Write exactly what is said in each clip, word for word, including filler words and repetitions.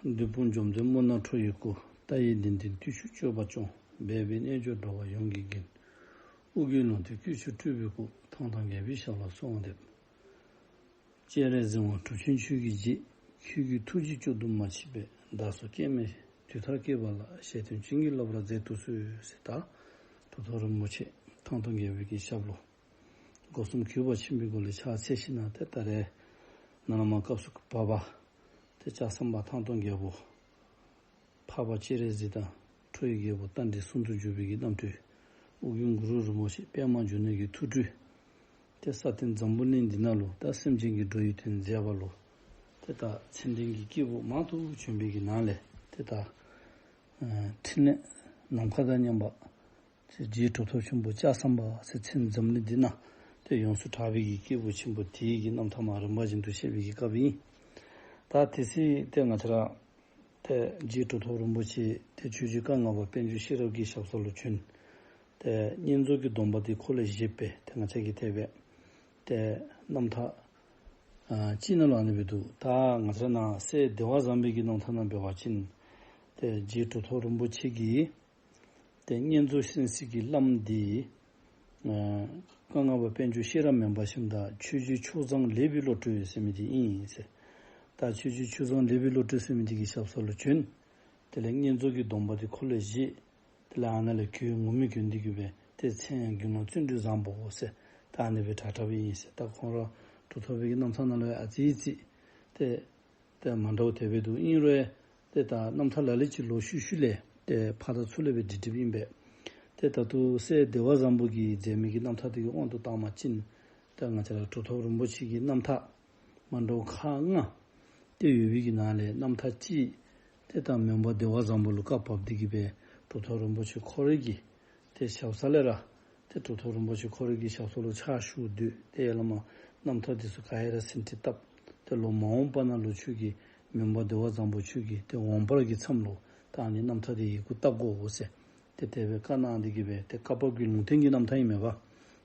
བདུད་དཔུང་འཇོམས་མཛད་སྨུག་ནག་ཁྲོ་ཡི་སྐུ། ལྟ་ཡི་གདན་སྟེང་བརྟུལ་ཞུགས་སྤྱོད་པ་སྐྱོང་། སྦས་པའི་རྣལ་འབྱོར་འགྲོ་བ་ཡོངས་ཀྱི་རྒྱན། ཨོ་རྒྱན་ལུང་བསྟན་བརྟུལ་ཞུགས་སྤྲུལ་པའི་སྐུ། ཐང་སྟོང་རྒྱལ་པོའི་ཞབས་ལ་གསོལ་བ་འདེབས། སྤྱན་རས་གཟིགས་དབང་གྲུབ་ཆེན་ཁྱོད་ཀྱི་རྗེ། ཁྱོད་ཀྱི་ཐུགས་རྗེས་བསྐྱོད་དུ་མ་མཆིས་པས། བདག་སོགས་སྐྱེ་མེད་དུས་མཐར་སྐྱེས་པ་ལ། ཞལ་བསྟན་བྱིན་གྱིས་བརླབ་པར་མཛད་དུ་གསོལ་ཟེར། ད་གྲུབ་ཐོབ་རིན་པོ་ཆེ་ཐང་སྟོང་རྒྱལ་པོའི་གི་ཞབས་ལ་སྒོ་གསུམ་གུས་པ་ཆེན་པོའི་སྒོ་ལས་ཕྱག་འཚལ་ཞིནམ་ལས་ད་རེས་ནཱ་ལས་མར་སྐབས་སུ་བབས་པ་དེ་ལྕགས་ཟམ་པ་ཐང་སྟོང་རྒྱལ་པོ། འཕགས་པ་སྤྱན་རས་གཟིགས་དང་ཁྲོ་བོའི་རྒྱལ་པོ་རྟ་མགྲིན་གསུམ་དུ་གྱུར་པའི་གི་རྣམ་སྤྲུལ། ཨོ་རྒྱན་གུ་རུ་རིན་པོ་ཆེ་པདྨ་འབྱུང་གནས་ཀྱི་ཐུགས་སྤྲུལ། དེ་ས་སྟེང་འཛམ་བུ་གླིང་འདི་ནང་ལུ་ད་སེམས་ཅན་གྱི་འགྲོ་བའི་དོན་མཛད་པ་ལུ། དེ་ལྟར་མཚན་ལྡན་གྱི་སྐྱེས་བུ་མང་དུ་བྱོན་པའི་གི་ནང་ལས་དེ་ལྟར། ཨ་འཕྲིན་ལས་ནམ་མཁའ་དང་མཉམ་པ། དེ་རྗེ་གྲུབ་ཐོབ་ཆེན་པོ་ལྕགས་ཟམ་པ་ཟེར་མཚན་འཛམ་གླིང་འདི་ན་དེ་ཡོངས་སུ་གྲགས་པའི་གི་སྐྱེས་བུ་ཆེན་པོ་དེའི་གི་རྣམ་ཐར་མར་རིམ་པ་བཞིན་དུ་བཤད་པའི་གི་སྐབས་ཨིན། ད་དེ་སྲིད་དེ་ང་བཅས་ར་དེ་རྗེ་གྲུབ་ཐོབ་རིན་པོ་ཆེ་དེ་ཆོས་རྗེ་ཀ་ང་པ་དཔལ་འབྱོར་ཤེས་རབ་ཀྱི་ཞབས་ས་ལུ་བྱོན། དེ་བསྙེན་རྫོགས་ཀྱི་སྡོམ་པ་དེ་ཁོ་ལས་བཞེས་པས། དེ་ང་བཅས་ཀྱིས་དེ་སྦེ་དེ་རྣམ་ཐར་ཨ་ཅིག་ནང་ལུ་ཨ་ནི་སྦེ་འདུག། ད་ང་བཅས་ར་ནཱ་སྲས་བདེ་བ་བཟང་པོའི་གི་རྣམ་ཐར་ནང་འབད་བ་ཅིན་དེ་རྗེ་གྲུབ་ཐོབ་རིན་པོ་ཆེ་གིས་དེ་བསྙེན་རྫོགས་སེམས་བསྐྱེད་ཀྱི་བླམ་འདི་ཨ་ཀ་ང་པ་དཔལ་འབྱོར་ཤེས་རབ་མེན་པ་ཞིནམ་ད་ཆོས་རྗེ་ཕྱོགས་བཟང་ལེགས་པའི་བློ་གྲོས་ཟེར་མི་འདི་ཨིན་ཟེར། ད་ཆོས་རྗེ་ཕྱོགས་བཟང་ལེགས་པའི་བློ་གྲོས་ཟེར་མི་འདི་གི་ཞབས་ས་ལུ་བྱོན། དེ་ལས་བསྙེན་རྫོགས་ཀྱི་སྡོམ་པ་དེ་ཁོ་ལས་བཞེས། དེ་ལས་ཨ་ནཱ་ལས་གོས་ངུར་སྨྲིག་གྱོན་ཏེ་གི་སྦེ་དེ་མཚན་ཡང་དགེ་སློང་བརྩོན་འགྲུས་བཟང་པོ་ཟེར་ད་ཨ་ནི་སྦེ་གྲགས་གྲགསཔ་ཨིན་ཟེར། ད་ཁོང་ར་གྲུབ་ཐོབ་པའི་གི་རྣམ་ཐར་ནང་ལུ་ཡང་ཨ་ཙི་ཙི་དེ་དེ་མ་འདྲཝ་དེ་སྦེ་འདུག། ཨིན་རུང་དེ་ད་རྣམ་ཐར་ལ་ལུ་ཅིག་ལོག་ཤུལ་ཤུལ་ལས་དེ་ཕར་དང་ཚུར་ལས་སྦེ་བྲིས་བྲིསཔ་ཨིན་པས། དེ་ད་ལྟོ་སྲས་བདེ་བ་བཟང་པོ་གིས་མཛད་མི་གི་རྣམ་ཐར་དེ་གི་དབང་དུ་བཏང་བ་ཅིན་དེ་ང་བཅས་ར་གྲུབ་ཐོབ་རིན་པོ་ཆེ་གི་རྣམ་ཐར་མ་འདྲཝ་ཁག་ལྔ་དེ་ཡོད་པའི་གི་ནང་ལས་རྣམ་ཐར་གཅིག་དེ་ད་མོན་པ་བདེ་བ་བཟང་པོ་ལུ་བཀའ་བབས་ཏེ་གི་སྦེ་གྲུབ་ཐོབ་རིན་པོ་ཆེ་ཁོ་རའི་གི་དེ་ཞབས་ས་ལས་ར་དེ་གྲུབ་ཐོབ་རིན་པོ་ཆེ་ཁོ་རའི་གི་ཞབས་ས་ལུ་ཕྱག་ཞུ་སྡོད། དེ་ཡར་ལས་མར་རྣམ་ཐར་དེ་ཚུ་ག་ཡ་ར་ཟིན་བྲིས་བཏབ། དེ་ལུ་མ་འོངས་པ་ནང་ལུ་ཁྱོད་ཀྱིས་མོན་པ་བདེ་བ་བཟང་པོ་ཁྱོད་ཀྱིས་དེ་འོང་འཕར་གྱི་མཚམས་ལུ་ད་ཨ་ནི་རྣམ་ཐར་དེ་ཡི་གུ་བཏབ་དགོ་ཟེར་དེ་དེ་སྦེ་བཀའ་གནང་སྟེ་གི་སྦེ་དེ་བཀའ་བབས་ཀྱི་ལུང་བསྟན་གྱི་རྣམ་ཐར་ཨིན་མས་པ།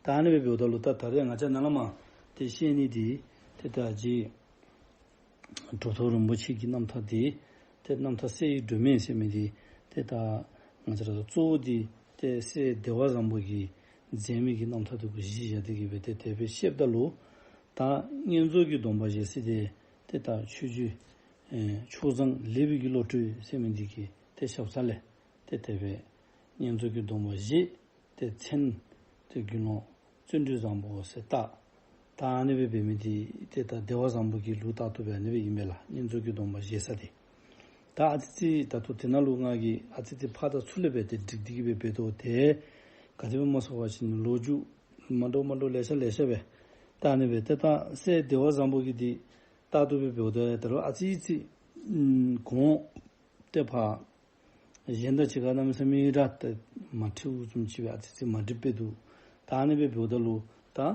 ད་ཨ་ནི་སྦེ་འབདཝ་ད་ལུ་ད་ད་རེས་ང་བཅས་ནཱ་ལས་མར་དེ་བཤད་ནི་དེ་དེ་ད་རྗེ་གྲུབ་ཐོབ་རིན་པོ་ཆེ་གི་རྣམ་ཐར་དེ་དེ་རྣམ་ཐར་སྲས་ཡི་སྒྲོན་མེ་ཟེར་མི་དེ་དེ་ད་ང་བཅས་ར་གཙོ་བོ་དེ་དེ་སྲས་བདེ་བ་བཟང་པོ་གིས་མཛད་མི་གི་རྣམ་ཐར་དེ་གུ་གཞི་བཞག་སྟེ་གི་སྦེ་དེ་དེ་སྦེ་བཤདཔ་ད་ལུ་ད་བསྙེན་རྫོགས་ཀྱི་སྡོམ་པ་བཞེས་ས་དེ་དེ་ད་ཆོས་རྗེ་ཨེ་ཕྱོགས་བཟང་ལེགས་པའི་གི་བློ་གྲོས་ཟེར་མི་འདི་གི་དེ་ཞབས་ས་ལས་དེ་དེ་སྦེ་བསྙེན་རྫོགས་ཀྱི་སྡོམ་པ་བཞེས། དེ་མཚན་དེ་དགེ་སློང་བརྩོན་འགྲུས་བཟང་པོ་ཟེར་བཏགས། ད་ཨ་ནི་སྦེ་འབད་མི་དེ་དེ་ད་བདེ་བ་བཟང་པོ་གི་ལུགས་ལྟར་དུ་སྦེ་ཨ་ནི་སྦེ་ཨིན་པས་ལགས། བསྙེན་རྫོགས་ཀྱི་སྡོམ་པ་བཞེས་ས་དེ། ད་ཨ་ཙི་ཙི་ད་ལྟོ་དེ་ནང་ལུ་ང་གིས་ཨ་ཙི་ཙི་ཕར་དང་ཚུར་ལས་སྦེ་དེ་སྒྲིག་སྟེ་གི་སྦེ་འབད་དོ། དེ་ག་དེ་སྦེ་སྨོ་ཟེར་བ་ཅིན་ལོ་རྒྱུས་མ་འདྲཝ་མ་འདྲཝ་ལེ་ཤ་ལེ་ཤ་སྦེ་ད་ཨ་ནི་སྦེ་དེ་ད་སྲས་བདེ་བ་བཟང་པོ་གི་དེ་ལྟར་དུ་སྦེ་འབདཝ་ད་ད་རུང་ཨ་ཙི་ཙི་གོང་དེ་ཕར་གཞན་དང་གཅིག་ཁར་གནམ་མེད་ས་མེད་ར་དེ་མ་འཁྲིལཝ་བཟུམ་ཅིག་སྦེ་ཨ་ཙི་ཙི་མ་འགྲིགཔ་སྦེ་འདུག། ད་ཨ་ནི་སྦེ་འབདཝ་ད་ལུ་ད་ཨ་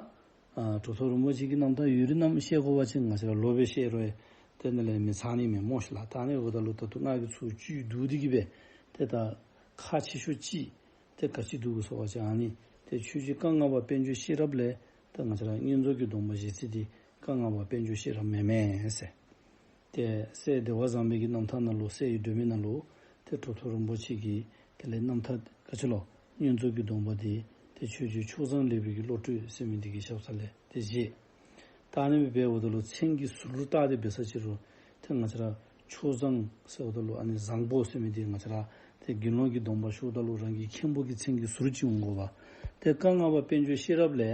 གྲུབ་ཐོབ་རིན་པོ་ཆེ་གི་རྣམ་ཐར་ཡུན་རིང་ནམ་བཤད་དགོ་པ་ཅིན་ང་བཅས་ར་ལོག་སྦེ་བཤད་རུང་དེ་ནང་ལས་མི་ཚང་ནི་མས་སྨོ་ཤིག་ལགས། ད་ཨ་ནི་འབདཝ་ད་ལུ་ད་ལྟོ་ང་གིས་ཚུར་བཅུད་བསྡུ་སྟེ་གི་སྦེ་དེ་ད་ཁག་ཆེ་ཤོས་ཅིག་དེ་ག་ཅི་འདུག་གོ་ཟེར་བ་ཅིན་ཨ་ནི་དེ་ཆོས་རྗེ་ཀ་ང་པ་དཔལ་འབྱོར་ཤེས་རབ་ལས་དེ་ང་བཅས་ར་བསྙེན་རྫོགས་ཀྱི་སྡོམ་པ་བཞེས་ས་དེ་ཀ་ང་པ་དཔལ་འབྱོར་ཤེས་རབ་མེན་མས་ཟེར། དེ་སྲས་བདེ་བ་བཟང་པོའི་གི་རྣམ་ཐར་ནང་ལུ་སྲས་ཡི་སྒྲོན་མེ་ནང་ལུ་དེ་གྲུབ་ཐོབ་རིན་པོ་ཆེ་གིས་དེ་ལས་རྣམ་ཐར་ག་ཅི་ལོ་བསྙེན་རྫོགས་ཀྱི་སྡོམ་པ་དེ་དེ་ཆོས་རྗེ་ཕྱོགས་བཟང་ལེགས་པའི་གི་བློ་གྲོས་ཟེར་མི་འདི་གི་ཞབས་ས་ལས་དེ་བཞེས། ད་ཨ་ནི་སྦེ་འབདཝ་ད་ལུ་མཚན་གྱི་ཟུར་བཏགས་ཏེ་འབད་ས་ཅིག་རུང་དེ་ང་བཅས་ར་ཕྱོགས་བཟང་ཟེརཝ་ད་ལུ་ཨ་ནི་བཟང་པོ་ཟེར་མི་དེ་ང་བཅས་ར་དེ་དགེ་སློང་གི་སྡོམ་པ་ཞུཝ་ད་ལུ་རང་གི་མཁན་པོ་གི་མཚན་གྱི་ཟུར་ཅིག་འོང་དགོ་པ། དེ་ཀ་ང་པ་དཔལ་འབྱོར་ཤེས་རབ་ལས་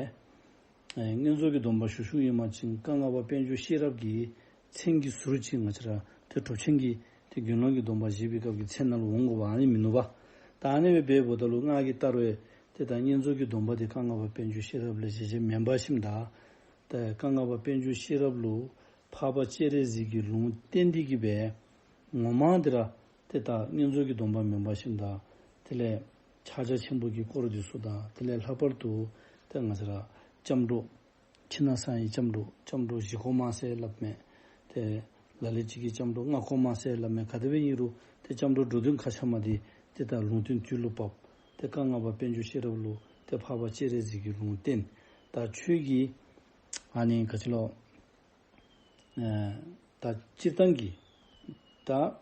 ཨེ་བསྙེན་རྫོགས་ཀྱི་སྡོམ་པ་ཞུ་ཞུཝ་ཨིན་པ་ཅིན་ཀ་ང་པ་དཔལ་འབྱོར་ཤེས་རབ་ཀྱི་མཚན་གྱི་ཟུར་ཅིག་ང་བཅས་ར་དེ་གྲུབ་ཆེན་གྱི་དེ་དགེ་སློང་གི་སྡོམ་པ་བཞེས་པའི་སྐབས་ཀྱི་མཚན་ནང་ལུ་འོང་དགོ་པ་ཨ་ནི་མིན་ནུག་པ། ད་ཨ་ནི་སྦེ་འབདཝ་ད་ལུ་ང་གིས་བལྟ་རུང་དེ་ད་བསྙེན་རྫོགས་ཀྱི་སྡོམ་པ་དེ་ཀ་ང་པ་དཔལ་འབྱོར་ཤེས་རབ་ལས་བཞེས་བཞེསཔ་མེན་པ་ཞིནམ་ད་དེ་ཀ་ང་པ་དཔལ་འབྱོར་ཤེས་རབ་ལུ་འཕགས་པ་སྤྱན་རས་གཟིགས་ཀྱིས་ལུང་བསྟན་ཏེ་གི་སྦེ་ངོ་མ་དེ་ར་དེ་ད་བསྙེན་རྫོགས་ཀྱི་སྡོམ་པ་མེན་པ་ཞིནམ་ད་དེ་ལས་ཕྱག་རྒྱ་ཆེན་པོ་གི་སྐོར་དེ་ཚུ་དང་དེ་ལས་ལྷག་པར་དུ་དེ་ང་བཅས་ར་སྐྱབས་འགྲོ་ཕྱི་ནང་གསང་བའི་སྐྱབས་འགྲོ་སྐྱབས་འགྲོ་བཞི་སྐོར་མ་ཟེར་སླབ་མས། དེ་ལ་ལུ་ཅིག་གིས་སྐྱབས་འགྲོ་ལྔ་སྐོར་མ་ཟེར་སླབ་མས། ག་དེ་སྦེ་ཨིན་རུང་དེ་སྐྱབས་འགྲོ་འགྲོ་དོན་ག་ཆ་མ་དེ་དེ་ད་ལུང་བསྟན་དུས་ལུ་བབས། དེ་ཀ་ང་པ་དཔལ་འབྱོར་ཤེས་རབ་ལུ་དེ་འཕགས་པ་སྤྱན་རས་གཟིགས་ཀྱིས་ལུང་བསྟན། ད་ཁྱོད་ཀྱིས་ཨ་ནི་ག་ཅི་ལོ། ཨ་ད་སྤྱིར་བཏང་གི་ད་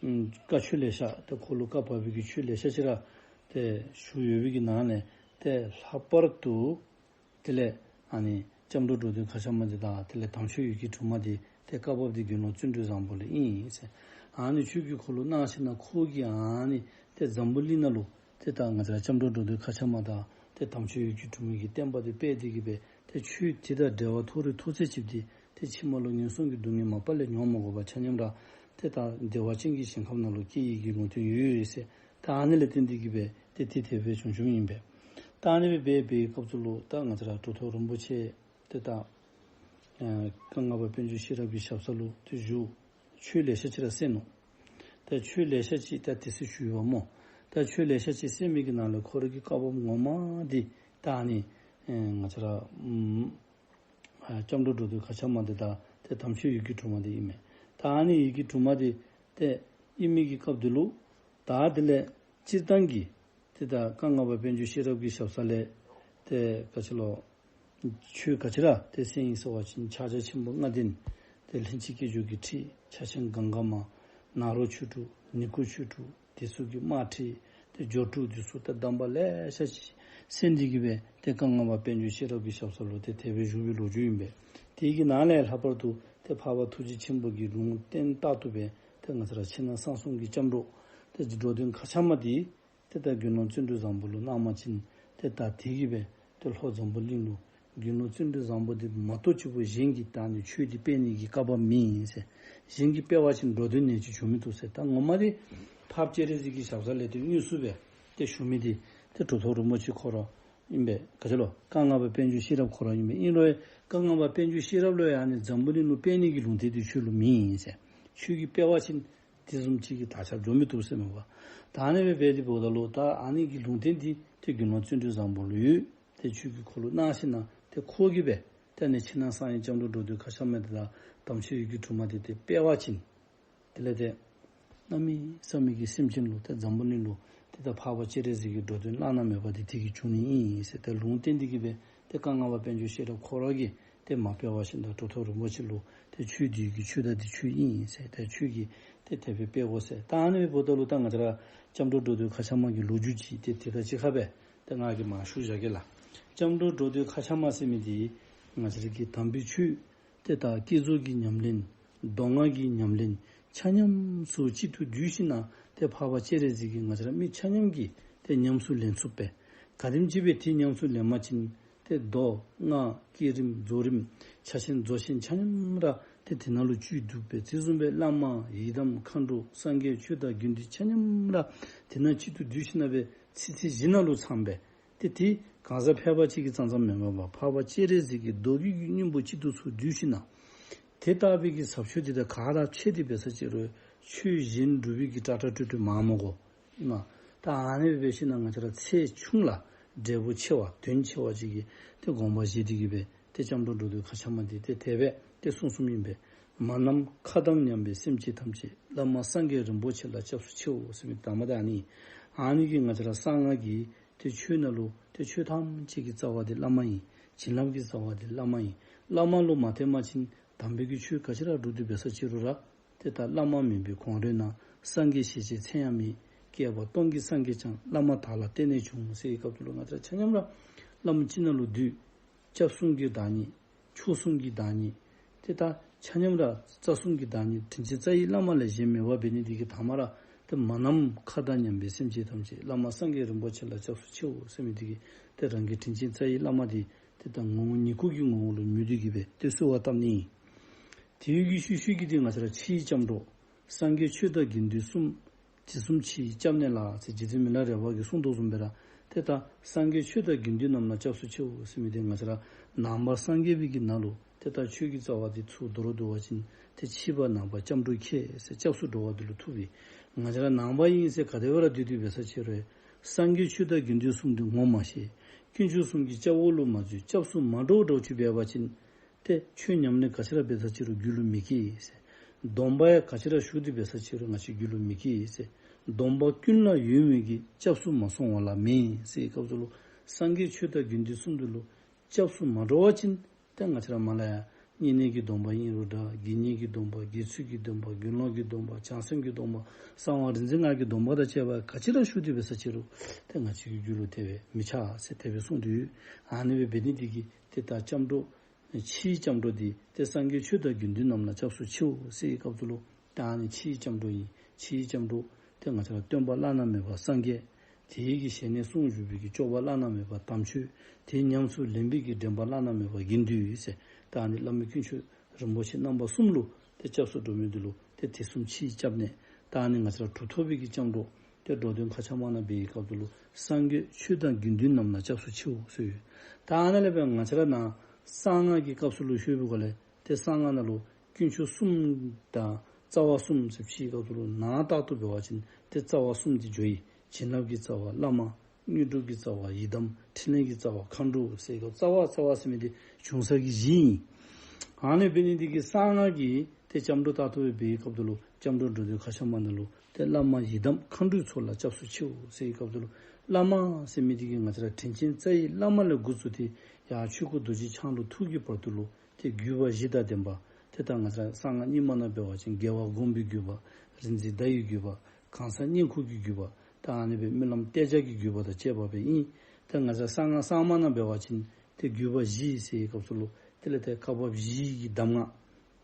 བཀའ་ཆོས་ལེ་ཤ་དེ་ཁོ་ལ་བཀའ་བབས་པའི་གི་ཆོས་ལེ་ཤ་ཅིག་ར་དེ་ཞུས་ཡོད་པའི་གི་ནང་ནས་དེ་ལྷག་པར་དུ། དེ་ལས་ཨ་ནི་སྐྱབས་འགྲོ་འགྲོ་དོན་མཁའ་ཁྱབ་མ་འདི་དང་དེ་ལས་དམ་ཆོས་ཡི་གེ་དྲུག་མ་འདི་དེ་བཀའ་བབས་འདི་དགེ་སློང་བརྩོན་འགྲུས་བཟང་པོ་ལ་ཨིན་ཟེར། ཨ་ནི་ཆོས་ཀྱི་འཁོར་ལོ་གནང་ཞིག་ན་ཁོ་གིས་ཨ་ནི་དེ་འཛམ་བུ་གླིང་ན་ལུ་དེ་ད་ང་ཚོ་སྐྱབས་འགྲོ་འགྲོ་དོན་མཁའ་ཁྱབ་མ་དང་དེ་དམ་ཆོས་ཡི་གེ་དྲུག་མའི་གི་བསྟན་པ་འདི་སྤེལ་ཏེ་གི་སྦེ་དེ་ཆོས་དེ་དང་འབྲེལ་བ་ཐོགས་རིགས་ཐོགས་ཚད་ཅིག་འདི་དེ་ཕྱི་མ་ལུ་ངན་སོང་གི་སྡུག་བསྔལ་མ་པ་ལས་མྱོང་མ་དགོ་པ་ཆ་མཉམ་ར་དེ་ད་བདེ་བ་ཅན་གྱི་ཞིང་ཁམས་ནང་ལུ་སྐྱེ་ཡི་གི་ལུང་བསྟན་ཡོད་ཡོད་ཟེར། ད་ཨ་ནི་ལས་བརྟེན་ཏེ་གི་སྦེ་དེ་དེ་དེ་སྦེ་བྱུང་བྱུང་ཨིན་པས། ད་ཨ་ནི་སྦེ་འབད་བའི་སྐབས་སུ་ལུ་ད་ང་ཚོ་ར་གྲུབ་ཐོབ་རིན་པོ་ཆེ་དེ་ད་ཨ་བཀའ་ལྔ་པ་དཔལ་འབྱོར་ཤེས་རབ་ཀྱི་ཞབས་ས་ལུ་དེ་བཞུགས། ཆོས་ལེ་ཤ་ཅིག་ར་གསན་ནུག། ད་ཆོས་ལེ་ཤ་ཅིག་ད་དེ་སྲིད་ཞུས་པ་སྨོ། ད་ཆོས་ལེ་ཤ་ཅིག་གསན་མི་གི་ནང་ལས་ཁོ་ར་གི་བཀའ་བབས་ངོ་མ་འདི་ད་ཨ་ནི་ཨ་ང་ཚོ་ར་ཨམ་ཨ་སྐྱབས་འགྲོ་འགྲོ་དོན་མཁའ་ཁྱབ་མ་འདི་དང་དེ་དམ་ཆོས་ཡི་གེ་དྲུག་མ་འདི་ཨིན་མས། ད་ཨ་ནི་ཡི་གེ་དྲུག་མ་འདི་དེ་ཨིན་མི་གི་སྐབས་འདི་ལུ་ད་དེ་ལས་སྤྱིར་བཏང་གི་དེ་ད་བཀའ་ལྔ་པ་དཔལ་འབྱོར་ཤེས་རབ་ཀྱི་ཞབས་ས་ལས་དེ་ག་ཅི་ལོ། ཆོས་ག་ཅི་ར་དེ་གསན་ཡི་ཟེར་བ་ཅིན་ཕྱག་རྒྱ་ཆེན་པོ་ལྔ་ལྡན། དེ་ལྷན་ཅིག་སྐྱེས་སྦྱོར་གྱི་ཁྲིད་ཕྱག་ཆེན་གངྒཱ་མ། ནཱ་རོ་ཆོས་དྲུག་ནི་ཀོ་ཆོས་དྲུག་དེ་ཚུ་གི་དམར་ཁྲིད་དེ་སྦྱོར་དྲུག་དེ་ཚུ་ད་གདམས་པ་ལེ་ཤ་ཅིག་གསན་ཏེ་གི་སྦེ་དེ་བཀའ་ལྔ་པ་དཔལ་འབྱོར་ཤེས་རབ་ཀྱི་ཞབས་ས་ལུ་དེ་དེ་སྦེ་བཞུགས་པའི་ལོ་རྒྱུས་ཨིན་པས། དེ་གི་ནང་ལས་ལྷག་པར་དུ་དེ་འཕགས་པ་ཐུགས་རྗེ་ཆེན་པོ་གི་ལུང་བསྟན་རྟག་ཏུ་སྦེ་དེ་ང་ཚོ་ར་ཕྱི་ནང་གསང་གསུམ་གྱི་སྐྱབས་འགྲོ་དེ་འགྲོ་དོན་མཁའ་ཁྱབ་མ་དེ། དེ་ལྟར་དགེ་སློང་བརྩོན་འགྲུས་བཟང་པོ་ལུ་གནང་བ་ཅིན་དེ་ལྟར་དེ་གིས་སྦེ་དེ་ལྷོ་འཛམ་བུ་གླིང་ལུ་དགེ་སློང་བརྩོན་འགྲུས་བཟང་པོ་དེ་མ་གཏོགས་གཅིག་པུ་གཞན་གྱིས་ད་ནི་ཆོས་འདི་སྤེལ་ནི་གི་བཀའ་བབས་མེད་ཟེར། གཞན་གྱིས་སྤེལ་བ་ཅིན་འགྲོ་དོན་ནད་གཅིག་བྱུང་མི་བཏུབ་ཟེར། ད་ངོ་མ་དེ་འཕགས་པ་སྤྱན་རས་གཟིགས་ཀྱི་ཞབས་ས་ལས་དེ་དངོས་སུ་སྦེ་དེ་ཞུ་མི་དེ་དེ་གྲུབ་ཐོབ་རིན་པོ་ཆེ་ཁོ་ར་ཨིན་པས། ག་ཅི་ལོ། བཀའ་ལྔ་པ་དཔལ་འབྱོར་ཤེས་རབ་ཁོ་ར་ཨིན་པས། ཨིན་རུང་བཀའ་ལྔ་པ་དཔལ་འབྱོར་ཤེས་རབ་ལུ་ཡང་ནི་འཛམ་བུ་གླིང་ལུ་སྤེལ་ནི་གི་ལུང་བསྟན་དེ་ཆོས་ལུ་མེད་ཟེར། ཆོས་ཀྱི་སྤེལ་བ་ཅིན་དེ་བཟུམ་ཅིག་གི་དར་ཁྱབ་འགྱོ་མི་བཏུབ་ཟེར་མས་པ། ད་ཨ་ནི་སྦེ་འབད་དེ་འབདཝ་ད་ལུ་ད་ཨ་ནི་གི་ལུང་བསྟན་འདི་དེ་དགེ་སློང་བརྩོན་འགྲུས་བཟང་པོ་ལུ་ཡོད། དེ་ཆོས་ཀྱི་འཁོར་ལོ་གནང་ཞིན་ན་དེ་ཁོ་གིས་སྦེ་དེ་ནི་ཕྱི་ནང་གསང་བའི་སྐྱབས་འགྲོ་འགྲོ་དོན་མཁའ་ཁྱབ་མ་དེ་དང་དམ་ཆོས་ཡི་གེ་དྲུག་མ་དེ་དེ་སྤེལ་བ་ཅིན། དེ་ལས་དེ་གནམ་མེད་ས་མེད་ཀྱི་སེམས་ཅན་ལུ་དེ་འཛམ་བུ་གླིང་ལུ་དེ་ད་འཕགས་པ་སྤྱན་རས་གཟིགས་ཀྱི་འགྲོ་དོན་བླ་ན་མེད་པ་དེ་དེ་གིས་བྱུང་ནི་ཨིན་ཟེར། དེ་ལུང་བསྟན་འདི་གིས་སྦེ་དེ་བཀའ་ལྔ་པ་དཔལ་འབྱོར་ཤེས་རབ་ཁོ་ར་གིས་དེ་མ་སྤེལ་བ་ཅིན་ད་གྲུབ་ཐོབ་རིན་པོ་ཆེ་ལུ་དེ་ཆོས་འདི་གི་ཆོས་ད་འདི་ཆོས་ཨིན་ཟེར། དེ་ཆོས་ཀྱི་དེ་དེ་སྦེ་སྤེལ་དགོ་ཟེར། ད་ཨ་ནི་སྦེ་འབདཝ་ད་ལུ་ད་ང་བཅས་ར་སྐྱབས་འགྲོ་འགྲོ་དོན་མཁའ་ཁྱབ་མ་གི་ལོ་རྒྱུས་ཅིག་དེ་དེ་ད་ཅིག་ཁ་སྦེ་དེ་ང་གིས་མར་ཞུ་བཞག་གེ་ལགས། སྐྱབས་འགྲོ་འགྲོ་དོན་མཁའ་ཁྱབ་མ་ཟེར་མི་དེ་ང་བཅས་ར་གི་དམ་པའི་ཆོས་དེ་དག་བསྐྱེད་རྫོགས་ཀྱི་ཉམས་ལེན། མདོ་སྔགས་ཀྱི་ཉམས་ལེན་ཆ་མཉམ་སུ་གཅིག་ཏུ་བསྡུས་ཞིན་ན་དེ་འཕགས་པ་སྤྱན་རས་གཟིགས་ཀྱིས་ང་བཅས་ར་མི་ཆ་མཉམ་གྱིས་དེ་ཉམས་སུ་ལེན་ཚུགས་པས། ག་དེམ་ཅིག་སྦེ་དེ་ཉམས་སུ་ལེན་པ་ཅིན་དེ་མདོ་སྔགས་བསྐྱེད་རིམ་རྫོགས་རིམ་ཕྱག་ཆེན་རྫོགས་ཆེན་ཆ་མཉམ་ར་དེ་དེ་ནང་ལུ་བཅུད་འདུས་པས། དེ་བཟུམ་སྦེ་བླ་མ་ཡི་དམ་མཁའ་འགྲོ་སངས་རྒྱས་ཆོས་དང་དགེ་འདུན་ཆ་མཉམ་ར་དེ་ནང་གཅིག་ཏུ་བསྡུས་ཞིན་ན་སྦེ་ཚིག་ཚིག་བཞི་ནང་ལུ་ཚང་པས། དེ་དེ་གང་ཟག་ཕལ་པ་གཅིག་གིས་ཙང་ཙང་མི་དམན་པར་འཕགས་པ་སྤྱན་རས་གཟིགས་ཀྱི་མདོ་རྒྱུད་ཀྱི་སྙིང་པོ་གཅིག་ཏུ་སུ་བསྡུས་ཞིན་ན། དེ་ལྟ་བུའི་གི་ཟབ་ཆོས་དེ་དག་ག་ར་ཆད་དེ་འབད་ས་ཅིག་རུང་ཆོས་གཞན་སྒྲུབ་པའི་གི་ཏྲ་ཏྲ་ཏྲི་ཏྲི་མང་མོ་གོ། ཨིན་མས། ད་ཨ་ནི་སྦེ་འབད་ཞིན་ན་ང་བཅས་ར་ཚེ་ཆུང་ལ་འབྲས་བུ་ཆེ་བ་དོན་ཆེ་བ་ཅིག་གི་དེ་དགོངས་པ་བཞེས་ཏེ་གི་སྦེ་དེ་སྐྱབས་འགྲོ་འགྲོ་དོན་མཁའ་ཁྱབ་མ་དེ་དེ་དེ་སྦེ་དེ་གསུངས་གསུངསམ་ཨིན་པས། མ་ནམ་མཁའ་དང་མཉམ་པའི་སེམས་ཅན་ཐམས་ཅད་བླ་མ་སངས་རྒྱས་རིན་པོ་ཆེ་ལ་སྐྱབས་སུ་མཆིའོ་ཟེར་མི་དང་པ་དེ་ཨ་ནི། ཨ་ནི་གིས་ང་བཅས་ར་གསང་སྔགས་ཀྱི་དེ་ཆོས་ནང་ལུ་དེ་ཆོས་ཐམས་ཅད་ཀྱི་རྩ་བ་དེ་བླ་མ་ཨིན། བྱིན་རླབས་ཀྱི་རྩ་བ་དེ་བླ་མ་ཨིན། བླ་མ་ལུ་མ་བརྟེན་པ་ཅིན་དམ་པའི་གི་ཆོས་ག་ཅི་ར་སྒྲུབ་སྟེ་འབད་ས་ཅིག་རུང་ར་དེ་ལྟར་བླ་མ་མིན་པའི་གོང་རོལ་ན། སངས་རྒྱས་ཞེས་བྱའི་མཚན་ཡང་མེད། བསྐལ་པ་སྟོང་གི་སངས་རྒྱས་ཀྱང་། བླ་མ་དག་ལ་བརྟེན་ནས་བྱུང་ཟེར་བའི་སྐབས་དེ་ལུ་ང་བཅས་ར་ཆ་མཉམ་ར་བླ་མ་གཅིག་ནང་ལུ་འདུས། སྐྱབས་གསུམ་གྱི་བདག་ཉིད། མཆོག་གསུམ་གྱི་བདག་ཉིད། དེ་ལྟར་ཆ་མཉམ་ར་རྩ་གསུམ་གྱི་བདག་ཉིད་དྲིན་ཅན་རྩ་བའི་བླ་མ་ལས་གཞན་མེད་པ་འབད་ནི་དེ་གིས་ཐ་མ་ར་དེ་མ་ནམ་མཁའ་དང་མཉམ་པའི་སེམས་ཅན་ཐམས་ཅད་བླ་མ་སངས་རྒྱས་རིན་པོ་ཆེ་ལ་སྐྱབས་སུ་མཆིའོ་ཟེར་མི་དེ་གིས་དེ་རང་གི་དྲིན་ཅན་རྩ་བའི་བླ་མ་དེ་དེ་ལྟར་ངོ་བོ་ཉིད་སྐུ་གི་ངོ་བོ་ལུ་མོས་ཏེ་གི་སྦེ་དེ་གསོལ་བ་བཏབ་ནི་ཨིན། དེའི་གི་ཤུལ་ཤུལ་གྱི་དེ་ང་བཅས་ར་ཕྱིའི་སྐྱབས་འགྲོ། སངས་རྒྱས་ཆོས་དང་དགེ་འདུན་གསུམ། དེ་གསུམ་ཕྱིའི་སྐྱབས་གནས་ལ་ཟེར་རྗེ་བཙུན་མི་ལ་རས་པ་གིས་གསུངས་དོ་བཟུམ་སྦེ་ར་དེ་ལྟར་སངས་རྒྱས་ཆོས་དང་དགེ་འདུན་རྣམས་ལ་སྐྱབས་སུ་མཆིའོ་ཟེར་མི་དེ་ང་བཅས་ར་ནང་པ་སངས་རྒྱས་པའི་གི་ནང་ལུ་དེ་ལྟར་ཆོས་ཀྱི་རྩ་བ་དེ་ཚུར་མདོར་བསྡུ་བ་ཅིན་དེ་ཕྱི་པ་ནང་པ་སྐྱབས་འགྲོ་ཁྱེད་ཟེར་སྐྱབས་སུ་འགྲོ་བ་དེ་ལུ་ཐུག་པས། ང་བཅས་ར་ནང་པ་ཨིན་ཟེར་ག་དེ་སྦེ་ར་འདུག་སྟེ་འབད་ས་ཅིག་རུང་སངས་རྒྱས་ཆོས་དང་དགེ་འདུན་གསུམ་དེ་ངོ་མ་ཤེས། དཀོན་མཆོག་གསུམ་གྱི་སྐྱབས་འོག་ལུ་མ་འཛུལ། སྐྱབས་སུ་མ་འགྲོ་འགྲོ་ཅིག་འབད་བ་ཅིན། དེ་ཆོས་ཉམས་ལེན་ག་ཅི་ར་འབད་ས་ཅིག་རུང་རྒྱུད་ལུ་མི་སྐྱེ་ཟེར། སྡོམ་པ་ཡང་ག་ཅི་ར་ཞུ་སྟེ་འབད་ས་ཅིག་རུང་ང་བཅས་རྒྱུད་ལུ་མི་སྐྱེ་ཟེར། སྡོམ་པ་ཀུན་ལ་ཡོད་མོད་ཀྱི། སྐྱབས་སུ་མ་སོང་བ་ལ་མེད་ཟེར་བའི་སྐབས་སུ་ལུ་སངས་རྒྱས་ཆོས་དང་དགེ་འདུན་གསུམ་དེ་ལུ་སྐྱབས་སུ་མ་འགྲོ་བ་ཅིན་ཏེ་ང་བཅས་ར་མ་ལ་ཡ་ བསྙེན་གནས་ཀྱི་སྡོམ་པ་ཡིན་རུང་འདྲ། དགེ་བསྙེན་གྱི་སྡོམ་པ། དགེ་ཚུལ་གྱི་སྡོམ་པ། དགེ་སློང་གི་སྡོམ་པ། བྱང་སེམས་ཀྱི་སྡོམ་པ། གསང་བ་རིག་འཛིན་སྔགས་ཀྱི་སྡོམ་པ་དང་བཅས་པ་ག་ཅི་ར་ཞུ་དུས་བས་ས་ཕྱི་རུ་དེ་ང་བཅས་ཀྱི་རྒྱུད་ལུ་དེ་བས་མི་ཆགས་ཟེར་དེ་བས་གསུངས་དུས། ཨ་ནི་བས་འབད་ནི་འདི་གིས་དེ་ལྟར་སྐྱབས་འགྲོ། ཕྱིའི་སྐྱབས་འགྲོ་འདི་དེ་སངས་རྒྱས་ཆོས་དང་དགེ་འདུན་རྣམས་ལ་སྐྱབས་སུ་མཆིའོ་ཟེར་བའི་སྐབས་སུ་ལུ། ད་ཨ་ནི་ཕྱིའི་སྐྱབས་འགྲོ་ཡིན། ཕྱིའི་སྐྱབས་འགྲོ་དེ་ང་བཅས་ལ་སྟོན་པ་བླ་ན་མེད་པ་སངས་རྒྱས། དེའི་གི་ཞལ་ནས་གསུང་བཞུགས་པའི་གི་སྐྱོབ་པ་བླ་ན་མེད་པ་དམ་ཆོས། དེ་ཉམས་སུ་ལེན་པའི་གི་འདྲེན་པ་བླ་ན་མེད་པ་དགེ་འདུན་ཟེར། ད་ཨ་ནི་བླ་མའི་དཀོན་མཆོག་རིན་པོ་ཆེ་རྣམ་པ་གསུམ་ལུ་དེ་སྐྱབས་སུ་འགྲོ་མི་འདི་ལུ་དེ་དེ་གསུམ་ཕྱིའི་སྐྱབས་གནས། ད་ཨ་ནི་ང་བཅས་ལ་གྲུབ་ཐོབ་པའི་གི་སྐྱབས་འགྲོ་དེ་འགྲོ་དོན་མཁའ་ཁྱབ་མ་ན་འབད་བའི་སྐབས་སུ་ལུ་སངས་རྒྱས་ཆོས་དང་དགེ་འདུན་རྣམས་ལ་སྐྱབས་སུ་མཆིའོ་ཟེར་ཡོད། ད་ཨ་ནི་ལས་འབད་ང་བཅས་ལ་ན་གསང་སྔགས་ཀྱི་སྐབས་སུ་ལུ་ཞུས་པའི་སྒོ་ལས་དེ་གསང་སྔགས་ནང་ལུ་དཀོན་མཆོག་གསུམ་དང་རྩ་བ་གསུམ་ཟེར་ཕྱིའི་སྐབས་སུ་ལུ་ནང་རྟག་ཏུ་འབད་བ་ཅིན་དེ་རྩ་བ་གསུམ་དེ་འགྱོ་ཡི། བྱིན་རླབས་ཀྱི་རྩ་བ་བླ་མ། དངོས་གྲུབ་ཀྱི་རྩ་བ་ཡི་དམ། ཕྲིན་ལས་ཀྱི་རྩ་བ་མཁའ་འགྲོ་ཟེར་སྐབས་རྩ་བ་རྩ་བ་ཟེར་མི་དེ་བྱུང་ས་གི་གཞི་ཡིན། ཨ་ནི་འབད་ནི་འདི་གིས་གསང་སྔགས་ཀྱི་དེ་སྐྱབས་འགྲོ་རྟག་ཏུ་འབད་བའི་སྐབས་སུ་ལུ་སྐྱབས་འགྲོ་འགྲོ་དོན་མཁའ་ཁྱབ་མ་ན་ལུ་དེ་བླ་མ་ཡི་དམ་མཁའ་འགྲོའི་ཚོགས་ལ་སྐྱབས་སུ་མཆིའོ་ཟེར་བའི་སྐབས་སུ་ལུ་བླ་མ་ཟེར་མི་དེ་གིས་ང་བཅས་ར་དྲིན་ཅན་རྩ་བའི་བླ་མ་ལས་འགོ་བཙུགས་ཏེ་ཡར་ཆོས་སྐུ་རྡོ་རྗེ་འཆང་ལུ་ཐུག་གི་བར་དུ་ལུ་དེ་བརྒྱུད་པ་བཞི་དང་ལྡན་པ། དེ་ལྟར་ང་བཅས་ར་གསང་སྔགས་རྙིང་མ་ནང་འབད་བ་ཅིན་རྒྱལ་བ་དགོངས་པའི་བརྒྱུད་པ། རིག་འཛིན་ཟླ་ཡི་བརྒྱུད་པ། གང་ཟག་བསྙེན་བཀུར་གྱི་བརྒྱུད་པ། དེ་ཨ་ནི་སྦེ་སྨོན་ལམ་གཏད་བྱ་གི་བརྒྱུད་པ་དང་བཅས་པ་སྦེ་ཨིན། དེ་ང་བཅས་གསང་སྔགས་གསར་མ་ནང་འབད་བ་ཅིན་དེ་བརྒྱུད་པ་བཞི་ཟེར་བའི་སྐབས་སུ་ལུ་དེ་ལས་དེ་བཀའ་བབས་བཞིའི་གི་གདམས་ངག་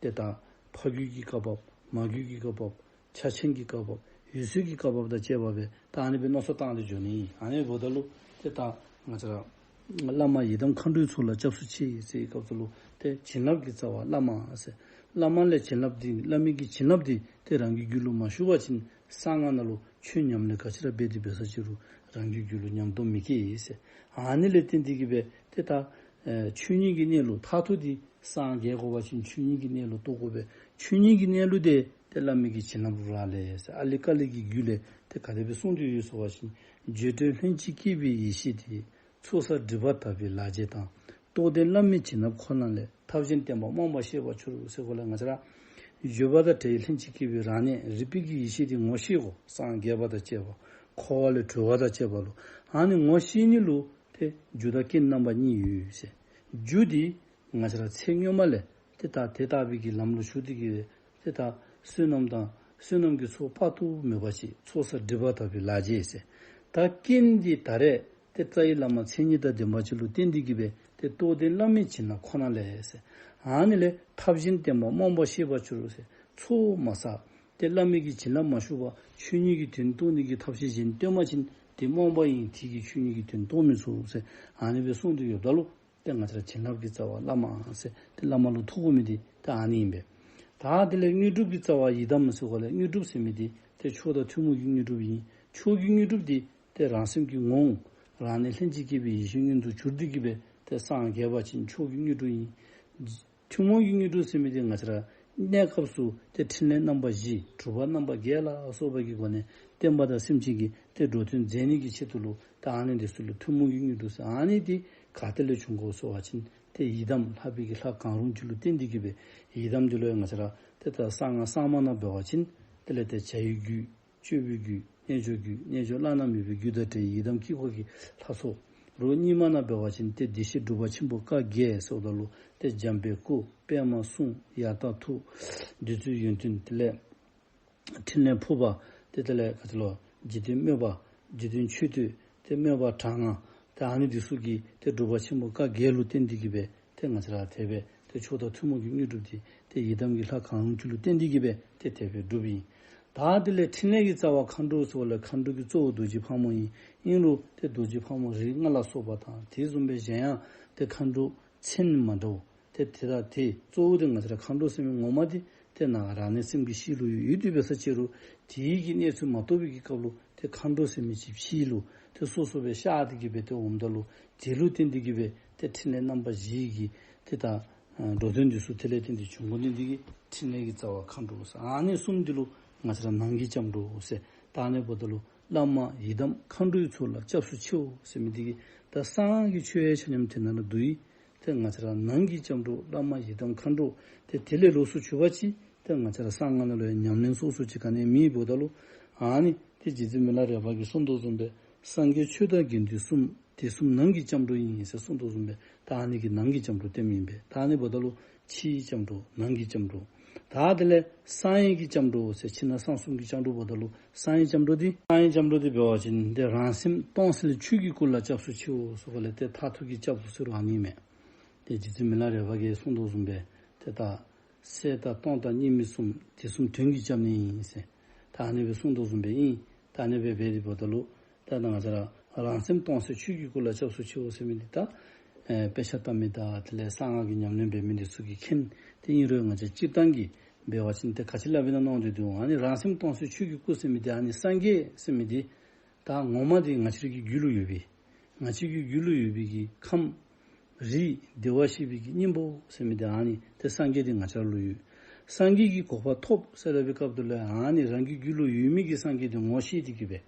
དེ་ལྟར་ཕ་རྒྱུད་ཀྱི་བཀའ་བབས། མ་རྒྱུད་ཀྱི་བཀའ་བབས། ཕྱག་ཆེན་གྱི་བཀའ་བབས། འོད་གསལ་གྱི་བཀའ་བབས་དང་བཅས་པ་སྦེ་ད་ཨ་ནི་སྦེ་མནོ་བསམ་བཏང་སྟེ་འགྱོ་ནི་ཨིན། ཨ་ནི་འབདཝ་ད་ལུ་དེ་ལྟར་ང་བཅས་ར་བླ་མ་ཡི་དམ་མཁའ་འགྲོའི་ཚོགས་ལ་སྐྱབས་སུ་མཆི་ཟེར་བའི་སྐབས་སུ་ལུ་དེ་བྱིན་རླབས་ཀྱི་རྩ་བ་བླ་མ་ཟེར། བླ་མ་ལས་བྱིན་རླབས་འདི་བླ་མའི་གི་བྱིན་རླབས་འདི་དེ་རང་གི་རྒྱུད་ལུ་མ་ཞུགས་པ་ཅིན་གསང་སྔགས་ནང་ལུ་ཆོས་ཉམས་ལེན་ག་ཅི་ར་འབད་དེ་འབད་ས་ཅི་རུང་རང་གི་རྒྱུད་ལུ་ཉམས་རྟོགས་མི་སྐྱེ་ཟེར། ཨ་ནི་ལས་བརྟེན་ཏེ་གི་སྦེ་དེ་ལྟར་ཆོས་ཉིད་ཀྱི་གནས་ལུགས་མཐར་ཐུག་འདི་སངས་རྒྱས་དགོ་པ་ཅིན་ཆོས་ཉིད་ཀྱི་གནས་ལུགས་རྟོགས་དགོ་པས། ཆོས་ཉིད་ཀྱི་གནས་ལུགས་དེ་དེ་བླ་མའི་གི་བྱིན་རླབས་རུ་ར་ལས་ཟེར། ཨཱ་ལི་ཀཱ་ལི་གི་རྒྱུད་ལས་དེ་ག་དེ་སྦེ་གསུངས་ཏེ་ཡོད་ཟེར་བ་ཅིན། བརྗོད་བྲལ་ལྷན་ཅིག་སྐྱེས་པའི་ཡེ་ཤེས་དེ། ཚོགས་བསགས་སྒྲིབ་པ་དག་པའི་ལག་རྗེས་དང་། རྟོགས་ལྡན་བླ་མའི་བྱིན་རླབས་ཁོ་ན་ལས། ཐབས་གཞན་བསྟན་པ་རྨོངས་པ་ཤེས་པར་གྱུར་ཟེར་གོ་ལ། ང་བཅས་ར་བརྗོད་པ་དང་བྲལ་བའི་ལྷན་ཅིག་སྐྱེས་པའི་རང་གནས་རིག་པའི་གི་ཡེ་ཤེས་དེ་ངོ་ཤེས་དགོ། སངས་རྒྱས་པ་དང་བཅས་པ། འཁོར་བ་ལས་གྲོལ་བ་དང་བཅས་པ་ལུ། ཨ་ནི་ངོ་ཤེས་ནི་ལུ་དེ་རྒྱུ་དང་རྐྱེན་རྣམ་པ་གཉིས་ཡོད་ཟེར། རྒྱུ་དེ་ང་བཅས་ར་ཚེ་སྔོན་མ་ལས་དེ་ལྟར་དེ་ལྟ་བུའི་གི་ལམ་ལུ་ཞུགས་ཏེ་གི་དེ་ལྟར་བསོད་ནམས་དང་བསོད་ནམས་ཀྱི་ཚོགས་དཔག་ཏུ་མེད་པ་ཅིག། ཚོགས་བསགས་སྒྲིབ་པ་དག་པའི་ལག་རྗེས་ཟེར། ད་རྐྱེན་འདི་ད་རེས་དེ་རྩ་བའི་བླ་མ་མཚན་ཉིད་དང་ལྡན་པ་ཅིག་ལུ་བརྟེན་ཏེ་གི་སྦེ་དེ་རྟོགས་ལྡན་བླ་མའི་བྱིན་རླབས་ཁོ་ན་ལས་ཟེར། ཨ་ནི་ལས་ཐབས་གཞན་བསྟན་པ་རྨོངས་པ་ཤེས་པར་གྱུར་ཟེར། ཚོགས་མ་བསགས། དེ་བླ་མའི་གི་བྱིན་རླབས་མ་ཞུགས་པར་ཆོས་ཉིད་ཀྱི་དོན་རྟོགས་ནི་གི་ཐབས་ཤེས་གཞན་སྟོན་པ་ཅིན་དེ་རྨོངས་པ་ཡིན། དེ་གིས་ཆོས་ཉིད་ཀྱི་དོན་རྟོགས་མི་ཚུགས་ཟེར། ཨ་ནི་སྦེ་གསུངས་ཏེ་ཡོདཔ་ད་ལུ། དེ་ང་བཅས་ར་བྱིན་རླབས་ཀྱི་རྩ་བ་བླ་མ་ཟེར་དེ་བླ་མ་ལུ་ཐུག་དགོ་མི་དེ་དེ་ཨ་ནི་ཨིན་པས། ད་དེ་ལས་དངོས་གྲུབ་ཀྱི་རྩ་བ་ཡི་དམ་ཟེར་གོ་ལས། དངོས་གྲུབ་ཟེར་མི་དེ་དེ་མཆོག་དང་ཐུན་མོང་གི་དངོས་གྲུབ་ཨིན། མཆོག་གི་དངོས་གྲུབ་དེ་དེ་རང་སེམས་ཀྱི་ངོ་བོ་རང་གནས་ལྷན་ཅིག་སྐྱེས་པའི་ཡེ་ཤེས་མངོན་དུ་གྱུར་ཏེ་གི་སྦེ་དེ་སངས་རྒྱས་པ་ཅིན་མཆོག་གི་དངོས་གྲུབ་ཨིན། ཐུན་མོང་གི་དངོས་གྲུབ་ཟེར་མི་དེ་ང་བཅས་ར་གནས་སྐབས་སུ་དེ་ཕྲིན་ལས་རྣམ་པ་བཞི་གྲུབ་པ་རྣམ་པ་བརྒྱད་ལ་སོགས་པ་གི་སྒོ་ནས་བསྟན་པ་དང་སེམས་ཅན་གྱི་དེ་འགྲོ་དོན་མཛད་ནི་གི་ཆེད་དུ་ལུ་ད་ཨ་ནི་འདི་ཚུ་ལུ་ཐུན་མོང་གི་དངོས་གྲུབ་ཟེར། ཨ་ནི་དེ་ག་ཏེ་ལས་བྱུང་དགོ་ཟེར་བ་ཅིན་དེ་ཡི་དམ་ལྷ་པའི་གི་ལྷ་གང་རུང་ཅིག་ལུ་བརྟེན་ཏེ་གི་སྦེ་ཡི་དམ་དེ་ལུ་ཡང་ང་བཅས་ར་དེ་ལྟར་གསང་སྔགས་གསར་མ་ནང་འབད་བ་ཅིན་དེ་ལས་དེ་བྱ་ཡི་རྒྱུད། སྤྱོད་པའི་རྒྱུད། རྣལ་འབྱོར་རྒྱུད། རྣལ་འབྱོར་བླ་ན་མེད་པའི་རྒྱུད་དང་བྲལ་བའི་ཡི་དམ་དཀྱིལ་འཁོར་གྱི་ལྷ་ཚོགས། རོ་གཉིས་མ་ནང་འབད་བ་ཅིན་ཏེ་བདེ་གཤེགས་འབྲུག་པ་ཆེན་པོ་བཀའ་བརྒྱད་ཟེརཝ་ད་ལུ་ཏེ་འཇམ་དཔལ་སྐུ། པདྨ་གསུང་། ཡར་ལྟ་ཐུགས། བདུད་རྩིའི་ཡོན་ཏན། དེ་ལས་ཕྲིན་ལས་ཕུར་པ། ཏེ་དེ་ལས་ག་ཅི་ལོ། འཇིག་རྟེན་སྨོན་པ། འཇིག་རྟེན་མཆོད་བསྟོད། ཏེ་སྨོན་པ་གྲངས་ལྔ། ཏེ་ཨ་ནི་འདི་ཚུ་གིས་ཏེ་འབྲུག་པ་ཆེན་པོ་བཀའ་བརྒྱད་ལུ་བརྟེན་ཏེ་གི་སྦེ་ཏེ་ང་བཅས་ར་དེ་སྦེ་ཏེ་མཆོག་དང་ཐུན་མོང་གི་དངོས་གྲུབ་འདི་ཏེ་ཡི་དམ་གྱི་ལྷ་གང་རུང་ཅིག་ལུ་བརྟེན་ཏེ་གི་སྦེ་ཏེ་དེ་སྦེ་འགྲུབ་ཨིན། ད་དེ་ལས་ཕྲིན་ལས་ཀྱི་རྩ་བ་མཁའ་འགྲོ་ཟེརཝ་ལས་མཁའ་འགྲོ་གི་གཙོ་བོ་རྡོ་རྗེ་ཕག་མོ་ཨིན། ཨིན་རུང་ཏེ་རྡོ་རྗེ་ཕག་མོ་རིགས་ལྔ་ལ་སོགས་པ་དང་དེ་བཟུམ་སྦེ་གཞན་ཡང་ཏེ་མཁའ་འགྲོ་མཚན་མ་འདྲཝ། ཏེ་དེ་དག་དེ་གཙོ་བོ་དེ་ང་བཅས་ར་མཁའ་འགྲོ་ཟེར་མི་ངོ་མ་དེ་ཏེ་ནང་རང་གནས་སེམས་ཀྱི་གཤིས་ལུ་ཡོད་ཡོད་དེ་འབད་ས་ཅི་རུང་དེའི་གི་གནས་ཚུལ་མ་རྟོགས་པའི་གི་སྐབས་ལུ་ཏེ་མཁའ་འགྲོ་ཟེར་མི་ཅིག་ཕྱི་ལུ་ཏེ་སོ་སོ་སྦེ་ཤར་ཏེ་གི་སྦེ་ཏེ་འོངམ་ད་ལུ་དེ་ལུ་བརྟེན་ཏེ་གི་སྦེ་ཏེ་ཕྲིན་ལས་རྣམ་པ་བཞི་གི་ཏེ་ད་འགྲོ་དོན་འདི་ཚུ་དེ་ལས་བརྟེན་ཏེ་བྱུང་དགོ་ནི་འདི་གིས་ཕྲིན་ལས་ཀྱི་རྩ་བ་མཁའ་འགྲོ་ཟེར། ཨ་ནི་གསུམ་འདི་ལུ་ང་བཅས་ར་ནང་གི་སྐྱབས་འགྲོ་ཟེར། ད་ཨ་ནི་འབདཝ་ད་ལུ་བླ་མ་ཡི་དམ་མཁའ་འགྲོའི་ཚོགས་ལ་སྐྱབས་སུ་མཆིའོ་ཟེར་མི་འདི་གིས་ད་གསང་སྔགས་ཀྱི་ཆོས་ཆ་མཉམ་དེ་ནང་ལུ་འདུ་ཡི། ཏེ་ང་བཅས་ར་ནང་གི་སྐྱབས་འགྲོ་བླ་མ་ཡི་དམ་མཁའ་འགྲོ། ཏེ་དེ་ལས་ལོགས་སུ་གྱུར་པ་ཅིག་ཏེ་ང་བཅས་ར་གསང་སྔགས་ནང་ལུ་ཡང་ཉམས་ལེན་སོ་སོ་ཅིག་ག་ནི་ཡང་མེདཔ་འབདཝ་ད་ལུ། ཨ་ནི་ཏེ་རྗེ་བཙུན་མི་ལ་རས་པ་གིས་གསུངས་དོ་བཟུམ་སྦེ་སངས་རྒྱས་ཆོས་དང་དགེ་འདུན་གསུམ། དེ་གསུམ་ནང་གི་སྐྱབས་འགྲོ་ཡིན་ཟེར་གསུངས་དོ་བཟུམ་སྦེ་ད་ཨ་ནི་གི་ནང་གི་སྐྱབས་འགྲོ་སྟོནམ་ཨིན་པས། ད་ཨ་ནི་འབདཝ་ད་ལུ་ ཕྱིའི་སྐྱབས་འགྲོ། ནང་གི་སྐྱབས་འགྲོ། ད་དེ་ལས་གསང་ཡུམ་གྱི་སྐྱབས་འགྲོ་ཟེར། ཕྱི་ནང་གསང་གསུམ་གྱི་སྐྱབས་འགྲོ་བ་ད་ལུ་གསང་ཡུམ་སྐྱབས་འགྲོ་འདི། གསང་ཡུམ་སྐྱབས་འགྲོ་འདི་འབད་བ་ཅིན་དེ་རང་སེམས་སྟོང་གསལ་ཆོས་ཀྱི་སྐུ་ལ་སྐྱབས་སུ་མཆིའོ་ཟེར་བ་ལས་དེ་མཐར་ཐུག་གི་སྐྱབས་སུ་ཟེར་བ་ཨ་ནི་མས། དེ་རྗེ་བཙུན་མི་ལ་རས་པ་གིས་གསུངས་དོ་བཟུམ་སྦེ་དེ་ད་གསལ་དང་སྟོང་དང་གཉིས་མེད་གསུམ། དུས་གསུམ་དོན་གྱི་སྐྱབས་གནས་ཡིན་ཟེར། ད་ཨ་ནི་སྦེ་གསུངས་དོ་བཟུམ་སྦེ་ཨིན། ད་ཨ་ནི་སྦེ་འབད་དེ་འབདཝ་ད་ལུ་ད་ད་ང་བཅས་ར་རང་སེམས་སྟོང་གསལ་ཆོས་ཀྱི་སྐུ་ལ་སྐྱབས་སུ་མཆིའོ་ཟེར་མི་འདི་ད་ཨེ་དཔེ་ཆ་ལྟ་མི་དང་དེ་ལས་གསང་སྔགས་ཀྱི་ཉམས་ལེན་འབད་མི་འདི་ཚུ་གིས་མཁྱེན། དེ་ཨིན་རུང་ང་བཅས་སྤྱིར་བཏང་གི་འབད་བ་ཅིན་དེ་ག་ཅི་སླབ་ཨིན་ན་མནོ་སྟེ་འདུག། ཨ་ནི་རང་སེམས་སྟོང་གསལ་ཆོས་ཀྱི་སྐུ་ཟེར་མི་འདི་ཨ་ནི་སངས་རྒྱས་ཟེར་མི་འདི་ད་ངོ་མ་འདི་ང་བཅས་ཀྱི་རྒྱུད་ལུ་ཡོད་པའི། ང་བཅས་ཀྱི་རྒྱུད་ལུ་ཡོད་པའི་གི་ཁམས་རིགས་བདེ་བར་གཤེགས་པའི་གི་སྙིང་པོ་ཟེར་མི་འདི་ཨ་ནི་དེ་སངས་རྒྱས་འདི་ང་བཅས་ལུ་ཡོད། སངས་རྒྱས་ཀྱི་གོ་འཕང་ཐོབ་ཟེར་སླབ་པའི་སྐབས་དེ་ལུ་ཨ་ནི་རང་གི་རྒྱུད་ལུ་ཡོད་མི་གི་སངས་རྒྱས་འདི་ངོ་ཤེས་ཏེ་གི་སྦེ།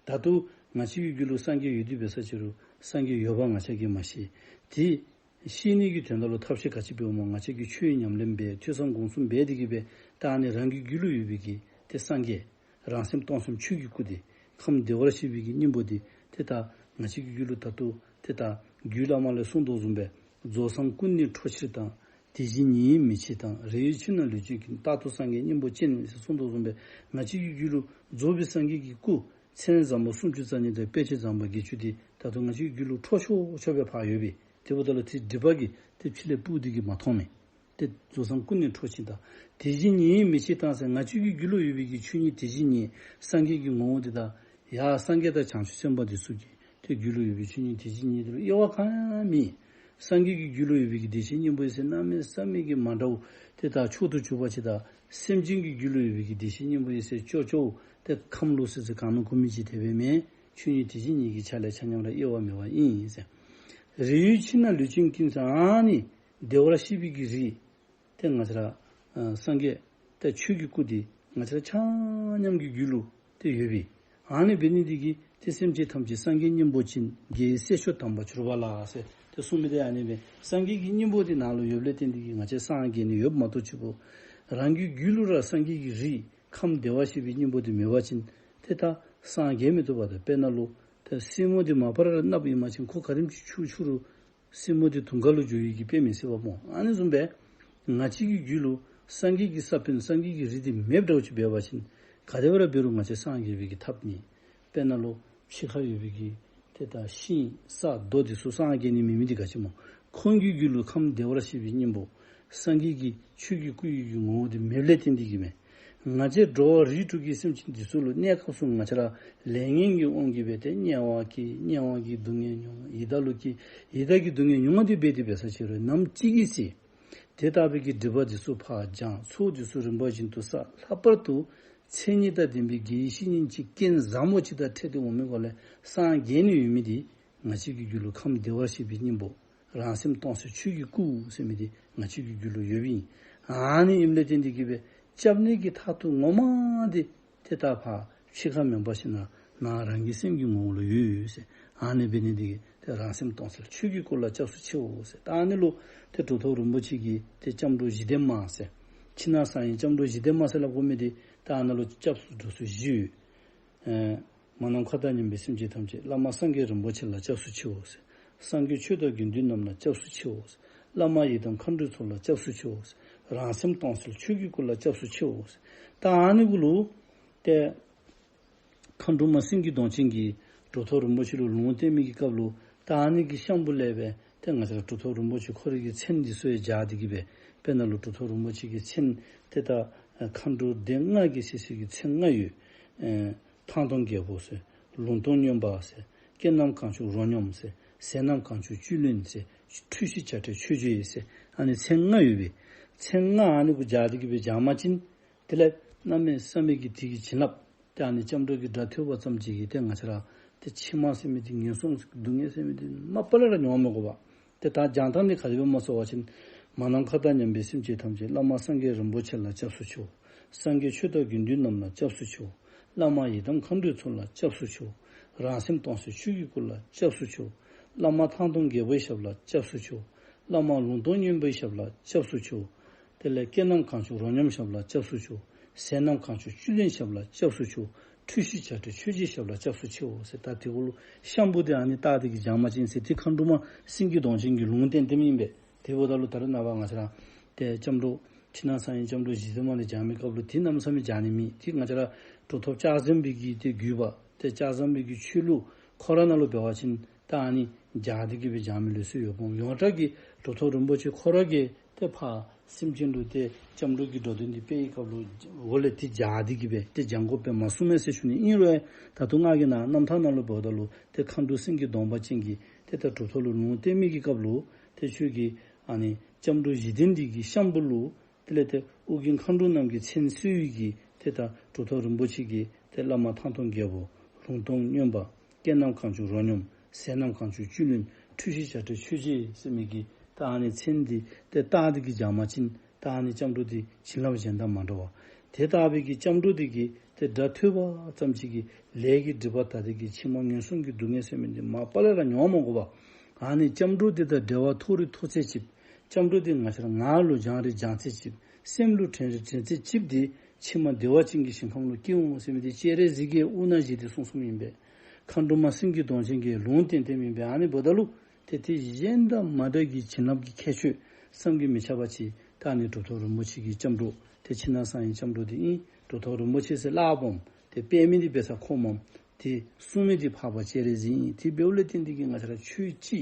ད་དུང་ང་བཅས་ཀྱི་རྒྱུད་ལུ་སངས་རྒྱས་ཡོད་དེ་འབད་ས་ཅིག་རུང་སངས་རྒྱས་ཡོད་པ་ང་བཅས་ཀྱིས་མ་ཤེས། དེ་ཤེས་ནི་གི་དོན་དག་ལུ་ཐབས་ཤེས་ག་ཅི་འབདཝ་སྨོ། ང་བཅས་ཀྱིས་ཆོས་ཉམས་ལེན་འབད། ཐོས་བསམ་སྒོམ་གསུམ་འབད་དེ་གི་སྦེ་ད་ཨ་ནི་རང་གི་རྒྱུད་ལུ་ཡོད་པའི་གི་དེ་སངས་རྒྱས་རང་སེམས་སྟོང་གསལ་ཆོས་ཀྱི་སྐུ་འདི་ཁམས་བདེ་བར་གཤེགས་པའི་གི་སྙིང་པོ་འདི་དེ་ད་ང་བཅས་ཀྱི་རྒྱུད་ལུ་ད་དུང་དེ་ད་རྒྱུད་བླ་མ་ལས་གསུངས་དོ་བཟུམ་སྦེ་རྫོགས་སངས་སྐུ་གཉིས་འཕྲོ་ཕྱིར་དང་། དེ་བཞིན་ཉིད་ཡིན་མི་ཕྱེད་དང་། རེ་ཡོད་ཕྱིར་ན་ལུས་ཅན་ཀུན། རྟག་ཏུ་སངས་རྒྱས་སྙིང་པོ་ཅན། ཟེར་གསུངས་དོ་བཟུམ་སྦེ་ང་བཅས་ཀྱི་རྒྱུད་ལུ་རྫོགས་པའི་སངས་རྒྱས་ཀྱི་སྐུ་མཚན་བཟང་པོ་སུམ་ཅུ་རྩ་གཉིས་དང་དཔེ་བྱད་བཟང་པོ་བརྒྱད་ཅུ་འདི་ད་དུང་ང་བཅས་ཀྱི་རྒྱུད་ལུ་འཕྲོ་ཤོར་ཤོར་སྦེ་ཕར་ཡོད་པས། དེ་འབདཝ་ད་ལུ་དེ་སྒྲིབ་པ་གིས་དེ་ཕྱི་ལས་སྤུབས་ཏེ་གི་མ་མཐོང་མས། དེ་རྫོགས་སངས་སྐུ་གཉིས་འཕྲོ་ཕྱིར་དང་། དེ་བཞིན་ཉིད་ཡིན་མི་ཕྱེད་དང་ཟེར། ང་བཅས་ཀྱི་རྒྱུད་ལུ་ཡོད་པའི་གི་ཆོས་ཉིད་དེ་བཞིན་ཉིད་སངས་རྒྱས་ཀྱི་ངོ་བོ་འདི་དང་ཡང་སངས་རྒྱས་དང་བྱང་ཆུབ་སེམས་དཔའ་འདི་ཚུ་གི་དེ་རྒྱུད་ལུ་ཡོད་པའི་ཆོས་ཉིད་དེ་བཞིན་ཉིད་དེ་ལུ་དབྱེ་བ་གང་ཡང་མེད། སངས་རྒྱས་ཀྱི་རྒྱུད་ལུ་ཡོད་པའི་གི་བདེ་གཤེགས་སྙིང་པོའི་ཟེར་གནམ་མེད་ས་མེད་ཀྱི་མ་འདྲཝ་དེ་དག་མཆོག་ཏུ་གྱུར་པ་ཅིག་དང་། སེམས་ཅན་གྱི་རྒྱུད་ལུ་ཡོད་པའི་གི་བདེ་གཤེགས་སྙིང་པོའི་ཟེར་ཅོག་ཅོག་དེ་ཁམས་ལོག་སི་སི་གང་མིན་གོ་མིན་ཅིག་དེ་སྦེ་མེན། ཆོས་ཉིད་དེ་བཞིན་ཉིད་ཀྱི་ཆ་ལས་ཆ་མཉམ་ར་དབྱེ་བ་མེད་པ་ཨིན་ཟེར། རེ་ཡོད་ཕྱིར་ན་ལུས་ཅན་ཀུན་ཟེར། ཨ་ནི་བདེ་བར་གཤེགས་པའི་གི་རིགས་དེ་ང་བཅས་ར་སངས་རྒྱས་དེ་ཆོས་ཀྱི་སྐུ་དེ་ང་བཅས་ར་ཆ་མཉམ་གྱི་རྒྱུད་ལུ་དེ་ཡོད་པས། ཨ་ནི་འབད་ནི་འདི་གིས་དེ་སེམས་ཅན་ཐམས་ཅད་སངས་རྒྱས་སྙིང་པོ་ཅན། རྒྱལ་བའི་སྲས་མཆོག་དམ་པར་གྱུར་པ་ལགས་ཟེར་དེ་གསུངས་མི་དེ་ཨ་ནི་སྦེ་སངས་རྒྱས་ཀྱི་སྙིང་པོ་དེ་ནང་ལུ་ཡོདཔ་ལས་བརྟེན་འདི་གིས་ང་བཅས་སངས་རྒྱས་ནི་ཡོདཔ་མ་གཏོགས་ཅིག་པོ་རང་གི་རྒྱུད་ལུ་ར་སངས་རྒྱས་ཀྱི་རིགས་ཁམས་བདེ་བར་གཤེགས་པའི་སྙིང་པོ་དེ་མེད་པ་ཅིན་དེ་ད་སངས་རྒྱས་མི་ཐུབ་པ་དང་། དཔེར་ན་ལུ་དེ་སྲིན་མོ་དེ་མ་པ་ར་ར་མནབ་ཨིན་མ་ཅིན་ཁོ་ག་དེམ་ཅིག་ཆུ་ཆུ་རུང་སྲིན་མོ་དེ་དུང་དཀར་ལུ་འགྱུར་ཡི་གི་དཔེ་མི་སྲིད་པ་སྨོ། ཨ་ནི་བཟུམ་སྦེ་ང་བཅས་ཀྱི་རྒྱུད་ལུ་སངས་རྒྱས་ཀྱི་ས་བོན་སངས་རྒྱས་ཀྱི་རིགས་དེ་མེདཔ་འདྲཝ་ཅིག་འབད་བ་ཅིན་ག་དེ་སྦེ་ར་འབད་རུང་ང་བཅས་སངས་རྒྱས་པའི་གི་ཐབས་མེད། དཔེར་ན་ལུ་ཕྱི་ཁར་ཡོད་པའི་གི་དེ་ད་ཤིང་ས་རྡོ་དེ་ཚུ་སངས་རྒྱས་ནི་མེད་མི་དེ་ག་ཅི་སྨོ། ཁོང་གི་རྒྱུད་ལུ་ཁམས་བདེ་བར་གཤེགས་པའི་སྙིང་པོ་སངས་རྒྱས་ཀྱི་ཆོས་ཀྱི་སྐུ་ཡི་གི་ངོ་བོ་དེ་མེདཔ་ལས་བརྟེན་འདི་གིས་མས། ང་བཅས་འགྲོ་བ་རིགས་དྲུག་གི་སེམས་ཅན་འདི་ཚུ་ལུ་གནས་སྐབས་སུ་ང་བཅས་ར་ལས་ངན་གྱི་དབང་གིས་སྦེ་དེ་དམྱལ་བ་སྐྱེ། དམྱལ་བ་གི་སྡུག་བསྔལ་མྱོང་། ཡི་དྭགས་ལུ་སྐྱེ། ཡི་དྭགས་ཀྱི་སྡུག་བསྔལ་མྱོང་བ་དེ་འབད་དེ་འབད་ས་ཅིག་རུང་ནམ་ཅིག་གི་ཚེ་དེ་ལྟ་བུའི་གི་སྒྲིབ་པ་འདི་ཚུ་ཕར་སྦྱངས། ཚོགས་འདི་ཚུ་རིམ་པ་བཞིན་དུ་བསགས། ལྷག་པར་དུ་མཚན་ཉིད་དང་ལྡན་པའི་དགེ་བའི་བཤེས་གཉེན་ཅིག་རྐྱེན་བཟང་པོ་ཅིག་དང་འཕྲད་དེ་འོང་མི་སྒང་ལས་སངས་རྒྱས་ནི་ཡོད་མི་དེ་ང་བཅས་ཀྱི་རྒྱུད་ལུ་ཁམས་བདེ་བར་གཤེགས་པའི་སྙིང་པོ་རང་སེམས་སྟོང་གསལ་ཆོས་ཀྱི་སྐུ་ཟེར་མི་དེ་ང་བཅས་ཀྱི་རྒྱུད་ལུ་ཡོདཔ་ཨིན། ཨ་ནི་ཨིནམ་ལས་བརྟེན་འདི་གིས་སྦེ་སྐྱབས་གནས་ཀྱི་མཐར་ཐུག་ངོ་མ་དེ་དེ་ད་ཕར་ཕྱི་ཁར་མེན་པར་ཞིན་ན་ནང་རང་གི་སེམས་ཀྱི་ངོ་བོ་ལུ་ཡོད་ཡོད་ཟེར། ཨ་ནི་འབད་ནི་འདི་གིས་དེ་རང་སེམས་སྟོང་གསལ་ཆོས་ཀྱི་སྐུ་ལ་སྐྱབས་སུ་མཆིའོ་ཟེར། ད་ཨ་ནི་ལུ་དེ་གྲུབ་ཐོབ་རིན་པོ་ཆེ་གི་དེ་སྐྱབས་འགྲོ་བཞི་ལྡན་མ་ཟེར། ཕྱི་ནང་གསང་བའི་སྐྱབས་འགྲོ་བཞི་ལྡན་མ་ཟེར་སླབ་དགོ་མི་དེ་ད་ཨ་ནི་ལུ་སྐྱབས་སུ་འགྲོ་ས་བཞི་ཡོད། ཨེ། མ་ནམ་མཁའ་དང་མཉམ་པའི་སེམས་ཅན་ཐམས་ཅད་བླ་མ་སངས་རྒྱས་རིན་པོ་ཆེ་ལ་སྐྱབས་སུ་མཆིའོ་ཟེར། སངས་རྒྱས་ཆོས་དང་དགེ་འདུན་རྣམས་ལ་སྐྱབས་སུ་མཆིའོ་ཟེར། བླ་མ་ཡི་དམ་མཁའ་འགྲོའི་ཚོགས་ལ་སྐྱབས་སུ་མཆིའོ་ཟེར། རང་སེམས་སྟོང་གསལ་ཆོས་ཀྱི་སྐུ་ལ་སྐྱབས་སུ་མཆིའོ་ཟེར། ད་ཨ་ནི་གུ་ལུ་ཏེ་མཁའ་འགྲོ་མ་སེང་གེ་གདོང་ཅན་གྱིས་གྲུབ་ཐོབ་རིན་པོ་ཆེ་ལུ་ལུང་བསྟན་མི་གི་སྐབས་ལུ་ད་ཨ་ནི་གི་ཤམ་བུ་ལས་སྦེ་ཏེ་ང་བཅས་ར་གྲུབ་ཐོབ་རིན་པོ་ཆེ་ཁོ་རའི་གི་མཚན་འདི་ཚུ་ཡང་སྦྱར་ཏེ་གི་སྦེ་དཔེར་ན་ལུ་གྲུབ་ཐོབ་རིན་པོ་ཆེ་གི་མཚན་དེ་ད་མཁའ་འགྲོ་སྡེ་ལྔ་གི་སྲས་སྲས་ཀྱི་མཚན་ལྔ་ཡོད། ཨེ། ཐང་སྟོང་རྒྱལ་པོ་ཟེར། ལུང་སྟོང་སྨྱོན་པ་ཟེར། ཀེ་ནམ་གངས་ཆུ་རོ་སྙོམས་ཟེར། ཟས་རྣམས་གངས་ཆུ་བཅུད་ལེན་ཟེར། འཁྲུལ་ཞིག་བྱ་བྲལ་ཆོས་རྗེ་ཟེར། ཨ་ནི་མཚན་ལྔ་ཡོད་པས། མཚན་ལྔ་ཨ་ནི་གུ་སྦྱར་ཏེ་གི་སྦེ་སྦྱང་པ་ཅིན་དེ་ལས་གནམ་མེད་ས་མེད་ཀྱི་དེ་གི་བྱིན་རླབས་དེ་ཨ་ནི་སྐྱབས་འགྲོ་གི་སྒྲ་ཐོས་པ་ཙམ་ཅིག་གིས་དེ་ང་བཅས་ར་དེ་ཕྱི་མ་ཟེར་མི་དེ་ངན་སོང་སྡུག་བསྔལ་ཟེར་མི་དེ་མ་པ་ལས་ར་མྱོང་མི་དགོ་པ། དེ་ད་སྦྱང་ཐངས་འདི་ག་དེ་སྦེ་སྨོ་ཟེར་བ་ཅིན། མ་ནམ་མཁའ་དང་མཉམ་པའི་སེམས་ཅན་ཐམས་ཅད་བླ་མ་སངས་རྒྱས་རིན་པོ་ཆེ་ལ་སྐྱབས་སུ་མཆིའོ། སངས་རྒྱས་ཆོས་དང་དགེ་འདུན་རྣམས་ལ་སྐྱབས་སུ་མཆིའོ། བླ་མ་ཡི་དམ་མཁའ་འགྲོའི་ཚོགས་ལ་སྐྱབས་སུ་མཆིའོ། རང་སེམས་སྟོང་གསལ་ཆོས་ཀྱི་སྐུ་ལ་སྐྱབས་སུ་མཆིའོ། བླ་མ་ཐང་སྟོང་རྒྱལ་པོའི་ཞབས་ལ་སྐྱབས་སུ་མཆིའོ། བླ་མ་ལུང་སྟོང་སྨྱོན་པའི་ཞབས་ལ་སྐྱབས་སུ་མཆིའོ། དེ་ལས་ཀེ་ནམ་གངས་ཆུ་རོ་སྙོམས་ཞབས་ལ་སྐྱབས་སུ་མཆིའོ། ཟས་རྣམས་གངས་ཆུ་བཅུད་ལེན་ཞབས་ལ་སྐྱབས་སུ་མཆིའོ། འཁྲུལ་ཞིག་བྱ་བྲལ་ཆོས་རྗེའི་ཞབས་ལ་སྐྱབས་སུ་མཆིའོ་ཟེར། ད་དེ་གུ་ལུ་ཤམ་བུ་དེ་ཨ་ནི་བཏགས་ཏེ་གི་སྦྱང་པ་ཅིན་ཟེར་དེ་མཁའ་འགྲོ་མ་སེང་གེ་གདོང་ཅན་གྱིས་ལུང་བསྟན་ཏེ་མེན་པས། དེ་འབདཝ་ད་ལུ་ད་རེས་ནངས་པ་ང་བཅས་ར་ དེ་སྐྱབས་འགྲོ་ཕྱི་ནང་གསང་བའི་སྐྱབས་འགྲོ་བཞི་ཚང་མ་ལ་སྦྱང་མི་སྐབས་ལ་དེ་གནམ་ས་མེད་སྦྱང་ནི་མེད། དེ་ང་བཅས་ར་གྲུབ་ཐོབ་ལྕགས་ཟམ་པའི་གི་དེ་བརྒྱུད་པ་དེ་ལྕགས་ཟམ་པའི་གི་ཆོས་ལུགས་ཁོ་ར་ནང་ལ་འབད་བ་ཅིན་ད་ཨ་ནི་སྦྱང་སྟེ་གི་སྦེ་སྦྱང་མི་ལུགས་སྲོལ་ཡོདཔ་མས། ཡོངས་གྲགས་ཀྱི་གྲུབ་ཐོབ་རིན་པོ་ཆེ་ཁོ་ར་གིས་དེ་ཕར་སེམས་ཅན་ལུ་དེ་སྐྱབས་འགྲོ་གི་འགྲོ་དོན་དེ་སྤེལ་བའི་སྐབས་ལུ་འོག་ལས་དེ་སྦྱང་སྟེ་གི་སྦེ་དེ་སྦྱང་དགོ་པས་མ་གསུངས་མས་ཟེར་ཞུ་ནི་ཨིན་རུང་། ད་དུང་ང་གིས་ནཱ་རྣམ་ཐར་ནང་ལུ་འབདཝ་ད་ལུ་དེ་མཁའ་འགྲོ་སེང་གེ་གདོང་པ་ཅན་གྱིས་དེ་ད་གྲུབ་ཐོབ་ལུ་ལུང་བསྟན་མི་གི་སྐབས་ལུ་དེ་ཁྱོད་ཀྱིས་ཨ་ནི་སྐྱབས་འགྲོ་བཞི་ལྡན་འདི་གི་ཤམ་བུ་ལུ་དེ་ལས་དེ་ཨོ་རྒྱན་མཁའ་འགྲོ་རྣམས་ཀྱི་མཚན་གསོལ་བའི་གི་དེ་ད་གྲུབ་ཐོབ་རིན་པོ་ཆེ་གི་དེ་བླ་མ་ཐང་སྟོང་རྒྱལ་པོ། ལུང་སྟོང་སྨྱོན་པ། སྐད་རྣམས་གང་བྱུང་རོ་སྙོམས། ཟས་རྣམས་གང་བྱུང་བཅུད་ལེན། འཁྲུལ་ཞིག་བྱ་བྲལ་ཆོས་རྗེ་ཟེར་མི་གི་ད་ཨ་ནི་མཚན་འདི་དེ་བཏགས་ཏེ་གི་སྦྱང་མ་ཅིན་ད་ཨ་ནི་སྐྱབས་འགྲོ་འདི་བྱིན་རླབས་གཞན་དང་མ་འདྲ་བ། དེ་ལྟ་བུའི་གི་སྐྱབས་འགྲོ་འདི་གི་དེ་སྒྲ་ཐོས་པ་ཙམ་ཅིག་གིས་ལས་ཀྱི་སྒྲིབ་པ་དག་སྟེ་གི་ཕྱི་མ་ངན་སོང་གི་སྡུག་བསྔལ་ཟེར་མི་འདི་མ་པ་ལས་ར་མྱོང་མ་དགོ་པ། ཨ་ནི་སྐྱབས་འགྲོ་འདི་དང་འབྲེལ་བ་ཐོགས་རིགས་ཐོགས་ཚད་ཅིག། སྐྱབས་འགྲོ་འདི་ང་བཅས་ར་ངག་ལུ་སྦྱང་རིགས་སྦྱང་ཚད་ཅིག། སེམས་ལུ་དྲན་རིགས་དྲན་ཚད་ཅིག་འདི་ཕྱི་མ་བདེ་བ་ཅན་གྱི་ཞིང་ཁམས་ལུ་སྐྱེ་འོང་ཟེར་མི་འདི་སྤྱན་རས་གཟིགས་ཀྱིས་དབུ་མ་བཞི་འདི་གསུངས་གསུངསམ་ཨིན་པས། མཁའ་འགྲོ་མ་སེང་གེ་གདོང་ཅན་གྱིས་ལུང་བསྟན་བསྟནམ་ཨིན་པས། ཨ་ནི་འབདཝ་ད་ལུ་དེ་དེ་གཞན་དང་མ་འདྲ་གི་བྱིན་རླབས་ཀྱི་ཁྱད་ཆོས་བསམ་གྱིས་མི་ཁྱབ་པ་ཅིག། ད་ཨ་ནི་གྲུབ་ཐོབ་རིན་པོ་ཆེ་གི་སྐྱབས་འགྲོ་དེ་ཕྱི་ནང་གསང་བའི་སྐྱབས་འགྲོ་འདི་ཨིན། གྲུབ་ཐོབ་རིན་པོ་ཆེ་ཟེར་སླབ་འོང་དེ་པདྨའི་འདི་འབད་ས་ཁོམ་མས། དེ་གསུང་མི་འདི་འཕགས་པ་སྤྱན་རས་གཟིགས་ཨིན། དེ་འབདཝ་ལས་བརྟེན་ཏེ་གི་ང་བཅས་ར་ཆོས་སྤྱི་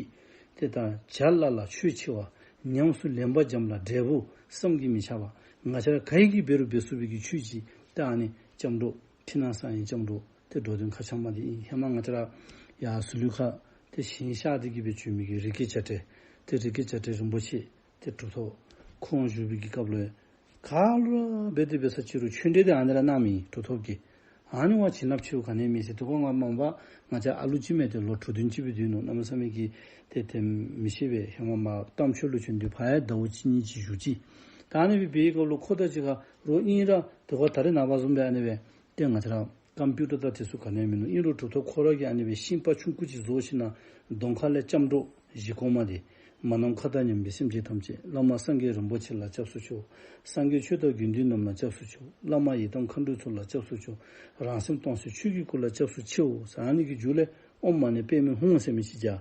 དེ་དང་བྱ་སླ་ལ་ཆོས་ཆེ་བ། ཉམས་སུ་ལེན་པ་འཇམ་ལ་འབྲས་བུ་བསམ་གྱིས་མི་ཁྱབ་པ། ང་བཅས་ར་ག་ཡི་གི་འབད་རུང་འབད་ཚུགས་པའི་གི་ཆོས་ཅིག། ད་ཨ་ནི་སྐྱབས་འགྲོ་ཕྱི་ནང་གསང་བའི་སྐྱབས་འགྲོ་དེ་འགྲོ་དོན་མཁའ་ཁྱབ་མ་འདི་ཨིན། ཧེ་མ་ང་བཅས་ར་ཡར་ཟི་ལིང་ཁ་དེ་ཞིང་གཤེགས་ཏེ་གི་སྦེ་བྱོན་མི་གི་རི་སྐེད་བྱ་བྲལ་དེ་རི་སྐེད་བྱ་བྲལ་རིན་པོ་ཆེ་དེ་གྲུབ་ཐོབ་ཁོང་བཞུགས་པའི་གི་སྐབས་ལུ་ག་ལུ་ར་འབད་དེ་འབད་ས་ཅིག་རུང་ཆོས་འབྲེལ་དེ་ཨ་ནི་ར་གནངམ་ཨིན་གྲུབ་ཐོབ་ཀྱིས། ཨ་ནི་བ་བྱིན་རླབས་ཆེ་བོ་ག་ནི་མེད་ཟེར། དེ་ཁོ་ང་མ་པ་ང་བཅས་ཨ་ལུ་ཅིག་མེད་དེ་ལོ་དྲུག་བདུན་ཅིག་སྦེ་སྡོད་ནུག། གནམ་མེད་ས་མེད་ཀྱི་དེ་དེ་མི་ཤེས་པས། ཧེ་མ་མ་རྟ་མཆོག་ལུ་བྱོན་དུས་ཕར་ཡང་ཟླཝ་གཅིག་གཉིས་ཅིག་བཞུགས་ཅི། ད་ཨ་ནི་སྦེ་འབད་བའི་སྐབས་ལུ་ཁོ་དང་གཅིག་ཁར་རོགས་ཨིན་ར་དེ་ཁོ་ད་རེས་ནངས་པ་བཟུམ་སྦེ་ཨ་ནི་སྦེ་དེ་ང་བཅས་ར་ཀམ་པིའུ་ཊར་དང་དེ་ཚུ་ག་ནི་མིན་ནུག། ཨིན་རུང་གྲུབ་ཐོབ་ཁོ་ར་གིས་ཨ་ནི་སྦེ་ཤིང་པ་ཆུང་ཀུ་ཅིག་བཟོ་ཞིནམ་ལ་གདོང་ཁ་ལས་སྐྱབས་འགྲོ་བཞི་གོང་མ་དེ། མ་ནམ་མཁའ་དང་མཉམ་པའི་སེམས་ཅན་ཐམས་ཅད། བླ་མ་སངས་རྒྱས་རིན་པོ་ཆེ་ལ་སྐྱབས་སུ་མཆིའོ། སངས་རྒྱས་ཆོས་དང་དགེ་འདུན་རྣམས་ལ་སྐྱབས་སུ་མཆིའོ། བླ་མ་ཡི་དམ་མཁའ་འགྲོའི་ཚོགས་ལ་སྐྱབས་སུ་མཆིའོ། རང་སེམས་སྟོང་གསལ་ཆོས་ཀྱི་སྐུ་ལ་སྐྱབས་སུ་མཆིའོ་ཟེར་ཨ་ནི་གི་མཇུག་ལས་ཨོཾ་མ་ཎི་པདྨེ་ཧཱུྃ་ཟེར་མི་ཅིག་བརྒྱབ།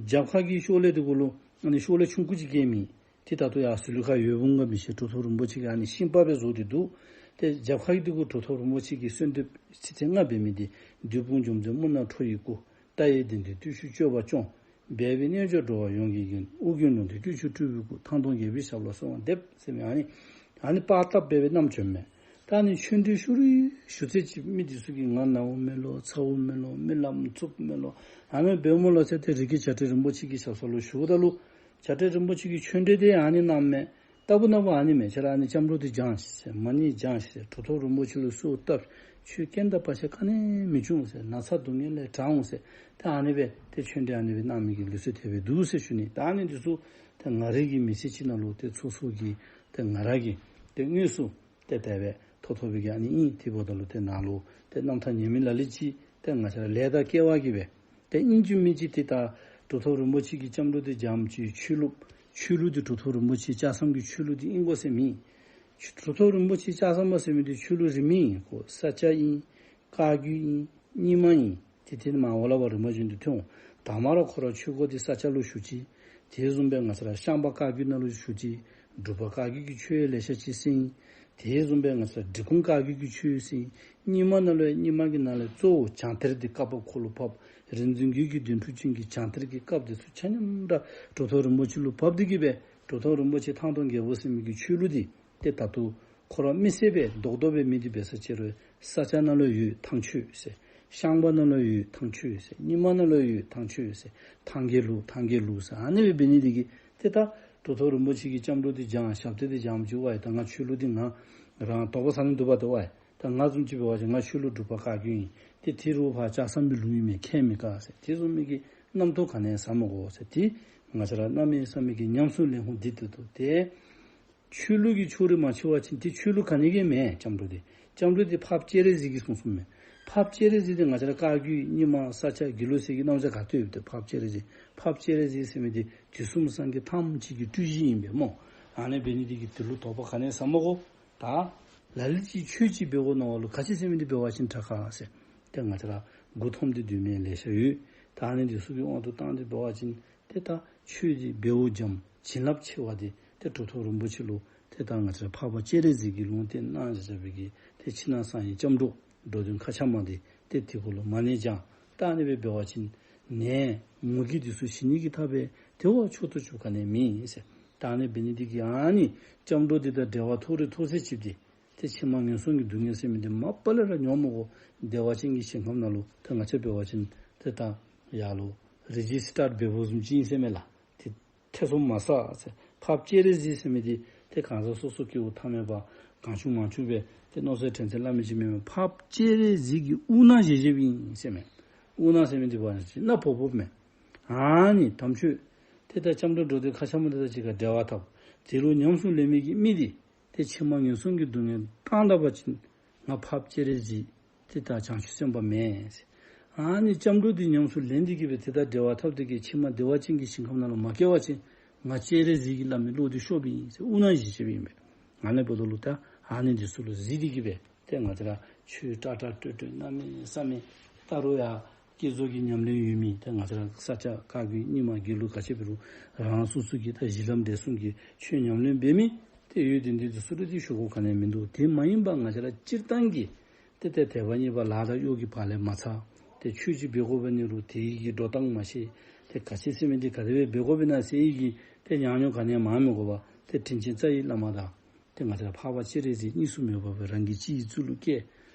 རྒྱབ་ཁ་གི་ཤོག་ལེབ་དེ་གུ་ལུ་ཨ་ནི་ཤོག་ལེབ་ཆུང་ཀུ་ཅིག་བཀལ་མི་དེ་ད་ལྟོ་ཡར་ཟི་ལིང་ཁ་ཡོད་འོང་ག་མི་ཤེས། གྲུབ་ཐོབ་རིན་པོ་ཆེ་གིས་ཨ་ནི་ཤིང་པ་སྦེ་བཟོ་སྟེ་འདུག། དེ་རྒྱབ་ཁ་གི་དེ་གུ་གྲུབ་ཐོབ་རིན་པོ་ཆེ་གིས་གསོལ་འདེབས་ཚིགས་བཅད་ལྔ་འབད་མི་དེ། བདུད་དཔུང་འཇོམས་མཛད་སྨུག་ནག་ཁྲོ་ཡི་སྐུ། རྟ་ཡི་གདན་འདྲེན་བརྟུལ་ཞུགས་སྤྱོད་པ་སྐྱོང་། སྦས་པའི་རྣལ་འབྱོར་འགྲོ་བ་ཡོངས་ཀྱི་མགོན། ཨོ་རྒྱན་ལུང་བསྟན་དཀྱིལ་ཆོག་སྤྲུལ་པའི་སྐུ། ཐང་སྟོང་རྒྱལ་པོའི་ཞབས་ལ་གསོལ་བ་འདེབས་ཟེར་མི་ཨ་ནི་ཨ་ནི་པར་བཏབ་སྦེ་སྦེ་བསྣམས་བྱོནམ་མས། ད་ཨ་ནི་ཆོས་འབྲེལ་ཤུལ་ལུ་ཞུ་ཚད་ཅིག་མི་འདི་ཚུ་གིས་ང་ན་བོ་མེ་ལོ་ཚ་བོ་མེ་ལོ་རྨི་ལམ་རྩུབ་མེ་ལོ་ཨ་ནི་འབདཝ་མས་ལོ་ཟེར་ཏེ་རི་སྐེད་བྱ་བྲལ་རིན་པོ་ཆེ་གི་ཞབས་ས་ལུ་བཞུགསཔ་ད་ལུ་བྱ་བྲལ་རིན་པོ་ཆེ་གིས་ཆོས་འབྲེལ་དེ་ཨ་ནི་གནངམ་མས། ལྟ་བུ་ན་བོ་ཨ་ནི་མས། ཁྱེད་ར་ཨ་ནི་སྐྱབས་འགྲོ་འདི་སྦྱང་ཤིག་ཟེར། མ་ཎི་སྦྱང་ཤིག་ཟེར། གྲུབ་ཐོབ་རིན་པོ་ཆེ་ལུ་གསོལཝ་བཏབ། ཁྱོད་རྐྱེན་དང་བར་ཆད་ག་ནི་ཡང་མི་འབྱུང་ཟེར། ན་ཚ་སྡུག་བསྔལ་ལས་དྲག་འོང་ཟེར། ད་ཨ་ནི་སྦེ་དེ་ཆོས་འབྲེལ་ཨ་ནི་སྦེ་གནང་མི་གི་ལུགས་སྲོལ་དེ་སྦེ་འདུག་ཟེར་ཞུ་ནི། ད་ཨ་ནི་འདི་ཚུ་ད་ང་རའི་གི་མི་ཚེ་ཅིག་ནང་ལུ་དེ་ཚོགས་ཚོགས་ཀྱི་དེ་ང་ར་གི་དེ་དངོས་སུ་དེ་དེ་སྦེ་ཐོབ་ཐོབ་པའི་གི་ཨ་ནི་ཨིན། དེ་འབདཝ་ད་ལུ་དེ་ནང་ལུ་དེ་རྣམ་ཐར་ཉན་མི་ལ་ལུ་ཅིག་དེ་ང་བཅས་ར་ལས་དང་སྐལ་བ་གིས་སྦེ་དེ་ཨིན་ཅི་མིན་ཅི་དེ་ད་གྲུབ་ཐོབ་རིན་པོ་ཆེ་གི་སྐྱབས་འགྲོ་དེ་སྦྱངམ་ཅིག་ཆོས་ལུགས་ཆོས་ལུགས་དེ་གྲུབ་ཐོབ་རིན་པོ་ཆེ་ལྕགས་ཟམ་གི་ཆོས་ལུགས་དེ་ཨིན་དགོ་ཟེར་མེན། གྲུབ་ཐོབ་རིན་པོ་ཆེ་ལྕགས་ཟམ་པ་ཟེར་མི་དེ་ཆོས་ལུགས་རིས་མེད་ཨིན། ཁོ་ས་སྐྱ་ཨིན། བཀའ་བརྒྱུད་ཨིན། རྙིང་མ་ཨིན། དེ་དེ་ནི་མར་འོག་ལས་ཕར་རིམ་པ་བཞིན་དུ་ཐོན་འོང་། དང་པ་ར་ཁོ་ར་ཆོས་སྒོ་དེ་ས་སྐྱ་ལུ་ཞུགས་ཅི། དེ་བཟུམ་སྦེ་ང་བཅས་ར་ཤངས་པ་བཀའ་བརྒྱུད་ནང་ལུ་ཞུགས་ཅི། འབྲུག་པ་བཀའ་བརྒྱུད་ཀྱི་ཆོས་ལེ་ཤ་ཅིག་གསན། དེ་བཟུམ་སྦེ་ང་བཅས་ར་འབྲི་གུང་བཀའ་བརྒྱུད་ཀྱི་ཆོས་གསན། རྙིང་མ་ནང་ལུ་ཡང་རྙིང་མ་གི་ནང་ལས་གཙོ་བོ་བྱང་གཏེར་འདི་བཀའ་བབས་ཁོ་ལུ་བབས། རིག་འཛིན་རྒྱུད་ཀྱི་བདུན་ཕྲག་ཅན་གྱི་བྱང་གཏེར་གྱི་བཀའ་དེ་ཚུ་ཆ་མཉམ་ར་གྲུབ་ཐོབ་རིན་པོ་ཆེ་ལུ་བབས་ཏེ་གི་སྦེ་གྲུབ་ཐོབ་རིན་པོ་ཆེ་ཐང་སྟོང་རྒྱལ་པོ་ཟེར་མི་གི་ཆོས་ལུགས་འདི་དེ་ད་ལྟོ་ཁོ་ར་མི་སེར་སྦེ་རྡོག་རྡོག་སྦེ་མི་འདི་འབད་ས་ཅིག་རུང་ས་སྐྱ་ནང་ལུ་ཡོད་ཐང་ཆོས་ཟེར། ཤངས་པ་ནང་ལུ་ཡོད་ཐང་ཆོས་ཟེར། རྙིང་མ་ནང་ལུ་ཡོད་ཐང་ཆོས་ཟེར། ཐང་རྒྱལ་ལུགས་ཐང་རྒྱལ་ལུགས་ཟེར། ཨ་ནི་སྦེ་འབད་ནི་འདི་གིས་དེ་ད་གྲུབ་ཐོབ་རིན་པོ་ཆེ་གི་སྐྱབས་འགྲོ་འདི་སྦྱང་ཞབས་སྟེགས་འདི་སྦྱངམ་ཅིག་ཝའི་ད་ང་ཆོས་ལུགས་འདི་ང་རང་དོགས་པ་ཟ་ནི་འདུག་པ་དེ་ཝའི། ད་ང་བཟུམ་ཅིག་འབད་བ་ཅིན་ང་ཆོས་ལུགས་འབྲུག་པ་བཀའ་བརྒྱུད་ཨིན། དེ་དེ་རུང་ཕར་ལྕགས་ཟམ་པའི་ལུགས་ཨིན་མས། ཁས་མི་བླངས་ཟེར། དེ་བཟུམ་མའི་གི་རྣམ་རྟོག་ག་ནི་ཡང་ཟ་མི་དགོ་ཟེར། དེ་ང་བཅས་ར་གནམ་མེད་ས་མེད་ཀྱི་ཉམས་སུ་ལེན་དགོཔ་འདི་འདུག་ཏོ། དེ་ཆོས་ལུགས་ཀྱི་ཕྱོགས་རིས་མ་ཕྱེ་བ་ཅིན་དེ་ཆོས་ལུགས་ག་ནི་གི་མེན། སྐྱབས་འགྲོ་དེ་སྐྱབས་འགྲོ་དེ་འཕགས་པ་སྤྱན་རས་གཟིགས་ཀྱིས་གསུངས་གསུངསམ་མས། འཕགས་པ་སྤྱན་རས་གཟིགས་དེ་ང་བཅས་ར་བཀའ་བརྒྱུད་རྙིང་མ་ས་སྐྱ་དགེ་ལུགས་ཟེར་གྱི་རྣམ་གཞག་ག་ཏེ་ཡོད་དེ། འཕགས་པ་སྤྱན་རས་གཟིགས། འཕགས་པ་སྤྱན་རས་གཟིགས་ཟེར་མི་དེ་དུས་གསུམ་སངས་རྒྱས་ཐམས་ཅད་ཀྱི་སྤྲུལ་གཞི་ཨིན་པས་སྨོ། ཨ་ནི་འབད་ནི་འདི་གིས་དེ་ལུ་དོགས་པ་ག་ནི་ཡང་ཟ་མི་དགོ། ད་ལ་ལུ་ཅིག་ཆོས་ཅིག་འབད་དགོ་མནོ་བ་ལུ་ག་ཅི་ཟེར་མི་འདི་འབད་བ་ཅིན་དྲག་ག་ཟེར། དེ་ང་བཅས་ར་མགུ་འཐོམས་ཏེ་སྡོད་མི་ལེ་ཤ་ཡོད། ད་ཨ་ནི་འདི་ཚུ་གི་དབང་དུ་བཏང་སྟེ་འབད་བ་ཅིན་དེ་ད་ཆོས་འདི་འབདཝ་འཇམ་བྱིན་རླབས་ཆེ་བ་དེ་ ཏེ་གྲུབ་ཐོབ་རིན་པོ་ཆེ་ལུ་ཏེ་ད་ང་བཅས་འཕགས་པ་སྤྱན་རས་གཟིགས་ཀྱིས་ལུང་བསྟན་གནང་བཞག་པའི་གི་ཏེ་ཕྱི་ནང་གསང་བའི་སྐྱབས་འགྲོ་འགྲོ་དོན་མཁའ་ཁྱབ་མ་དེ་ཏེ་དེ་གུ་ལུ་མ་ཎི་བགྱང་། ད་ཨ་ནི་སྦེ་འབད་བ་ཅིན་ནད་མུ་གེ་འདི་ཚུ་ཞི་ནི་གི་ཐབས་དེ་བ་མཆོག་ཏུ་གྱུར་ག་ནི་མེད་ཟེར། ད་ཨ་ནི་འབད་ནི་འདི་གིས་ཨ་ནི་སྐྱབས་འགྲོ་འདི་དང་འབྲེལ་བ་ཐོགས་རེ་ཐོགས་ཟེར་ཅིག་ཏེ་ཏེ་ཕྱི་མ་ངན་སོང་གི་སྡུག་བསྔལ་ཟེར་མི་འདི་མ་པ་ལས་ར་མྱོང་མི་དགོ། བདེ་བ་ཅན་གྱི་ཞིང་ཁམས་ནང་ལུ་ཏེ་ང་བཅས་འབད་བ་ཅིན་ཏེ་ད་ཡར་ལུ་རི་ཇི་སི་ཊར་འབད་བཟུམ་ཅིག་ཨིན་ཟེར་མས་ལགས། ཏེ་ཐེ་ཚོམ་མ་ཟ་ཟེར། འཕགས་པ་སྤྱན་རས་གཟིགས་ཟེར་མི་འདི་ཏེ་གང་ཟག་སོ་སོ་སྐྱེ་བོ་ཐ་མལ་པ་གང་བྱུང་མང་བྱུང་སྦེ་ཏེ་མནོ་ཚད་དྲན་ཚད་སླབ་མི་ཅིག་མེན་མས། འཕགས་པ་སྤྱན་རས་གཟིགས་ཀྱིས་དབུ་ནག་བཞེས་བཞེསཔ་ཨིན་ཟེར་མས། དབུ་ནག་ཟེར་མི་འདི་བ་ཅིན་ན་བོ་བོ་མས། ཨ་ནི་དམ་ཆོས་ཏེ་ད་སྐྱབས་འགྲོ་འགྲོ་དོན་མཁའ་ཁྱབ་མ་དེ་དང་གཅིག་ཁར་འབྲེལ་བ་འཐབ། དེ་ལུ་ཉམས་སུ་ལེན་མི་གི་མི་འདི་ཏེ་ཕྱི་མ་ངན་སོང་གི་སྡུག་བསྔལ་བཏང་ད་པ་ཅིན་ང་འཕགས་པ་སྤྱན་རས་གཟིགས་ཏེ་ད་བྱང་ཆུབ་སེམས་དཔའ་མེན། ཨ་ནི་སྐྱབས་འགྲོ་འདི་ཉམས་སུ་ལེན་ཏེ་གི་སྦེ་ཏེ་ད་འབྲེལ་བ་འཐབ་སྟེ་གི་ཕྱི་མ་བདེ་བ་ཅན་གྱི་ཞིང་ཁམས་ནང་ལུ་མ་སྐྱེ་བ་ཅིན་ང་སྤྱན་རས་གཟིགས་ཀྱིས་སླབ་མི་བློ་འདི་ཤོར་བ་ཨིན་ཟེར་དབུ་ནག་བཞེས་བཞེསཔ་ཨིན་པས། ང་ལས་བོ་དོ་ལུ་ད་ཨ་ནི་འདི་ཚུ་ལུ་གཟིགས་ཏེ་གི་སྦེ་ཏེ་ང་བཅས་ར་ཆོས་ཏག་ཏག་སྤྲོས་སྤྲོས་གནམ་མེད་ས་མེད་ད་རུང་ཡང་བསྐྱེད་རྫོགས་ཀྱི་ཉམས་ལེན་ཡོད་མི་ཏེ་ང་བཅས་ར་ས་སྐྱ་བཀའ་བརྒྱུད་རྙིང་མ་དགེ་ལུགས་ག་ཅི་འབད་རུང་རང་རང་སོ་སོ་གི་ད་གཞི་ལམ་འབྲས་གསུམ་གྱི་ཆོས་ཉམས་ལེན་འབད་མི་ཏེ་ཡོད། དེ་འདི་ཚུ་ལུ་ཏེ་ཞུ་དགོཔ་ག་ནི་ཡང་མིན་འདུག། དེ་མ་ཡིན་པ་ང་བཅས་ར་སྤྱིར་བཏང་གི་ཏེ་ཏེ་དད་པ་གཉིས་པ་ལག་དང་གཡོག་གི་བར་ལས་མ་ཚར། ཏེ་ཆོས་ཅིག་འབད་དགོ་པ་ནི་རུང་དེ་གི་འགྲོ་སྟངས་མ་ཤེས། ཏེ་ག་ཅི་ཟེར་མི་འདི་ག་དེ་སྦེ་འབད་དགོ་པས་ན་ཟེར་ཡི་གི་ཏེ་ཉག་ཉོག་ག་ནི་ཡང་མང་མི་དགོ་པར་ཏེ་དྲིན་ཅན་རྩ་བའི་བླ་མ་དང་ཏེ་ང་བཅས་ར་འཕགས་པ་སྤྱན་རས་གཟིགས་གཉིས་སུ་མེད་པ་སྦེ་རང་གི་སྤྱི་ཡི་གཙུག་ལུ་བཀལ།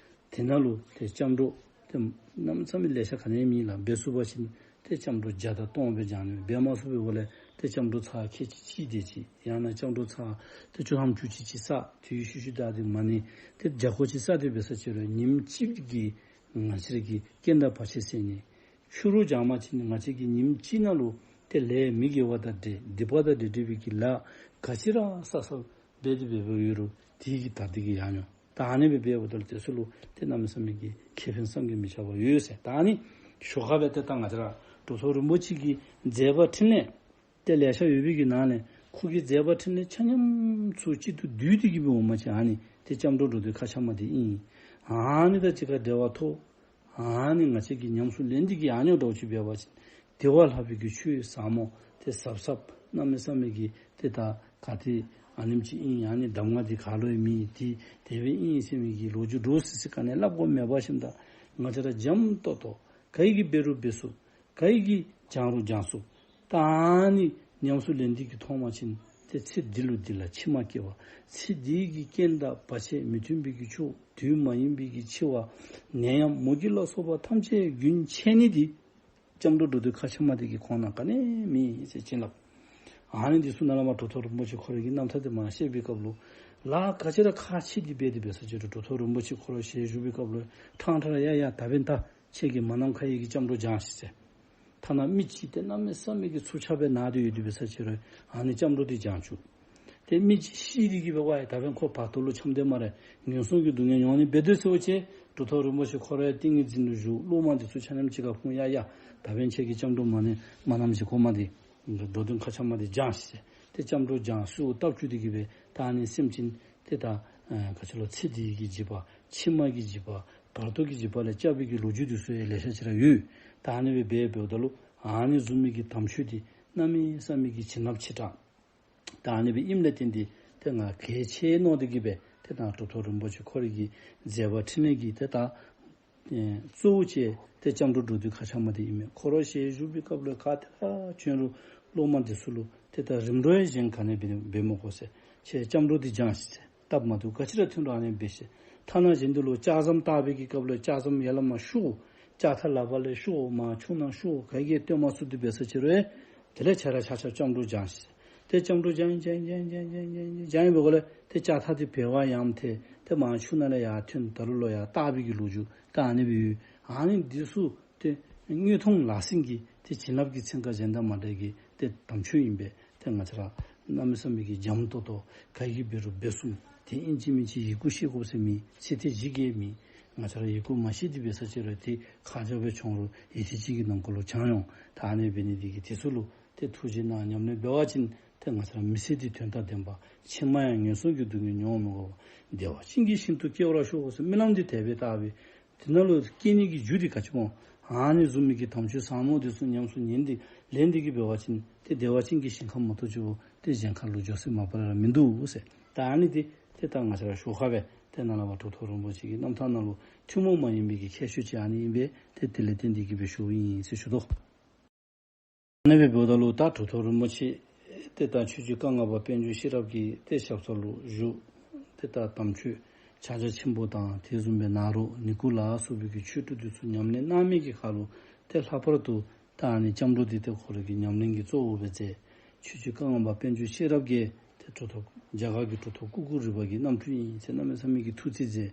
དེ་ནང་ལུ་ཏེ་སྐྱབས་འགྲོ་ཏེ་གནམ་མེད་ས་མེད་ལེ་ཤ་ག་ནི་ཡང་མེད་ལགས། འབད་ཚུགས་པ་ཅིན་ཏེ་སྐྱབས་འགྲོ་བརྒྱ་དང་སྟོང་སྦེ་བགྱང་ནི། འབད་མ་ཚུགས་པའི་འོག་ལས་ཏེ་སྐྱབས་འགྲོ་ཚར་ཁལ་གཅིག་གཅིག་དེ་ཅིག་ཡང་ན་སྐྱབས་འགྲོ་ཚར་ཏེ་བཅུ་ཐམ་བཅུ་གཅིག་ཅིག་བསགས། དུས་ཤུལ་ཤུལ་བདའ་སྟེ་མ་ཎི་ཏེ་བརྒྱ་སྐོར་ཅིག་བསགས་ཏེ་འབད་ས་ཅིག་རུང་ཉིནམ་གཅིག་གིས་ང་བཅས་ར་གི་རྐྱེན་དང་བར་ཆད་སེལ་ནི། ཕྱི་རུ་བགྱང་པ་ཅིན་ང་བཅས་ཀྱིས་ཉིནམ་གཅིག་ནང་ལུ་ཏེ་ལས་མི་དགེ་བ་དང་འབྲེལ་སྡིག་པ་དང་འབྲེལ་འབྲེལ་བའི་གི་ལཱ་ག་ཅི་ར་བསགས་བསགས་འབད་དེ་འབད་འབདཝ་ཡོད་རུང་དེ་གི་དག་སྟེ་གི་ཡང་མྱོང་། ད་ཨ་ནི་སྦེ་འབདཝ་ད་ལུ་དེ་ཚུ་ལུ་ཏེ་གནམ་མེད་ས་མེད་ཀྱི་ཁེ་ཕན་བསམ་གྱིས་མི་ཁྱབ་པ་ཡོད་ཟེར། ད་ཨ་ནི་ཞོར་ཁ་སྦེ་ཏེ་ད་ང་བཅས་ར་གྲུབ་ཐོབ་རིན་པོ་ཆེ་གི་མཛད་པ་འཕྲིན་ལས་ཏེ་ལེ་ཤ་ཡོད་པའི་གི་ནང་ལས་ཁོ་གི་མཛད་པ་འཕྲིན་ལས་ཆ་མཉམ་ཚུ་གཅིག་ཏུ་བསྡུས་ཏེ་གི་སྦེ་འོང་པ་ཅིན་ཨ་ནི་ཏེ་སྐྱབས་འགྲོ་འགྲོ་དོན་མཁའ་ཁྱབ་མ་དེ་ཨིན། ཨ་ནི་དང་གཅིག་ཁར་འབྲེལ་བ་ཐོགས། ཨ་ནི་ང་བཅས་ཀྱིས་ཉམས་སུ་ལེན་ཏེ་གི་ཨ་ནི་འདྲཝ་ཅིག་འབད་བ་ཅིན་དེ་བ་ལྷག་པའི་གི་ཆོས་ཟབ་མོ་ཏེ་ཟབ་ཟབ་གནམ་མེད་ས་མེད་ཀྱི་ཏེ་ད་ག་ཏེ་ཨ་ནེམ་ཅིག་ཨིན། ཨ་ནི་གདམས་ངག་འདི་ག་ལུ་ཡང་མེད། ཏེ་དེ་སྦེ་ཨིན་ཟེར་མི་གི་ལོ་རྒྱུས་འདྲོག་སི་སི་ག་ནི་ཡང་སླབ་དགོཔ་མེད་པ་ཞིནམ་ད་ང་བཅས་ར་འཇམ་ཏོག་ཏོ་ག་ཡི་གིས་འབད་རུང་འབད་ཚུགས། ག་ཡི་གིས་བགྱང་རུང་བགྱང་ཚུགས། ད་ཨ་ནི་ཉམས་སུ་ལེན་ཏེ་གི་ཐོན་པ་ཅིན་ཏེ་ཚེ་འདི་ལུ་འདི་ལ་ཕྱི་མ་སྐྱེ་བ། ཚེ་འདི་གི་རྐྱེན་དང་བར་ཆད་མི་མཐུན་པའི་གི་ཕྱོགས་དུས་མ་ཡིན་པའི་གི་འཆི་བ་ནད་ཡམས་མུ་གེ་ལ་སོགས་པ་ཐམས་ཅད་རྒྱུན་ཆད་ནི་འདི་སྐྱབས་འགྲོ་འགྲོ་དོན་མཁའ་ཁྱབ་མ་དེ་གི་ཁོང་ན་ག་ནི་ཡང་མེད་ཟེར་བྱིན་རླབས། ཨ་ནི་འདི་ཚུ་ནཱ་ལས་མར་གྲུབ་ཐོབ་རིན་པོ་ཆེ་ཁོ་རའི་གི་རྣམ་ཐར་དེ་མར་བཤད་པའི་སྐབས་ལུ་ལཱ་ག་ཅི་ར་ཁག་ཆེ་འདི་འབད་དེ་འབད་ས་ཅིག་རུང་གྲུབ་ཐོབ་རིན་པོ་ཆེ་ཁོ་ར་ཞལ་བཞུགས་པའི་སྐབས་ལུ་ཕྲང་ཕྲང་ཡ་ཡ་ད་འབདན་ད་ཁྱེད་ཀྱིས་མ་ནམ་མཁའ་ཡི་གི་སྐྱབས་འགྲོ་བགྱང་ཤིག་ཟེར། ཐ་ན་མི་གཅིག་ཏེ་གནམ་མེད་ས་མེད་ཀྱི་ཚུབ་ཆག་སྦེ་ན་སྟེ་ཡོད་དེ་འབད་ས་ཅིག་རུང་ཨ་ནི་སྐྱབས་འགྲོ་འདི་བགྱང་བཅུག། ཏེ་མི་གཅིག་ཤི་སྟེ་གི་འབད་བ་ཡི་ད་འབདན་ཁོ་བར་དོ་ལུ་འཁྱམས་ཏེ་སྨ་རེ་ངན་སོང་གི་སྡུག་བསྔལ་མྱོང་ནི་འབད་དོ་ཟེར་བ་ཅིན་གྲུབ་ཐོབ་རིན་པོ་ཆེ་ཁོ་རའི་ཏིང་ངེ་འཛིན་ལུ་བཞུགས། སློབ་མ་འདི་ཚུ་ཆ་མཉམ་གཅིག་ཁར་ཕུང་། ཡ་ཡ་ད་འབདན་ཁྱེད་ཀྱིས་སྐྱབས་འགྲོ་མ་ཎི་མ་ནམ་མཁའི་གོ་མ་འདི་འགྲོ་དོན་མཁའ་ཁྱབ་མ་འདི་བགྱང་ཤིག་ཟེར། ཏེ་སྐྱབས་འགྲོ་བགྱང་གསོལ་བཏབ་བཅུག་སྟེ་གི་སྦེ་ད་ཨ་ནི་སེམས་ཅན་ཏེ་ད་ག་ཅི་ལོ་ཚེ་འདི་གི་འཇིགས་པ་ཕྱི་མ་གི་འཇིགས་པ་བར་དོ་གི་འཇིགས་པ་ལས་བསྐྱབ་པའི་གི་ལོ་རྒྱུས་འདི་ཚུ་ཡང་ལེ་ཤ་ཅིག་ར་ཡོད། ད་ཨ་ནི་སྦེ་འབད་འབདཝ་ད་ལུ་ཨ་ནི་བཟུམ་མའི་གི་དམ་ཆོས་འདི་གནམ་མེད་ས་མེད་ཀྱི་བྱིན་རླབས་ཆེ་དྲགས། ད་ཨ་ནི་སྦེ་ཨིནམ་ལས་བརྟེན་ཏེ་ཏེ་ང་གལ་ཆེ་མནོ་སྟེ་གི་སྦེ་ཏེ་ད་གྲུབ་ཐོབ་རིན་པོ་ཆེ་ཁོ་རའི་གི་མཛད་པ་འཕྲིན་ལས་ཀྱི་ཏེ་ད་གཙོ་བོ་བཅས་ཏེ་སྐྱབས་འགྲོ་འགྲོ་དོན་མཁའ་ཁྱབ་མ་དེ་ཨིན་མས། ཁོ་ར་ཞལ་བཞུགས་པའི་སྐབས་ལུ་ག་ཏེ་ར་བྱོན་རུང་སློབ་མ་འདི་ཚུ་ལུ་ཏེ་ད་རིམ་གྲོ་ཡང་གཞན་ག་ནི་འབད་འབད་མི་དགོ་ཟེར། ཁྱེད་སྐྱབས་འགྲོ་འདི་བགྱང་ཤིག་ཟེར། སྟབས་མ་བདེཝ་ག་ཅི་ར་ཐོན་རུང་ཨ་ནི་འབད་ཤིག། ཐ་ན་གཞན་དུ་ལུ་ལྕགས་ཟམ་བཏགས་པའི་གི་སྐབས་ལུ་ལྕགས་ཟམ་ཡར་ལས་མར་བཤུག། ལྕགས་ཐག་ལག་པ་ལས་བཤུག། མར་ཆུ་ནང་བཤུག། ག་གིས་ཡང་བཏོན་མ་ཚུགས་ཏེ་འབད་ས་ཅིག་རུང་དེ་ལས་ཁྱེད་ར་ཆ་ཁྱབ་སྐྱབས་འགྲོ་བགྱང་ཤིག། ཏེ་སྐྱབས་འགྲོ་བགྱང་བགྱང་བགྱང་བགྱང་བགྱང་བགྱང་བགྱང་བགྱང་བའི་སྒོ་ལས་ཏེ་ལྕགས་ཐག་དེ་བལ་བ་ཡངས་ཏེ་ཏེ་མར་ཆུ་ནང་ལས་ཡར་ཐོན། ད་རུང་ལོག་ཡར་བཏགས་པའི་གི་ལོ་རྒྱུས་ད་ཨ་ནི་སྦེ་ཡོད། ཨ་ནི་འདི་ཚུ་ཏེ་དངོས་མཐོང་ལག་ཟིན་གྱི་ཏེ་བྱིན་རླབས་ཀྱི་ཚན་ཁ་གཞན་དང་མ་འདྲ་གི་ཏེ་དམ་ཆོས་ཨིན་པས། ཏེ་ང་བཅས་ར་གནམ་མེད་ས་མེད་ཀྱི་འཇམ་ཏོང་ཏོ་ག་གིས་འབད་རུང་འབད་ཚུགས། ཏེ་ཨིན་ཅི་མིན་ཅི་ཡི་གུ་ཤེས་དགོ་ཟེར་མེད། ཚིག་ཐེངས་བཞི་བརྒྱ་མེད། ང་བཅས་ར་ཡི་གུ་མ་ཤེས་ཏེ་འབད་ས་ཅིག་རུང་ཏེ་ཁ་འཇམ་སྦེ་བྱུང་རུང་ཡུད་ཐེངས་གཅིག་གི་ནང་འཁོད་ལུ་བགྱང་ཡོང་། ད་ཨ་ནི་འབད་ནི་འདི་གིས་དེ་ཚུ་ལུ་ཏེ་ཐུགས་རྗེ་གནང་ཉམས་ལེན་འབད་བ་ཅིན་ཏེ་ང་བཅས་ར་མི་ཚེ་འདི་དོན་དང་ལྡན་པ་ཕྱི་མ་ཡང་ངན་སོང་གི་སྡུག་བསྔལ་མྱོང་མི་དགོ་པར་བདེ་བ་ཅན་གྱི་ཞིང་དུ་སྐྱེ་བར་ཤོག་ཟེར་སྨོན་ལམ་འདི་དེ་སྦེ་བཏབ་པས། དེ་ནང་ལུ་སྐྱེ་ནི་གི་རྒྱུ་དེ་ག་ཅི་སྨོ། ཨ་ནི་བཟུམ་མའི་གི་དམ་ཆོས་ཟབ་མོ་དེ་ཚུ་ཉམས་སུ་ཉན་ཏེ་ལེན་ཏེ་གི་འབད་བ་ཅིན་ཏེ་བདེ་བ་ཅན་གྱི་ཞིང་ཁམས་མ་གཏོགས་ཅིག་པོ་ཏེ་གཞན་ཁར་ལུ་འགྱོ་ས་མ་པ་ལས་ར་མིན་འདུག་ཟེར། ད་ཨ་ནི་དེ་ཏེ་ད་ང་བཅས་ར་ཞོར་ཁ་སྦེ་ཏེ་ནཱ་ལས་ཕར་གྲུབ་ཐོབ་རིན་པོ་ཆེ་གི་རྣམ་ཐར་ནང་ལུ་ཐུན་མོང་མ་ཡིན་པའི་གི་ཁྱད་ཆོས་ཅིག་ཨ་ནི་ཨིན་པས། ཏེ་དེ་ལས་བརྟེན་ཏེ་གི་སྦེ་ཞུཝ་ཨིན་ཟེར་ཞུ་དོ། ཨ་ནི་སྦེ་འབདཝ་ད་ལུ་ད་གྲུབ་ཐོབ་རིན་པོ་ཆེ་ཏེ་ད་ཆོས་རྗེ་ཀ་ང་པ་དཔལ་འབྱོར་ཤེས་རབ་ཀྱི་ཏེ་ཞབས་ས་ལུ་བཞུགས། ཏེ་ད་དམ་ཆོས་ཕྱག་རྒྱ་ཆེན་པོ་དང་དེ་བཟུམ་སྦེ་ནཱ་རོ་ནི་ཀུ་ལ་སོགས་པའི་གི་ཆོས་དྲུག་དེ་ཚུ་ཉམས་ལེན་གནང་མི་གི་ཁར་ལུ་ཏེ་ལྷག་པར་དུ་ད་ཨ་ནི་སྐྱབས་འགྲོ་འདི་ཏེ་ཁོ་རའི་གི་ཉམས་ལེན་གྱི་གཙོ་བོ་སྦེ་མཛད། ཆོས་རྗེ་ཀ་ང་པ་དཔལ་འབྱོར་ཤེས་རབ་ཀྱིས་ཏེ་གྲུབ་ཐོབ་རྒྱ་གར་གྱི་གྲུབ་ཐོབ་ཀུ་ཀུ་རི་པ་གི་རྣམ་འཕྲུལ་ཨིན་ཟེར་གནམ་མེད་ས་མེད་ཀྱི་ཐུགས་རྩིས་མཛད།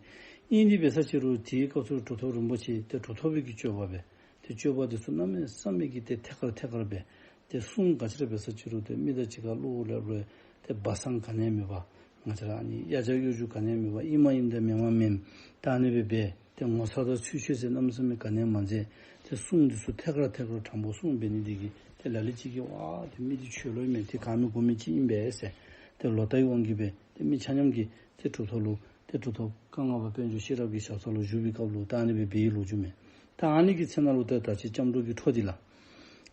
ཨིན་དེ་འབད་ས་ཅིག་རུང་དེའི་སྐབས་སུ་གྲུབ་ཐོབ་རིན་པོ་ཆེ་ཏེ་གྲུབ་ཐོབ་པའི་གི་སྤྱོད་པ་སྦེ་ཏེ་སྤྱོད་པ་དེ་ཚུ་གནམ་མེད་ས་མེད་ཀྱི་ཏེ་ཐད་ཀར་ཐད་ཀར་སྦེ་ཏེ་གསུང་ག་ཅི་ར་འབད་ས་ཅིག་རུང་ཏེ་མི་དང་གཅིག་ཁར་བློ་ལ་བློ་ཏེ་སྦ་གསང་ག་ནི་ཡང་མེད་པར་ང་བཅས་ར་ཨ་ནི་གཡར་ཆ་གཡོ་སྒྱུ་ག་ནི་ཡང་མེད་པར་ཨིན་མ་ཨིན་དང་མེན་མ་མེན་ད་ཨ་ནི་སྦེ་འབད་ཏེ་ངོ་ཚ་དང་ཚུལ་འཆོས་ཟེར་གནམ་མེད་ས་མེད་ག་ནི་ཡང་མ་མཛད། ཏེ་གསུང་དེ་ཚུ་ཐད་ཀར་ཐད་ཀར་དྲང་པོ་གསུངས་འབད་ནི་དེ་གིས་ཏེ་ལ་ལུ་ཅིག་གིས་ཝ་ཏེ་མི་འདི་ཆོས་ལོ་མེན་ཏེ་གང་མི་གོ་མི་ཅིག་ཨིན་པས་ཟེར་ཏེ་ལོག་ལྟའི་དབང་གིས་སྦེ་ཏེ་མི་ཆ་མཉམ་གྱིས་ཏེ་གྲུབ་ཐོབ་ལུ་ཏེ་གྲུབ་ཐོབ་ཀ་ང་པ་དཔལ་འབྱོར་ཤེས་རབ་ཀྱི་ཞབས་ས་ལུ་བཞུགས་པའི་སྐབས་ལུ་ད་ཨ་ནི་སྦེ་འབད་བའི་ལོ་རྒྱུས་མས། ད་ཨ་ནི་གི་ཚེ་ན་ལུ་ཏེ་ད་ཅི་སྐྱབས་འགྲོ་གི་འཕྲོ་འདི་ལ་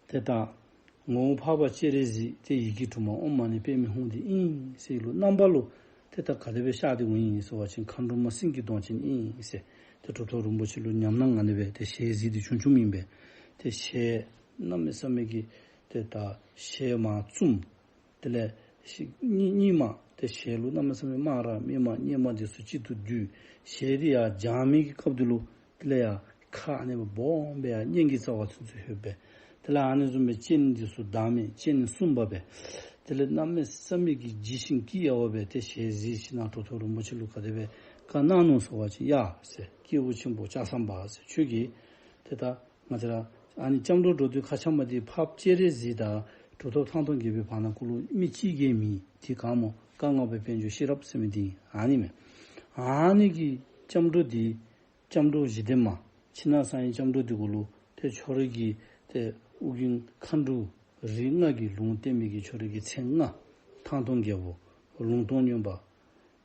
ཏེ་ད་ངོ་བོ་འཕགས་པ་སྤྱན་རས་གཟིགས་ཏེ་ཡི་གེ་དྲུག་མ་ཨོཾ་མ་ཎི་པདྨེ་ཧཱུྃ་འདི་ཨིན་ཟེར་ལུ་རྣམ་པ་ལུ་ཏེ་ད་ག་དེ་སྦེ་ཤར་ཏེ་འོང་ཡི་ཟེར་བ་ཅིན་མཁའ་འགྲོ་མ་སེང་གེའི་གདོང་ཅན་ཨིན་ཟེར་ཏེ་གྲུབ་ཐོབ་རིན་པོ་ཆེ་ལུ་ཉམས་སྣང་ཨ་ནི་སྦེ་ཏེ་ཞལ་གཟིགས་ཏེ་བྱུང་བྱུངམ་ཨིན་པས། ཏེ་ཞལ་གནམ་མེད་ས་མེད་ཀྱི་ཏེ་ད་ཞལ་མར་བཙུམས། དེ་ལས་ཤིག་གཉིས་གཉིས་མ་ཏེ་ཞལ་ལུ་གནམ་མེད་ས་མེད་དམར་ར་སྨིན་མ་གཉེར་མ་དེ་ཚུ་གཅིག་ཏུ་བསྡུས། ཞལ་དེ་ཡར་སྦྱང་མི་གི་སྐབས་དེ་ལུ་དེ་ལས་ཡར་ཁ་ཨ་ནི་སྦེ་སྦོམ་སྦེ་ཡར་སྙན་གྱི་རྩ་བ་ཚུན་ཚོད་ལྷོད་པས། དེ་ལས་ཨ་ནི་བཟུམ་སྦེ་སྤྱན་དེ་ཚུ་བདག་མེད་སྤྱན་གསུམ་པ་སྦེ། དེ་ལས་གནམ་མེད་ས་མེད་ཀྱི་ལྗིད་ཤིང་སྐྱི་གཡའ་བ་སྦེ་ཏེ་ཞལ་གཟིགས་ཞིནམ་ལས་གྲུབ་ཐོབ་རིན་པོ་ཆེ་ལུ་ག་དེ་སྦེ་བཀའ་གནང་ནུག་ཟེར་བ་ཅིན་ཡ་ཟེར་སྐྱེས་བུ་ཆེན་པོ་ལྕགས་ཟམ་པ་ཟེར་ཁྱོད་ཀྱིས་ཏེ་ད་ང་བཅས་ར་ཨ་ནི་སྐྱབས་འགྲོ་འགྲོ་དུས་ཁ་འཆམ་པ་འདི་འཕགས་པ་སྤྱན་རས་གཟིགས་དང་གྲུབ་ཐོབ་ཐང་སྟོང་རྒྱལ་པོའི་བར་ན་ཀུ་ལུ་མི་གཅིག་ཀྱང་མེད། དེ་ག་སྨོ་ཀ་ང་པ་དཔལ་འབྱོར་ཤེས་རབ་ཟེར་མི་འདི་ཨ་ནི་མས། ཨ་ནི་གི་སྐྱབས་འགྲོ་འདི་སྐྱབས་འགྲོ་བཞི་ལྡན་མ་ཕྱི་ནང་གསང་བའི་སྐྱབས་འགྲོ་འདི་གུ་ལུ་ཏེ་ཁྱོད་རའི་གི་ཏེ་ཨོ་རྒྱན་མཁའ་འགྲོ་རིགས་ལྔ་གི་ལུང་བསྟན་མི་གི་ཁྱོད་རའི་གི་མཚན་ལྔ་ཐང་སྟོང་རྒྱལ་པོ་ལུང་སྟོང་སྨྱོན་པ།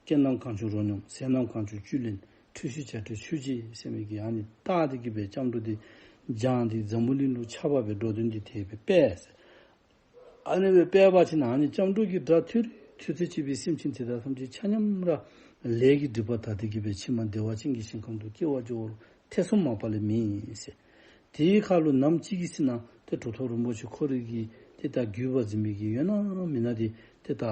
སྐད་རྣམས་གང་བྱུང་རོ་སྙོམས་ཟས་རྣམས་གང་བྱུང་བཅུད་ལེན་འཁྲུལ་ཞིག་བྱ་སྤྲེལ་ཆོས་རྗེ་ཟེར་མི་གི་ཨ་ནི་རྟགས་དེ་གི་སྦེ་སྐྱབས་འགྲོ་དེ་སྦྱངས་ཏེ་འཛམ་བུ་གླིང་ལུ་ཁྱབ་པ་སྦེ་འགྲོ་དོན་དེ་དེ་སྦེ་སྤེལ་ཟེར། ཨ་ནི་སྦེ་སྤེལ་བ་ཅིན་ཨ་ནི་སྐྱབས་འགྲོ་གི་སྒྲ་ཐོས་ཐོས་ཚད་ཅིག་སྦེ་སེམས་ཅན་དེ་དག་ཐམས་ཅད་ཆ་མཉམ་ར་ལས་ཀྱི་སྒྲིབ་པ་དག་སྟེ་གི་སྦེ་ཕྱི་མ་བདེ་བ་ཅན་གྱི་ཞིང་ཁམས་སུ་སྐྱེ་བར་འགྱུར་བ་ཐེ་ཚོམ་མ་པ་ལས་མེད་ཟེར། དེའི་ཁར་ལུ་ནམ་ཅིག་གི་ཚེ་ན་ཏེ་གྲུབ་ཐོབ་རིན་པོ་ཆེ་ཁོ་རའི་གི་ཏེ་ད་བརྒྱུད་པ་འཛིན་པའི་གི་ཡོད་ན་མེད་ན་དེ་ཏེ་ད་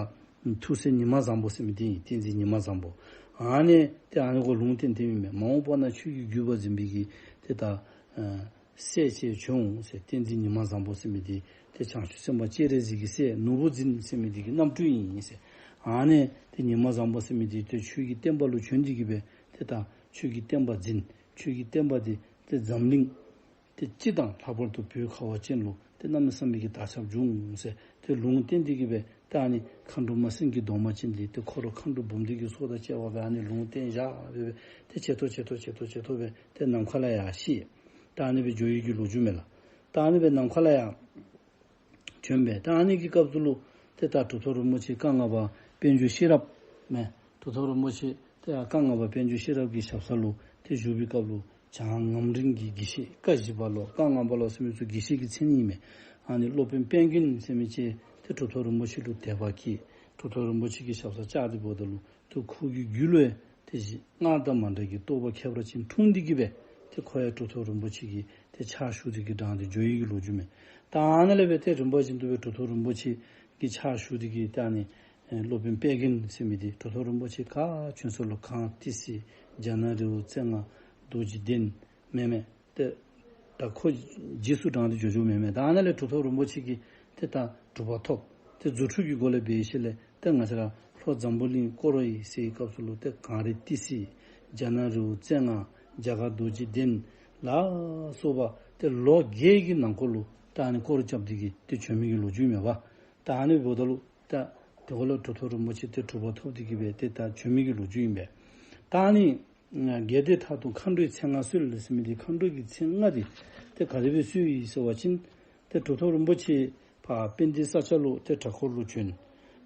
ཐུགས་སྲས་ཉི་མ་བཟང་པོ་ཟེར་མི་དེ་ཨིན། བསྟན་འཛིན་ཉི་མ་བཟང་པོ། ཨ་ནི་ཏེ་ཨ་ནི་ཁོ་ལུང་བསྟན་དེ་མི་མེད་མ་འོངས་པ་ན་ཁྱོད་ཀྱི་བརྒྱུད་པ་འཛིན་པའི་གི་ཏེ་ད་སྲས་ཅིག་བྱོན་འོང་ཟེར། བསྟན་འཛིན་ཉི་མ་བཟང་པོ་ཟེར་མི་དེ་ཏེ་བྱང་ཆུབ་སེམས་དཔའ་སྤྱན་རས་གཟིགས་ཀྱི་སྲས་ནོར་བུ་འཛིན་ཟེར་མི་དེ་གི་རྣམ་སྤྲུལ་ཨིན་ཟེར། ཨ་ནི་ཏེ་ཉི་མ་བཟང་པོ་ཟེར་མི་དེ་ཏེ་ཁྱོད་ཀྱི་བསྟན་པ་ལུ་བྱོན་ཏེ་གི་སྦེ་ཏེ་ད་ཁྱོད་ཀྱི་བསྟན་པ་འཛིན། ཁྱོད་ཀྱི་བསྟན་པ་དེ་ཏེ་འཛམ་གླིང་ཏེ་སྤྱི་དང་ལྷག་པར་དུ་བོད་ཁ་བ་ཅན་ལུ་ཏེ་གནམ་མེད་ས་མེད་ཀྱི་དར་ཁྱབ་འབྱུང་ཟེར་ཏེ་ལུང་བསྟན་ཏེ་གི་སྦེ་ཏེ་ཨ་ནི་མཁའ་འགྲོ་མ་སེང་གེ་གདོང་མ་ཅན་དེ་ཏེ་ཁོ་ར་མཁའ་འགྲོ་འབུམ་སྡེ་གི་ཚོགས་དང་བཅས་པ་སྦེ་ཨ་ནི་ལུང་བསྟན་བཞག་སྦེ་སྦེ་ཏེ་ཇེ་མཐོ་ཇེ་མཐོ་ཇེ་མཐོ་ཇེ་མཐོ་སྦེ་ཏེ་ནམ་མཁའ་ལ་ཡར་གཤེགས། ཏེ་ཨ་ནི་སྦེ་འགྱོ་ཡི་གི་ལོ་རྒྱུས་མས་ལགས། ཏེ་ཨ་ནི་སྦེ་ནམ་མཁའ་ལ་ཡར་བྱོན་པས། ད་ཨ་ནི་གི་སྐབས་སུ་ལུ་ཏེ་ད་གྲུབ་ཐོབ་རིན་པོ་ཆེ་ཀ་ང་པ་དཔལ་འབྱོར་ཤེས་རབ་མས། གྲུབ་ཐོབ་རིན་པོ་ཆེ་ཏེ་ཀ་ང་པ་དཔལ་འབྱོར་ཤེས་རབ་ཀྱི་ཞབས་ས་ལུ་ཏེ་བཞུགས་པའི་སྐབས་ལུ་བྱང་ངམ་རིང་གི་དགེ་བཤེས་ཀ་བཞི་པ་ལོ་ཀ་ང་པ་ལོ་ཟེར་མི་ཚུ་དགེ་བཤེས་ཀྱི་མཚན་ཨིན་མས། ཨ་ནི་སློབ་དཔོན་དཔལ་མགོན་ཟེར་མི་ཅིག་ཏེ་གྲུབ་ཐོབ་རིན་པོ་ཆེ་ལུ་དད་པ་སྐྱེས། གྲུབ་ཐོབ་རིན་པོ་ཆེ་གི་ཞབས་སར་བཅར་ཏེ་འབདཝ་ད་ལུ་ཏེ་ཁོ་གི་རྒྱུད་ལུ་ཡང་ཏེ་སྔར་དང་མ་འདྲ་གི་རྟོགས་པ་ཁྱད་པར་ཅན་འཁྲུངས་ཏེ་གི་སྦེ་ཏེ་ཁོ་ཡང་གྲུབ་ཐོབ་རིན་པོ་ཆེ་གི་ཏེ་ཕྱག་ཞུ་སྟེ་གི་འབྲངས་ཏེ་འགྱོ་ཡི་གི་ལོ་རྒྱུས་མས། ད་ཨ་ནཱ་ལས་སྦེ་ཏེ་རིམ་པ་བཞིན་དུ་སྦེ་གྲུབ་ཐོབ་རིན་པོ་ཆེ་གི་ཕྱག་ཞུ་སྟེ་གི་ཏེ་ཨ་ནི་སློབ་དཔོན་དཔལ་མགོན་ཟེར་མི་དེ་གྲུབ་ཐོབ་རིན་པོ་ཆེ་ག་བྱོན་ས་ལུ་གངས་ཏི་སེ་རྒྱ་ནག་རི་བོ་རྩེ་ལྔ་རྡོ་རྗེ་གདན་མེན་མས། ཏེ་ད་ཁོ་རྗེས་སུ་འབྲངས་ཏེ་འགྱོ་འགྱོཝ་མེན་མས། ད་ཨ་ནཱ་ལས་གྲུབ་ཐོབ་རིན་པོ་ཆེ་གིས་ཏེ་ད་གྲུབ་པ་ཐོབ། ཏེ་རྫུ་འཕྲུལ་གྱི་སྒོ་ལས་འབད་ཞིནམ་ལས་ཏེ་ང་བཅས་ར་ལྷོ་འཛམ་བུ་གླིང་བསྐོར་ཡི་ཟེར་བའི་སྐབས་སུ་ལུ་ཏེ་གངས་རི་ཏི་སེ་རྒྱ་ནག་རི་བོ་རྩེ་ལྔ་རྒྱ་གར་རྡོ་རྗེ་གདན་ལ་སོགས་པ་ཏེ་ལོ་བརྒྱད་ཀྱི་ནང་འཁོད་ལུ་ད་ཨ་ནི་སྐོར་ར་རྐྱབ་སྟེ་གི་ཏེ་བྱོན་མི་གི་ལོ་རྒྱུས་མས་པ། ད་ཨ་ནི་འབདཝ་ད་ལུ་ད་དེ་འགོ་ལུ་གྲུབ་ཐོབ་རིན་པོ་ཆེ་ཏེ་གྲུབ་པ་ཐོབ་སྟེ་གི་སྦེ་ཏེ་ད་བྱོན་མི་གི་ལོ་རྒྱུས་ཨིན་པས། ད་ཨ་ནི་གལ་ཏེ་མཐའ་དུ་མཁའ་འགྲོའི་མཚན་ལྔ་གསོལ་ཟེར་མི་དེ་མཁའ་འགྲོ་གི་མཚན་ལྔ་དེ་ཏེ་ག་དེ་སྦེ་གསོལ་ཡི་ཟེར་བ་ཅིན་ཏེ་གྲུབ་ཐོབ་རིན་པོ་ཆེ་ཕར་དཔལ་ལྡན་ས་སྐྱ་ལུ་ཏེ་གྲྭ་སྐོར་ལུ་བྱོན།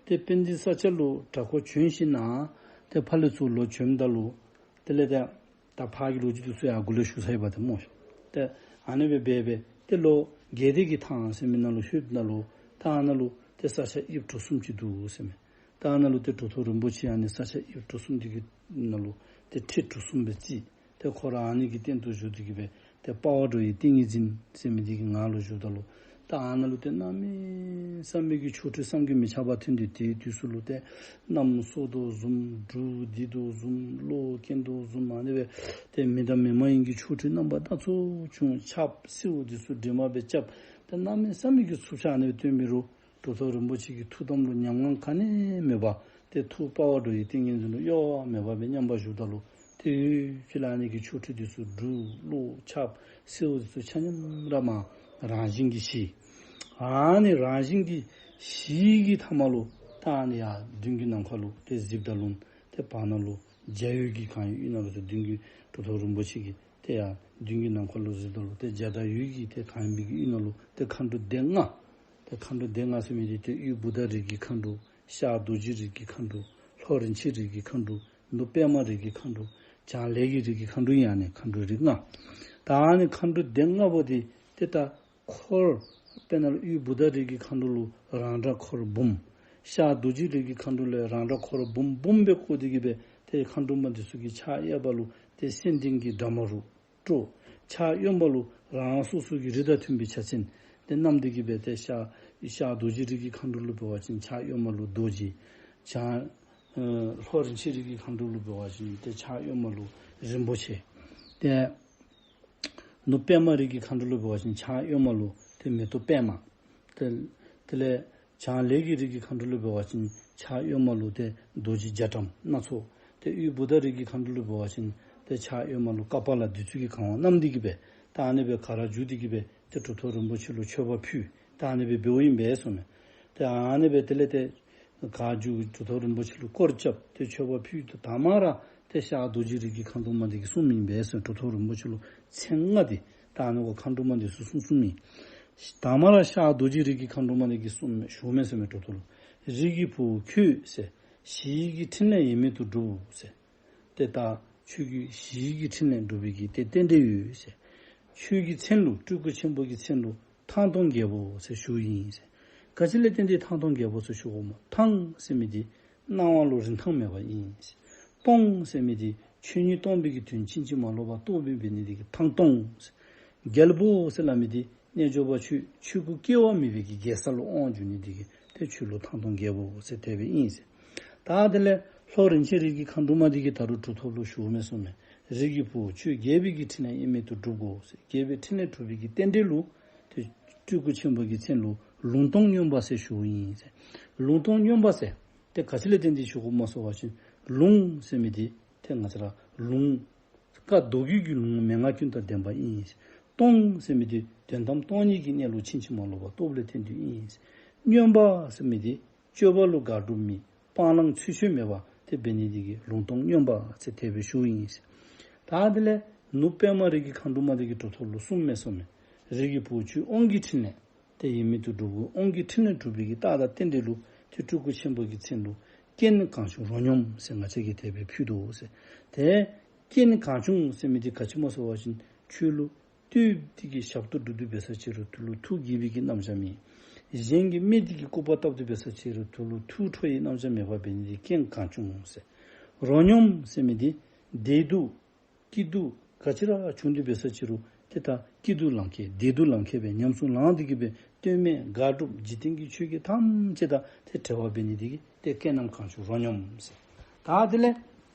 ཏེ་དཔལ་ལྡན་ས་སྐྱ་ལུ་གྲྭ་སྐོར་བྱོན་ཞིནམ་ལས་ཏེ་ཕར་ལས་ཚུར་ལོག་བྱོནམ་ད་ལུ་དེ་ལས་ཏེ་ ད་ཕར་གྱི་ལོ་རྒྱུས་དེ་ཚོ་ཡང་འགོ་ལས་ཞུ་ས་ཡོད་པ་དེ་སྨོ། ཏེ་ཨ་ནི་སྦེ་སྦེ་སྦེ་ཏེ་ལོ་དགེ་སྡེ་གི་ཐང་ཟེར་མི་ནང་ལུ་ལྷོདཔ་ད་ལུ་ད་ཨ་ནཱ་ལུ་ཏེ་ས་ཆ་དབྱིབས་གྲུ་གསུམ་ཅིག་འདུག་ཟེར་མས། ད་ཨ་ནཱ་ལུ་ཏེ་གྲུབ་ཐོབ་རིན་པོ་ཆེ་ཨ་ནི་ས་ཆ་དབྱིབས་གྲུ་གསུམ་དེ་གི་ནང་ལུ་ཏེ་ཁྲི་གྲུ་གསུམ་སྦེ་བརྩིགས། ཏེ་ཁོ་ར་ཨ་ནི་གི་སྟེང་དུ་བཞུགས་ཏེ་གི་སྦེ་ཏེ་དཔའ་བ་འགྲོ་བའི་ཏིང་ངེ་འཛིན་ཟེར་མི་དེ་གི་ངང་ལུ་བཞུགསཔ་ད་ལུ་ད་ཨ་ནཱ་ལུ་ཏེ་གནམ་མེད་ས་མེད་ཀྱི་ཆོ་འཕྲུལ་བསམ་གྱིས་མི་ཁྱབ་པ་ཐོན་ཏེ་དེའི་དུས་སུ་ལུ་ཏེ་གནམ་སྲོ་དོ་བཟུམ། འབྲུག་ལྡིར་དོ་བཟུམ། གློག་འཁྱིག་དོ་བཟུམ། ཨ་ནི་སྦེ་ཏེ་མི་དང་མི་མ་ཡིན་གྱི་ཆོ་འཕྲུལ་རྣམ་པ་སྣ་ཚོགས་བྱུང་། ཆབ་སེའུ་དེ་ཚུ་གྲིབ་མ་སྦེ་རྐྱབ། ཏེ་གནམ་མེད་ས་མེད་ཀྱི་འཚུབ་ཆ་ཨ་ནི་སྦེ་སྟོན་མི་རུང་། གྲུབ་ཐོབ་རིན་པོ་ཆེ་གི་ཐུགས་དམ་ལུ་ཉམས་ངང་ག་ནི་མེད་པར་ཏེ་ཐུགས་དཔའ་བ་འགྲོ་བའི་ཏིང་ངེ་འཛིན་ལུ་གཡོ་བ་མེད་པ་སྦེ་མཉམ་པར་བཞུགསཔ་ད་ལུ་ཏེ་ཡུལ་ཕྱི་ལ་ཨ་ནི་གི་ཆོ་འཕྲུལ་དེ་ཚུ་འབྲུག་གློག་ཆབ་སེའུ་དེ་ཚུ་ཆ་མཉམ་ར་མར་རང་བཞིན་གྱིས་ཞི། ཨ་ནི་རང་བཞིན་གྱིས་ཞི་གི་མཐའ་མ་ལུ་ད་ཨ་ནི་ཡར་མདུན་གྱི་ནམ་མཁའ་ལུ་ཏེ་གཟིགསཔ་ད་ལུ་ཏེ་བར་ན་ལུ་འཇའ་འོད་ཀྱིས་གང་བའི་དབུས་ན་ལུ་ཏེ་མདུན་གྱི་གྲུབ་ཐོབ་རིན་པོ་ཆེ་གི་ཏེ་ཡར་མདུན་གྱི་ནམ་མཁའ་ལུ་གཟིགསཔ་ད་ལུ་ཏེ་འཇའ་དང་འོད་ཀྱིས་ཏེ་གང་བའི་གི་དབུས་ན་ལུ་ཏེ་མཁའ་འགྲོ་སྡེ་ལྔ། ཏེ་མཁའ་འགྲོ་སྡེ་ལྔ་ཟེར་མི་དེ་ཏེ་དབུས་བུདྡྷ་རིགས་ཀྱི་མཁའ་འགྲོ། ཤར་རྡོ་རྗེ་རིགས་ཀྱི་མཁའ་འགྲོ། ལྷོ་རིན་ཆེན་རིགས་ཀྱི་མཁའ་འགྲོ། ནུབ་པདྨ་རིགས་ཀྱི་མཁའ་འགྲོ། བྱང་ལས་ཀྱི་རིགས་ཀྱི་མཁའ་འགྲོ་ཨིན། ཨ་ནི་མཁའ་འགྲོ་རིགས་ལྔ། ད་ཨ་ནི་མཁའ་འགྲོ་སྡེ་ལྔ་པོ་དེ་ཏེ་ད་འཁོར་དཔེར་ན་ལུ་དབུས་བུདྡྷ་རིགས་ཀྱི་མཁའ་འགྲོ་ལུ་རང་འདྲ་འཁོར་འབུམ། ཤར་རྡོ་རྗེ་རིགས་ཀྱི་མཁའ་འགྲོ་ལུ་རང་འདྲ་འཁོར་འབུམ་འབུམ་སྦེ་བསྐོར་ཏེ་གི་སྦེ་ཏེ་མཁའ་འགྲོ་མ་དེ་ཚུ་གི་ཕྱག་གཡས་པ་ལུ་ཏེ་སེང་ལྡེང་གི་འདྲ་མ་རུ་སྤྲོ། ཕྱག་གཡོན་པ་ལུ་རང་སོ་སོ་གི་རིགས་དང་མཐུན་པའི་ཕྱག་མཚན་ཏེ་བསྣམས་ཏེ་གི་སྦེ་ཏེ་ཤར་ཤར་རྡོ་རྗེ་རིགས་ཀྱི་མཁའ་འགྲོ་ལུ་འབད་བ་ཅིན་ཕྱག་གཡོན་མ་ལུ་རྡོ་རྗེ། བྱང་ལྷོ་རིན་ཆེན་རིགས་ཀྱི་མཁའ་འགྲོ་ལུ་འབད་བ་ཅིན་ཏེ་ཕྱག་གཡོན་མ་ལུ་རིན་པོ་ཆེ། ཏེ་ནུབ་པདྨ་རིགས་ཀྱི་མཁའ་འགྲོ་ལུ་འབད་བ་ཅིན་ཕྱག་གཡོན་མ་ལུ་ཏེ་མེ་ཏོག་པདྨ། ཏེ་དེ་ལས་བྱང་ལས་ཀྱི་རིགས་ཀྱི་མཁའ་འགྲོ་ལུ་འབད་བ་ཅིན་ཕྱག་གཡོན་མ་ལུ་ཏེ་རྡོ་རྗེ་རྒྱ་གྲམ་སྣ་ཚོགས། ཏེ་དབུས་བུདྡྷ་རིགས་ཀྱི་མཁའ་འགྲོ་ལུ་འབད་བ་ཅིན་ཏེ་ཕྱག་གཡོན་མ་ལུ་ཀ་པཱ་ལ་བདུད་རྩི་གི་གང་བ་བསྣམས་ཏེ་གི་སྦེ་ད་ཨ་ནི་སྦེ་ག་ར་བཞུགས་ཏེ་གི་སྦེ་ཏེ་གྲུབ་ཐོབ་རིན་པོ་ཆེ་ལུ་མཆོད་པ་ཕུལ། ད་ཨ་ནི་སྦེ་འབདཝ་ཨིན་པས་གསུངས་མས། ཏེ་ཨ་ནི་སྦེ་དེ་ལས་ཏེ་ག་རྒྱུ་གི་གྲུབ་ཐོབ་རིན་པོ་ཆེ་ལུ་སྐོར་རྐྱབ་སྟེ་མཆོད་པ་ཕུལ་ཏེ་དང་པ་ར་ཏེ་ཤར་རྡོ་རྗེ་རིགས་ཀྱི་མཁའ་འགྲོ་མ་དེ་གིས་གསུངས་མི་ཨིན་པས་ཟེར། གྲུབ་ཐོབ་རིན་པོ་ཆེ་ལུ་མཚན་ལྔ་དེ་ད་ཨ་ནི་གོ་མཁའ་འགྲོ་མ་དེ་ཚུ་གསུངས་གསུངསམ་ཨིན། དང་པ་ར་ཤར་རྡོ་རྗེ་རིགས་ཀྱི་མཁའ་འགྲོ་མ་དེ་གིས་གསུངས་མི་ཞུ་མི་ཟེར་མི་གྲུབ་ཐོབ་ལུ། རིགས་ཀྱི་བུ་ཁྱོད་ཟེར། ཞི་བའི་གི་ཕྲིན་ལས་ཡིད་མེད་དུ་སྒྲུབ་ཟེར། ཏེ་ད་ཁྱོད་ཀྱིས་ཞི་བའི་གི་ཕྲིན་ལས་སྒྲུབ་པའི་གི་ཏེ་རྟེན་འབྲེལ་ཡོད་ཟེར། ཁྱོད་ཀྱི་མཚན་ལུ་སྤྲུལ་སྐུ་ཆེན་པོ་གི་མཚན་ལུ་ཐང་སྟོང་རྒྱལ་པོ་ཟེར་ཞུཝ་ཨིན་ཟེར། ག་ཅི་ལས་བརྟེན་ཏེ་ཐང་སྟོང་རྒྱལ་པོ་ཟེར་ཞུ་དགོཔ་སྨོ། ཐང་ཟེར་མི་དེ་སྣང་བ་ལུ་རིན་ཐང་མེད་པ་ཨིན་ཟེར། སྟོང་ཟེར་མི་དེ་ཆོས་ཉིད་སྟོང་པའི་གི་དོན་ཕྱིན་ཅི་མ་ལོག་པ་རྟོགས་པའི་འབད་ནི་དེ་གིས་ཐང་སྟོང་ཟེར། རྒྱལ་པོ་ཟེར་སླབ་མི་དེ་རྣལ་འབྱོར་པ་ཁྱོད་ཆོས་སྐུ་སྐྱེ་བ་མེད་པའི་གི་རྒྱལ་ས་ལུ་དབང་བསྒྱུར་ནི་དེ་གིས་ཏེ་ཁྱོད་ལུ་ཐང་སྟོང་རྒྱལ་པོ་ཟེར་དེ་སྦེ་ཨིན་ཟེར། ད་དེ་ལས་ལྷོ་རིན་ཆེན་རིགས་ཀྱི་མཁའ་འགྲོ་མ་དེ་གིས་ད་རུང་གྲུབ་ཐོབ་ལུ་ཞུཝ་མས་གསུངས་མས། རིགས་ཀྱི་བུ་ཁྱོད་རྒྱས་པའི་གི་ཕྲིན་ལས་ཡིད་མེད་དུ་སྒྲུབ་དགོ་ཟེར། རྒྱས་པའི་ཕྲིན་ལས་སྒྲུབ་པའི་གི་རྟེན་འབྲེལ་ལུ་ཏེ་སྤྲུལ་སྐུ་ཆེན་པོ་གི་མཚན་ལུ་ལུང་སྟོང་སྨྱོན་པ་ཟེར་ཞུཝ་ཨིན་ཟེར། ལུང་སྟོང་སྨྱོན་པ་ཟེར་ཏེ་ག་ཅི་ལས་བརྟེན་ཏེ་ཞུ་དགོཔ་སྨོ་ཟེར་བ་ཅིན་ལུང་ཟེར་མི་དེ་ཏེ་ང་བཅས་ར་ལུང་བཀའ་མདོ་རྒྱུད་ཀྱི་ལུང་མན་ངག་ཀུན་དང་ལྡན་པ་ཨིན། སྟོང་ཟེར་མི་དེ་དོན་དམ་སྟོང་ཉིད་ཀྱི་གནས་ལུགས་ཕྱིན་ཅི་མ་ལོག་པ་རྟོགས་པ་ལས་བརྟེན་དུས་ཨིན། སྨྱོན་པ་ཟེར་མི་དེ་སྤྱོད་པ་ལུ་དགག་སྒྲུབ་མེད། སྤང་བླང་ཚུལ་འཆོས་མེད་པ་དེ་འབད་ནི་དེ་གིས་ལུང་སྟོང་སྨྱོན་པ་ཟེར་དེ་སྦེ་ཞུཝ་ཨིན། ད་དེ་ལས་ནུབ་པདྨ་རིགས་ཀྱི་མཁའ་འགྲོ་མ་དེ་གིས་གྲུབ་ཐོབ་ལུ་གསུངས་མས་གསུངས་མས། རིགས་ཀྱི་བུ་ཁྱོད་དབང་གི་ཕྲིན་ལས་དེ་ཡིད་མེད་དུ་སྒྲུབ་དགོ། དབང་གི་ཕྲིན་ལས་སྒྲུབ་པའི་གི་རྟགས་དང་རྟེན་འབྲེལ་ལུ་དེ་སྤྲུལ་སྐུ་ཆེན་པོ་གི་མཚན་ལུ་རྐྱེན་གང་བྱུང་རོ་སྙོམས་ཟེར་ང་བཅས་ཀྱིས་དེ་སྦེ་ཕུལ་དོ་ཟེར། དེ་རྐྱེན་གང་བྱུང་ཟེར་མི་དེ་ག་ཅི་སྨོ་ཟེར་བ་ཅིན་ཁྱོད་ལུ་བསྟོད་དེ་གི་ཞབས་ཏོག་སྒྲུབ་སྟེ་འབད་ས་ཅི་རུང་དེ་ལུ་ཐུགས་དགྱེས་པའི་གི་རྣམ་གཞག་མེད། གཞན་གྱི་སྨད་དེ་གི་སྐུར་པ་བཏབ་སྟེ་འབད་ས་ཅི་རུང་དེ་ལུ་ཐུགས་ཁྲོ་བའི་རྣམ་གཞག་མེད་པ་འབད་ནི་དེ་རྐྱེན་གང་བྱུང་ཟེར། རོ་སྙོམས་ཟེར་མི་དེ་བདེ་སྡུག་སྐྱིད་སྡུག་ག་ཅི་ར་བྱུང་སྟེ་འབད་ས་ཅི་རུང་དེ་ད་སྐྱིད་སྡུག་ལང་ཁེ་བདེ་སྡུག་ལང་ཁེ་སྦེ་ཉམས་སུ་བླངས་ཏེ་གི་སྦེ་ལྟོས་མེད་དགག་སྒྲུབ་འཇིག་རྟེན་གྱི་ཆོས་བརྒྱད་ཐམས་ཅད་དང་དེ་བྲལ་བ་འབད་ནི་དེ་གིས་དེ་རྐྱེན་རྣམས་གང་བྱུང་རོ་སྙོམས་ཟེར། ད་དེ་ལས་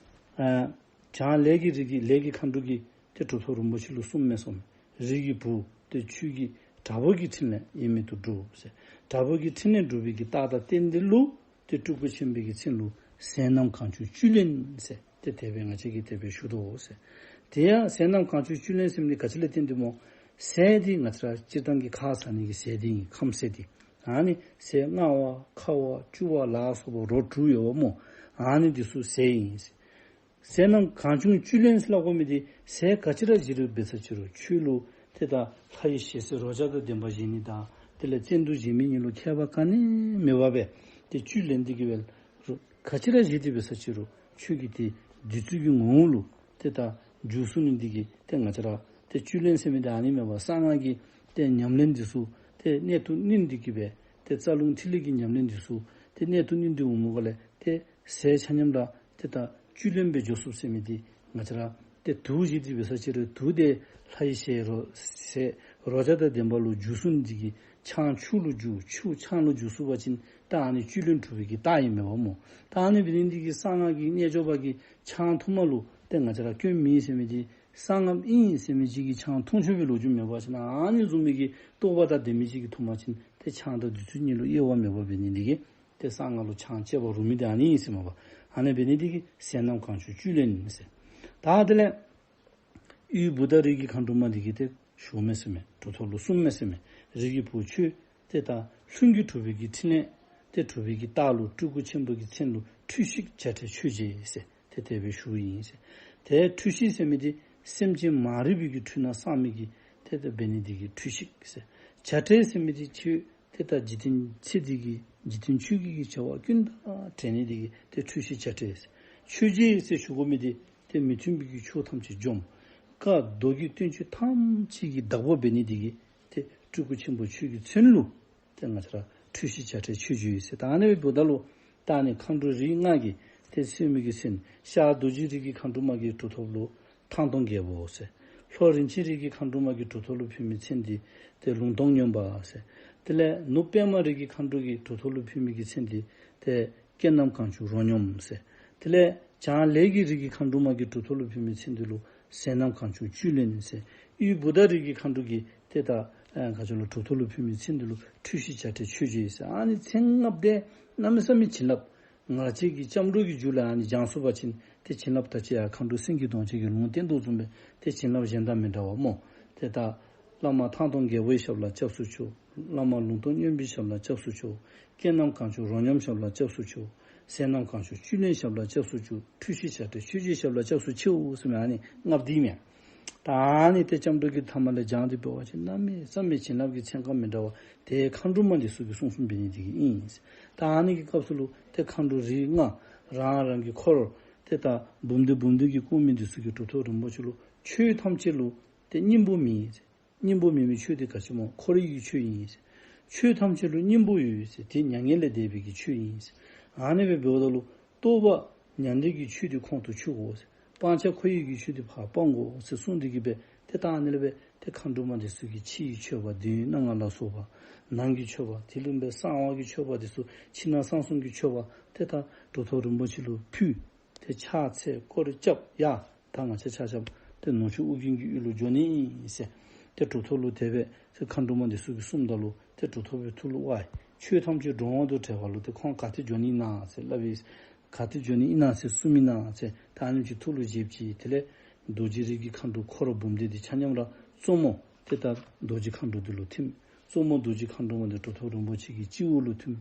ཨ་བྱང་ལས་ཀྱི་རིགས་ཀྱི་ལས་ཀྱི་མཁའ་འགྲོ་གིས་དེ་གྲུབ་ཐོབ་རིན་པོ་ཆེ་ལུ་གསུངས་མས་གསུངས་མས། རིགས་ཀྱི་བུ་དེ་ཁྱོད་ཀྱིས་དྲག་པོ་གི་ཕྲིན་ལས་ཡིད་མེད་དུ་སྒྲུབ་ཟེར། དྲག་པོ་གི་ཕྲིན་ལས་སྒྲུབ་པའི་གི་རྟགས་དང་རྟེན་འབྲེལ་ལུ་དེ་སྤྲུལ་སྐུ་ཆེན་པོའི་གི་མཚན་ལུ་ཟས་རྣམས་གང་བྱུང་བཅུད་ལེན་ཟེར་དེ་དེ་སྦེ་ང་བཅས་ཀྱིས་དེ་སྦེ་ཞུ་དོ་ཟེར། དེ་ཡང་ཟས་རྣམས་གང་བྱུང་བཅུད་ལེན་ཟེར་མི་དེ་ག་ཅི་ལས་བརྟེན་ཏེ་སྨོ། ཟས་དེ་ང་བཅས་ར་སྤྱིར་བཏང་གི་ཁ་ཟ་ནི་གི་ཟས་དེ་ཨིན། ཁམ་ཟས་དེ། ཨ་ནི་ཟས་མངར་བ་ཁ་བ་སྐྱུར་བ་ལ་སོགས་པ་རོ་དྲུག་ཡོདཔ་སྨོ། ཨ་ནི་དེ་ཚུ་ཟས་ཨིན། ཟས་རྣམས་གང་བྱུང་བཅུད་ལེན་ཟེར་སླབ་དགོ་མི་དེ་ཟས་ག་ཅི་ར་བཞེས་རུང་འབད་ས་ཅི་རུང་ཁྱོད་ལུ་དེ་ད་ལྷ་ཡི་ཞལ་གསེར་རོ་བརྒྱ་དང་ལྡན་པ་བཞེས་ནི་དང་དེ་ལས་བཙན་དུག་བཞེས་མི་གཉིས་ལུ་ཁྱད་པར་ག་ནི་མེད་པར་སྦེ་དེ་བཅུད་ལེན་ཏེ་གི་སྦེ་རུང་ག་ཅི་ར་བཞེས་ཏེ་འབད་ས་ཅི་རུང་ཁྱོད་ཀྱིས་དེ་བདུད་རྩི་གི་ངོ་བོ་ལུ་དེ་ད་ འཇུག་སུ་ནི་འདི་གི་ཏེ་ང་བཅས་ར་ཏེ་བཅུད་ལེན་ཟེར་མི་འདི་ཨ་ནི་མེད་པ་གསང་སྔགས་ཀྱི་ཏེ་ཉམས་ལེན་འདི་ཚུ་ཏེ་གནད་དུ་བསྣུན་འདི་གི་བས་ཏེ་རྩ་རླུང་ཐིག་ལེ་གི་ཉམས་ལེན་འདི་ཚུ་ཏེ་གནད་དུ་བསྣུན་འདི་འོང་མོ་ག་ལས་ཏེ་ཟས་ཆ་མཉམ་ལ་ཏེ་ད་བཅུད་ལེན་པའི་འཇོག་སུ་ཟེར་མི་འདི་ང་བཅས་ར་ཏེ་དུག་ཞིག་འདི་བས་ས་ཅི་རུ་དུག་དེ་ལྷ་ཡི་ཞལ་རོ་ཟས་རོ་བརྒྱ་དང་ལྡན་པ་ལུ་འཇུག་སུ་ནི་འདི་གི་ཆང་ཆུ་ལུ་འཇུག་ཆུ་ཆང་ལུ་འཇུག་སུ་བ་ཅིན་ད་ཨ་ནི་བཅུད་ལེན་གྲུབ་པའི་གི་རྟགས་ཨིན་མེད་པ་མོ། ད་ཨ་ནི་བི་ནི་འདི་གི་གསང་སྔགས་ཀྱི་རྣལ་འབྱོར་པ་གི་ཆང་འཐུང་མ་ལུ་ཏེ་ང་བཅས་ར་སྐྱོན་མེད་ཟེར་མི་འདི་གསང་སྔགས་ཨིན་ཟེར་མི་ཅིག་གི་ཆང་འཐུང་ཆོག་པའི་ལོ་རྒྱུས་མེད་པ་ཅིན་ཨ་ནི་བཟུམ་མི་གི་རྟོགས་པ་དང་ལྡན་མི་ཅིག་གི་འཐུང་མ་ཅིན་ཏེ་ཆང་དང་དུག་ཚུ་གཉིས་ལུ་དབྱེ་བ་མེད་པ་བི་ནི་འདི་གི་ཏེ་གསང་སྔགས་ལུ་ཆང་བཅད་པ་རུང་མི་འདི་ཨ་ནི་ཨིན་ཟེར་མ་པ། ཨ་ནི་བི་ནི་འདི་གི་ཟས་རྣམས་གང་བྱུང་བཅུད་ལེན་ཟེར། ད་དེ་ལས་ཡུལ་བུདྡྷ་རིགས་ཀྱི་མཁའ་འགྲོ་མ་འདི་གི་ཏེ་ཞུ་མེད་ཟེར་མེད་གྲུབ་ཐོབ་ལུ་གསུངས་མེད་ཟེར་མེད་རིགས་ཀྱི་བུ་ཁྱོད་ཏེ་ད་ལྷུན་གྱིས་གྲུབ་པའི་གི་ཕྲིན་ལས་ཏེ་གྲུབ་པའི་གི་རྟགས་ལུ་སྤྲུལ་སྐུ་ཆེན་པོ་གི་མཚན་ལུ་འཁྲུལ་ཞིག་བྱ་བྲལ་ཆོས་རྗེ་ཟེར་ཏེ་དེ་སྦེ་ཞུ་ཡི་ཟེར། ཏེ་འཁྲུལ་ཞིག་ཟེར་མི་འདི་སེམས་ཅན་མ་རིག་པའི་གི་འཁྲུལ་སྣང་སངས་མི་གི་ཏེ་ད་བི་ནི་འདི་གི་འཁྲུལ་ཞིག་ཟེར། བྱ་བྲལ་ཟེར་མི་འདི་ཁྱོད་ཏེ་ད་འཇིག་རྟེན་ཚེ་འདི་གི་འཇིག་རྟེན་ཆོས་ཀྱི་གི་བྱ་བ་ཀུན་དང་བྲལ་ནི་འདི་གི་ཏེ་འཁྲུལ་ཞིག་བྱ་བྲལ་ཟེར། ཆོས་རྗེ་ཟེར་ཞུ་དགོ་མི་འདི་ཏེ་མི་མཐུན་པའི་གི་ཕྱོགས་ཐམས་ཅད་འཇོམས། བཀའ་མདོ་རྒྱུད་བསྟན་བཅོས་ཐམས་ཅད་ཀྱི་བདག་པོ་བི་ནི་འདི་གི་ཏེ་སྤྲུལ་སྐུ་ཆེན་པོ་ཁྱོད་ཀྱི་མཚན་ལུ་ཏེ་ང་བཅས་ར་འཁྲུལ་ཞིག་བྱ་བྲལ་ཆོས་རྗེ་ཟེར། ད་ཨ་ནི་སྦེ་འབདཝ་ད་ལུ་ད་ཨ་ནི་མཁའ་འགྲོ་རིགས་ལྔ་གི་ཏེ་མཚན་མི་གི་མཚན་ཤར་རྡོ་རྗེ་རིགས་ཀྱི་མཁའ་འགྲོ་མ་གི་གྲུབ་ཐོབ་ལུ་ཐང་སྟོང་རྒྱལ་པོ་ཟེར། ལྷོ་རིན་ཆེན་རིགས་ཀྱི་མཁའ་འགྲོ་མ་གི་གྲུབ་ཐོབ་ལུ་ཕུལ་མི་མཚན་འདི་ཏེ་ལུང་སྟོང་སྨྱོན་པ་ཟེར། དེ་ལས་ནུབ་པདྨ་རིགས་ཀྱི་མཁའ་འགྲོ་གི་གྲུབ་ཐོབ་ལུ་ཕུལ་མི་གི་མཚན་འདི་ཏེ་སྐད་རྣམས་གང་བྱུང་རོ་སྙོམས་ཟེར། དེ་ལས་བྱང་ལས་ཀྱི་རིགས་ཀྱི་མཁའ་འགྲོ་མ་གི་གྲུབ་ཐོབ་ལུ་ཕུལ་མི་མཚན་འདི་ལུ་ཟས་རྣམས་གང་བྱུང་བཅུད་ལེན་ཟེར། ཡུལ་བུདྡྷ་རིགས་ཀྱི་མཁའ་འགྲོ་གི་ཏེ་ད་ཨ་ག་ཅི་ལོ་གྲུབ་ཐོབ་ལུ་ཕུལ་མི་མཚན་འདི་ལུ་འཁྲུལ་ཞིག་བྱ་བྲལ་ཆོས་རྗེ་ཟེར། ཨ་ནི་མཚན་ལྔ་པོ་དེ་གནམ་མེད་ས་མེད་བྱིན་རླབས། ང་བཅས་ཀྱི་སྐྱབས་འགྲོ་གི་རྒྱུད་ལ་ཨ་ནི་སྦྱངས་སོ་བ་ཅིན་ཏེ་བྱིན་རླབས་དང་བཅས་ཡང་མཁའ་འགྲོ་སེང་གེ་གདོང་ཅན་གྱི་ལུང་བསྟན་དོ་བཟུམ་སྦེ་ཏེ་བྱིན་རླབས་གཞན་དང་མི་འདྲ་བ་སྨོ། ཏེ་ད་བླ་མ་ཐང་སྟོང་རྒྱལ་པོའི་ཞབས་ལ་སྐྱབས་སུ་མཆིའོ། བླ་མ་ལུང་སྟོང་སྨྱོན་པའི་ཞབས་ལ་སྐྱབས་སུ་མཆིའོ། སྐད་རྣམས་གང་བྱུང་རོ་སྙོམས་ཞབས་ལ་སྐྱབས་སུ་མཆིའོ། ཟས་རྣམས་གང་བྱུང་བཅུད་ལེན་ཞབས་ལ་སྐྱབས་སུ་མཆིའོ། འཁྲུལ་ཞིག་བྱ་བྲལ་ཆོས་རྗེའི་ཞབས་ལ་སྐྱབས་སུ་མཆིའོ་ཟེར་མི་ཨ་ནི་ལྔ་པོ་འདི་མས། ད་ཨ་ནི་ཏེ་སྐྱབས་འགྲོ་གི་ཐ་མ་ལས་སྦྱངས་ཏེ་འབད་བ་ཅིན་གནམ་མེད་ས་མེད་བྱིན་རླབས་ཀྱི་ཚན་ཁ་མི་འདྲ་བ་དེ་མཁའ་འགྲོ་མ་འདི་ཚུ་གིས་གསུང་གསུངམ་འབད་ནི་འདི་གིས་ཨིན། ད་ཨ་ནི་གི་སྐབས་སུ་ལུ་ཏེ་མཁའ་འགྲོ་རིགས་ལྔ་རང་རང་གི་འཁོར་ཏེ་ད་འབུམ་སྡེ་འབུམ་སྡེ་གི་བསྐོར་མི་འདི་ཚུ་གིས་གྲུབ་ཐོབ་རིན་པོ་ཆེ་ལུ་ཆོས་ཐམས་ཅད་ལུ་ཏེ་སྙིང་པོ་མེད། སྙིང་པོ་མེད་མི་ཆོས་དེ་ག་ཅི་སྨོ། འཁོར་བའི་གི་ཆོས་ཨིན། ཆོས་ཐམས་ཅད་ལུ་སྙིང་པོ་ཡོད་ཟེར། དེ་མྱ་ངན་ལས་འདས་པའི་གི་ཆོས་ཨིན། ཨ་ནི་སྦེ་འབདཝ་ད་ལུ་རྟོགས་པ་མྱང་འདས་ཀྱི་ཆོས་དེ་ཁོང་དུ་ཆུད་དགོ་ཟེར། སྤང་བྱ་འཁོར་བའི་གི་ཆོས་དེ་ཕར་སྤང་དགོ་ཟེར་གསུངས་ཏེ་གི་སྦེ་ཏེ་ད་ཨ་ནི་ལས་སྦེ་ཏེ་མཁའ་འགྲོ་མ་འདི་ཚུ་གིས་ཕྱི་ཡི་མཆོད་པ་འདོད་ཡོན་སྣ་ལྔ་ལ་སོགས་པ་ནང་གི་མཆོད་པ་དེ་ལུ་སྦེ་གསང་བ་གི་མཆོད་པ་འདི་ཚུ་ཕྱི་ནང་གསང་གསུམ་གྱི་མཆོད་པ་ཏེ་ད་གྲུབ་ཐོབ་རིན་པོ་ཆེ་ལུ་ཕུལ། ཏེ་ཕྱག་འཚལ་སྐོར་ར་རྐྱབ། ཡ་ད་ང་བཅས་ཆ་ཁྱབ་ཏེ་ནུབ་ཕྱོགས་ཨོ་རྒྱན་གྱི་ཡུལ་ལུ་འགྱོ་ནི་ཨིན་ཟེར། ཏེ་གྲུབ་ཐོབ་ལུ་དེ་སྦེ་ཏེ་མཁའ་འགྲོ་མ་འདི་ཚུ་གིས་གསུངམ་ད་ལུ་ཏེ་གྲུབ་ཐོབ་པའི་ཐུགས་ལུ་ཝའི་ཆོས་ཐམས་ཅད་འགྲོ་འོང་དུ་བྲལ་བ་ལུ་ཏེ་ཁོང་ག་ཏེ་འགྱོ་ནི་ཨིན་ན་ཟེར་སླབ་ཨིན། ག་ཏེ་འགྱོ་ནི་ཨིན་ན་ཟེར་གསུངམ་ཨིན་ན་ཟེར་ད་ཨ་ནི་ཅིག་ཐུགས་ལུ་བཞེས་ཅི། དེ་ལས་རྡོ་རྗེ་རིགས་ཀྱི་མཁའ་འགྲོ་འཁོར་འབུམ་སྡེ་འདི་ཆ་མཉམ་ར་གཙོ་མོ་ཏེ་ད་རྡོ་རྗེ་མཁའ་འགྲོ་འདི་ལུ་ཐིམ། གཙོ་མོ་རྡོ་རྗེ་མཁའ་འགྲོ་མ་འདི་གྲུབ་ཐོབ་རིན་པོ་ཆེ་གི་སྤྱི་བོ་ལུ་ཐིམ།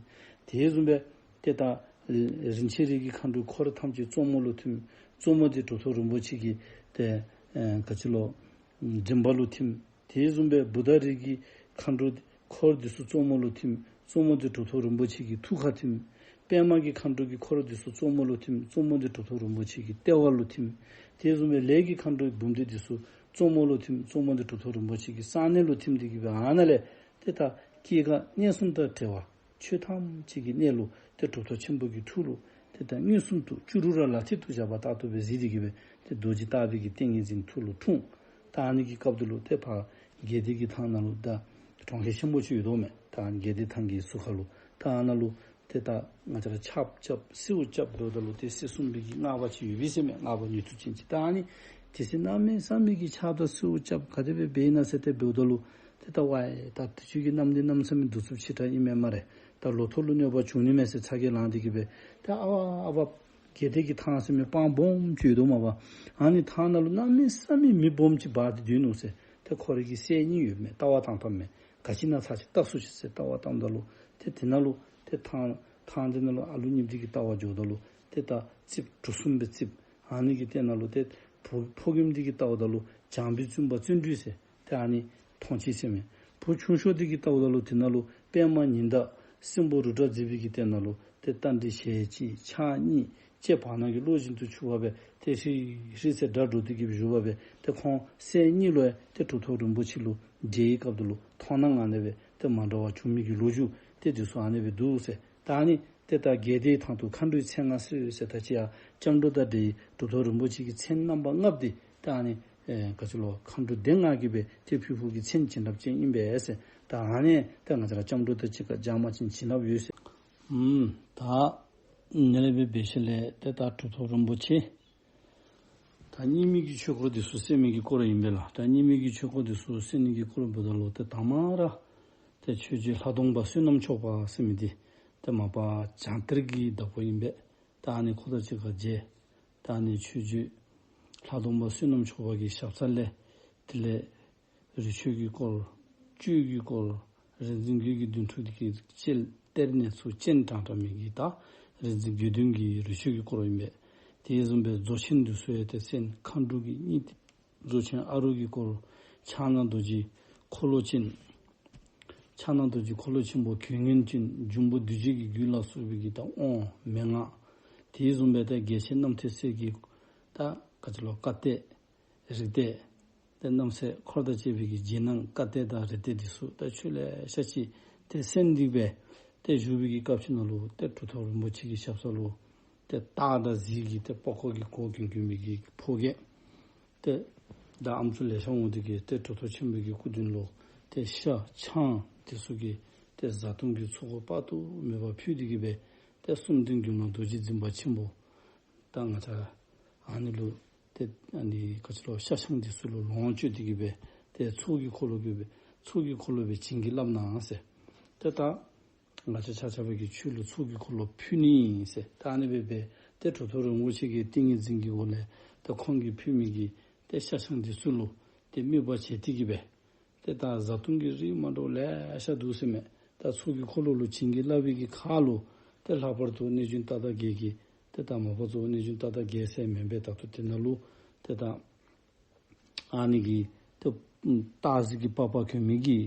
དེ་བཟུམ་སྦེ་ཏེ་ད་རིན་ཆེན་རིགས་ཀྱི་མཁའ་འགྲོའི་འཁོར་ཐམས་ཅད་གཙོ་མོ་ལུ་ཐིམ། གཙོ་མོ་འདི་གྲུབ་ཐོབ་རིན་པོ་ཆེ་གི་ཏེ་ཨེ་ག་ཅི་ལོ་མགྲིན་པ་ལུ་ཐིམ། དེ་བཟུམ་སྦེ་བུདྡྷ་རིགས་ཀྱི་མཁའ་འགྲོ་འཁོར་འདི་ཚུ་གཙོ་མོ་ལུ་ཐིམ། གཙོ་མོ་འདི་གྲུབ་ཐོབ་རིན་པོ་ཆེ་གི་ཐུགས་ཁར་ཐིམ། པདྨ་གི་མཁའ་འགྲོ་གི་འཁོར་འདི་ཚུ་གཙོ་མོ་ལུ་ཐིམ། གཙོ་མོ་འདི་གྲུབ་ཐོབ་རིན་པོ་ཆེ་གི་ལྟེ་བ་ལུ་ཐིམ། དེ་བཟུམ་སྦེ་ལས་ཀྱི་མཁའ་འགྲོའི་འབུམ་སྡེ་འདི་ཚུ་གཙོ་མོ་ལུ་ཐིམ། གཙོ་མོ་འདི་གྲུབ་ཐོབ་རིན་པོ་ཆེ་གི་གསང་གནས་ལུ་ཐིམ། འདི་གི་སྦེ་ཨ་ནཱ་ལས་ཏེ་ད་སྐྱེ་རྒ་གནས་གསུམ་དང་བྲལ་བ་ཆོས་ཐམས་ཅད་ཀྱི་གནས་ལུགས་ཏེ་གྲུབ་ཐོབ་ཆེན་པོ་གི་ཐུགས་ལུ་ཏེ་ད་མངོན་སུམ་དུ་ཅུ་རུ་ར་ལ་ཐིབ་ཏུ་བཞག་པ་ལྟར་དུ་སྦེ་གཟིགས་ཏེ་གི་སྦེ་ཏེ་རྡོ་རྗེ་ལྟ་བུའི་གི་ཏིང་ངེ་འཛིན་ཐུགས་ལུ་འཁྲུངས། ད་ཨ་ནི་གི་སྐབས་དེ་ལུ་ཏེ་ཕར་དགེ་ལྡན་གྱི་ཐང་ནང་ལུ་ད་གྲོང་ཁྱེར་ཆེན་པོ་ཅིག་ཡོད་དོ་མས། ད་དགེ་ལྡན་ཐང་གི་ཟུར་ཁ་ལུ་ད་ཨ་ནཱ་ལུ་ཏེ་ད་ང་བཅས་ར་ཆརཔ་རྐྱབ་སེརཝ་རྐྱབ་འབདཝ་ད་ལུ་ཏེ་སྲིད་གསུམ་པའི་གི་སྔགས་པ་ཅིག་ཡོད་པས་ཟེར་མས། སྔགས་པ་ནུས་མཐུ་ཅན་ཅིག། ད་ཨ་ནི་དེ་ཚེ་གནམ་མེད་ས་མེད་ཀྱི་ཆརཔ་དང་སེརཝ་རྐྱབ་ག་དེ་སྦེ་འབད་ཨིན་ན་ཟེར་ཏེ་འབདཝ་ད་ལུ་ཏེ་ད་ཝའི་ད་དུས་ཚོད་ཀྱི་གནམ་འདི་གནམ་མེད་ས་མེད་གདུག་རྩུབ་ཆེ་དྲགས་ཨིན་མས་སྨ་རེ། ད་ལོ་ཐོག་ལུ་གནོད་པ་བྱུང་ནི་མས་ཟེར་ཚ་གྱང་ལངས་ཏེ་གི་སྦེ་ད་ཨ་བ་ཨ་བ་དགེ་ལྡན་གྱི་ཐང་ཟེར་མི་སྤང་སྦོམ་ཅིག་ཡོད་དོ་མས་པ། ཨ་ནི་ཐང་ནང་ལུ་གནམ་མེད་ས་མེད་མི་སྦོམ་ཅིག་འབར་ཏེ་སྡོད་ནུག་ཟེར། ཏེ་ཁོ་རའི་གི་སྲས་གཉིས་ཡོད་མས། ལྟ་བ་བཏང་བཏངམ་མས། ག་ཅི་ན་ཚར་ཅིག་བལྟ་སུ་ཅིག་ཟེར་ལྟ་བ་བཏངམ་ད་ལུ་ཏེ་དེ་ནང་ལུ་ཏེ་ཐང་ཐང་དེ་ནང་ལུ་ཨ་ལུ་གཉིས་འདི་གིས་ལྟ་བ་འགྱོཝ་ད་ལུ་ཏེ་ད་རྩིགཔ་གྲུ་གསུམ་སྦེ་རྩིགཔ། ཨ་ནི་གི་སྟེང་ནང་ལུ་ཏེ་བུ་ཕོ་རྒནམ་འདི་གིས་བལྟཝ་ད་ལུ་བྱང་པའི་བཙུན་པ་བརྩོན་འགྲུས་ཟེར་ཏེ་ཨ་ནི་མཐོང་ཅི་ཟེར་མས། བུ་ཆུང་ཤོས་འདི་གིས་བལྟཝ་ད་ལུ་དེ་ནང་ལུ་པདྨ་ཉི་ཟླ་སྲིན་པོ་རུ་དྲ་མཛེས་པའི་གི་སྟེང་ནང་ལུ་ཏེ་རྟ་མགྲིན་ཞལ་གཅིག་ཕྱག་གཉིས་ ལྕེ་བར་སྣང་གི་གློག་བཞིན་དུ་འཕྱུར་བ་བས་ཏེ་ཧྲིལ་ཧྲིལ་ཟེར་སྒྲ་སྒྲོག་སྟེ་གི་བཞུགས་པ་བས་ཏེ་ཁོང་སྲས་གཉིས་ལུ་ཡང་ཏེ་གྲུབ་ཐོབ་རིན་པོ་ཆེ་ལུ་མཇལ་བའི་སྐབས་དུ་ལུ་མཐོང་སྣང་ངང་ལས་བས་ཏེ་མ་འདྲ་བ་བྱུང་མི་གི་ལོ་རྒྱུས་ཏེ་དེ་ཚུ་ཨ་ནི་སྦེ་འདུག་ཟེར། ད་ཨ་ནི་ཏེ་ད་རྒྱལ་བསྟན་དང་དུ་མཁའ་འགྲོའི་མཚན་ལྔ་གསོལ་ཟེར། ད་ཅི་ཡང་སྐྱབས་འགྲོ་དང་འབྲེལ་གྲུབ་ཐོབ་རིན་པོ་ཆེ་གི་མཚན་རྣམ་པ་ལྔ་པོ་དེ་ད་ཨ་ནི་ཨེ་ག་ཅི་ལོ་མཁའ་འགྲོ་སྡེ་ལྔ་གིས་སྦེ་ཏེ་ཕུལ་ཕུལ་གྱི་མཚན་བྱིན་རླབས་ཅན་ཨིན་པས་ཟེར། ད་ཨ་ནི་ད་ང་བཅས་ར་སྐྱབས་འགྲོ་དང་གཅིག་ཁར་སྦྱར་མ་ཅིན་བྱིན་རླབས་ཡོད་ཟེར། ཨུམ། ད་ཨ་ནི་སྦེ་འབད་ཞིནམ་ལས་ཏེ་ད་གྲུབ་ཐོབ་རིན་པོ་ཆེ་ད་གཉིས་མེད་ཀྱི་ཆོས་འཁོར་འདི་ཚུ་གསལ་མི་གི་སྐོར་ཨིན་པས་ལགས། ད་གཉིས་མེད་ཀྱི་ཆོས་འཁོར་འདི་ཚུ་གསལ་ནི་གི་སྐོར་འབདཝ་ད་ལུ་ཏེ་དང་པ་ར་ཏེ་ཆོས་རྗེ་ལྷ་སྡོང་པ་བསོད་ནམས་མཆོག་པ་ཟེར་མི་འདི་ཏེ་མ་པ་བྱང་གཏེར་གྱི་བདག་པོ་ཨིན་པས། ད་ཨ་ནི་ཁོ་དང་གཅིག་ཁར་མཇལ། ད་ཨ་ནི་ཆོས་རྗེ་ལྷ་སྡོང་པ་བསོད་ནམས་མཆོག་པ་གི་ཞབས་ས་ལས་དེ་ལས་རི་ཆོས་ཀྱི་སྐོར། གཅོད་ཀྱི་སྐོར། རིག་འཛིན་རྒྱུད་ཀྱི་བདུན་ཕྲག་འདི་གི་ཅེལ་གཏེར་ནས་ཚུར་སྤྱན་དྲངས་དྲངས་མི་གི་ད་རིག་འཛིན་རྒྱུད་དོན་གྱི་རི་ཆོས་ཀྱི་སྐོར་ཨིན་པས། དེ་བཟུམ་སྦེ་མཛོ་ཆེན་འདི་ཚུ་ཡང་ཏེ་གསན། མཁའ་འགྲོ་གི་གཉིས་ཏེ་མཛོ་ཆེན་ཨ་རུ་གི་སྐོར། ཕྱག་ན་རྡོ་རྗེ་འཁོར་ལོ་ཅན། ཕྱག་ན་རྡོ་རྗེ་འཁོར་ལོ་ཆེན་པོ་གྱོད་ངན་ཅན། འབྱུང་པོ་འདུལ་བྱེད་ཀྱི་རྒྱུད་ལ་སོགས་པའི་གི་ད་དབང་མན་ངག། དེ་བཟུམ་སྦེ་ད་རྒྱལ་ཆེན་རྣམ་ཐོས་སྲས་ཀྱི་ད་ག་ཅི་ལོ་བཀའ་གཏད་རིག་གཏད། ཏེ་རྣམ་སྲས་འཁོར་དང་བཅས་པའི་གི་རྗེས་གནང་བཀའ་གཏད་དང་རིག་གཏད་འདི་ཚུ་ད་ཆོས་ལེ་ཤ་ཅིག་ཏེ་གསན་ཏེ་སྦེ་ཏེ་བཞུགས་པའི་གི་སྐབས་ཅིག་ནང་ལུ་ཏེ་གྲུབ་ཐོབ་རིན་པོ་ཆེ་གི་ཞབས་ས་ལུ་ཏེ་སྟག་དང་གཟིག་གི་ཏེ་པགས་ཀོ་གི་གོ་གྱོན་གྱོན་མི་གི་ཕོ་རྒྱས། ཏེ་ད་ཨམ་སྲུ་ལེ་ཤ་འོང་སྟེ་གི་ཏེ་གྲུབ་ཐོབ་ཆེན་པོའི་གི་སྐུ་མདུན་ལུ་ཏེ་ཤ་ཆང་དེ་ཚུ་གི་ཏེ་བཟའ་བཏུང་གི་ཚོགས་འཁོར་དཔག་ཏུ་མེད་པ་ཕུལ་ཏེ་གི་སྦེ་ཏེ་གསུམ་ལྡན་སྒྱུ་མ་རྡོ་རྗེ་འཛིན་པ་ཆེན་པོ་ད་ང་བཅས་ཨ་ནི་ལུ་ཏེ་ཨ་ནི་ག་ཅི་ལོ་ཤ་ཆང་དེ་ཚུ་ལུ་ལོངས་སྤྱོད་དེ་གི་སྦེ་ཏེ་ཚོགས་ཀྱི་འཁོར་ལོ་གི་སྦེ་ཚོགས་ཀྱི་འཁོར་ལོ་སྦེ་བྱིན་གྱིས་བརླབས་གནང་ཟེར། ཏེ་ད་ང་བཅས་ཆ་ཁྱབ་ཀྱིས་ཁྱོད་ལུ་ཚོགས་ཀྱི་འཁོར་ལོ་ཕུལ་ནི་ཨིན་ཟེར། ད་ཨ་ནི་སྦེ་སྦེ་ཏེ་གྲུབ་ཐོབ་རིན་པོ་ཆེ་གི་ཏིང་ངེ་འཛིན་གྱི་འོག་ལས་ད་ཁོང་གིས་ཕུལ་མི་གི་ཏེ་ཤ་ཆང་འདི་ཚུ་ལུ་ཏེ་དམིགས་པ་བྱེད་དེ་གི་སྦེ་ཏེ་ད་བཟའ་བཏུང་གི་རིགས་མ་འདྲཝ་ལེ་ཤ་འདུག་ཟེར་མས། ད་ཚོགས་ཀྱི་འཁོར་ལོ་ལུ་བྱིན་གྱིས་བརླབས་པའི་གི་ཁར་ལུ་ཏེ་ལྷག་པར་དུ་གནོད་སྦྱིན་རྟ་དང་བརྒྱད་ཀྱི་ཏེ་ད་མ་པ་གཙོ་བོ་གནོད་སྦྱིན་རྟ་དང་བརྒྱད་ཟེར་མེན་པས། ད་ལྟོ་དེ་ནང་ལུ་ཏེ་ད་ཨ་ནི་གི་ཏེ་སྟག་གཟིག་གི་པགས་པ་གྱོན་མི་གི་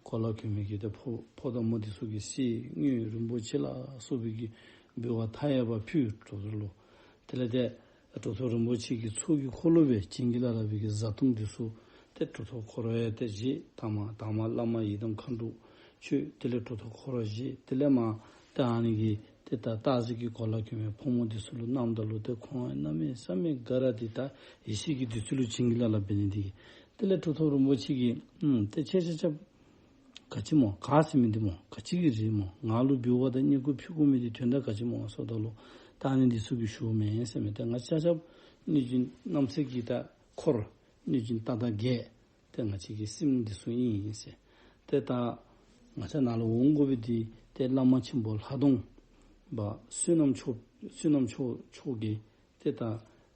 གོ་ལ་གྱོན་མི་གི་ཏེ་ཕོ་ཕོ་དང་མོ་འདི་ཚུ་གིས་གསེར་དངུལ་རིན་པོ་ཆེ་ལ་སོགས་པའི་གི་འབུལ་བ་མཐའ་ཡས་པ་ཕུལ། གྲུབ་ཐོབ་ལུ་དེ་ལས་ཏེ་གྲུབ་ཐོབ་རིན་པོ་ཆེ་གི་ཚོགས་ཀྱི་འཁོར་ལོ་སྦེ་བྱིན་གྱིས་བརླབས་པའི་གི་བཟའ་བཏུང་འདི་ཚུ་ཏེ་གྲུབ་ཐོབ་ཁོ་ར་ཡང་ཏེ་བཞེས། དང་པ་དང་པ་བླ་མ་ཡི་དམ་མཁའ་འགྲོ་མཆོད། དེ་ལས་གྲུབ་ཐོབ་ཁོ་ར་བཞེས། དེ་ལས་མ་ཏེ་ཨ་ནི་གི་ཏེ་ད་སྟག་གཟིག་གི་གོ་ལ་གྱོན་མི་ཕོ་མོ་འདི་ཚུ་ལུ་གནངམ་ད་ལུ་ཏེ་ཁོང་གནམ་མེད་ས་མེད་དགའ་ར་ཏེ་ད་ཡེ་ཤེས་ཀྱི་བདུད་རྩི་ལུ་བྱིན་གྱིས་བརླབས་བརླབས་འབད་ནི་འདི་གིས། དེ་ལས་གྲུབ་ཐོབ་རིན་པོ་ཆེ་གིས་ཨུམ་ཏེ་ཁྱེད་ཆ་ཁྱབ་ག་ཅི་སྨོ། ག་ཟེར་མི་འདི་སྨོ། ག་ཅི་གི་རེད་སྨོ། ང་ལུ་འབུལ་བ་དང་བསྙེན་བཀུར་ཕུལ་དགོ་མི་འདི་དོན་དག་ག་ཅི་སྨོ་ཟེརཝ་ད་ལུ་ད་ཨ་ནི་འདི་ཚུ་གིས་ཞུཝ་མེན་ཟེར་མས། ཏེ་ང་ཆ་ཁྱབ་གནོད་སྦྱིན་རྣམ་སྲས་ཀྱི་ད་འཁོར་གནོད་སྦྱིན་རྟ་དང་བརྒྱད་ཏེ་ང་བཅས་ཀྱི་སྲིངམོ་འདི་ཚུ་ཨིན་ཟེར། ཏེ་ད་ང་བཅས་ནཱ་ལུ་འོང་དགོ་པའི་འདི་ཏེ་བླ་མ་ཆེན་པོ་ལྷ་སྡོང་པ་བསོད་ནམས་མཆོག་བསོད་ནམས་མཆོག་མཆོག་གིས་ཏེ་ད་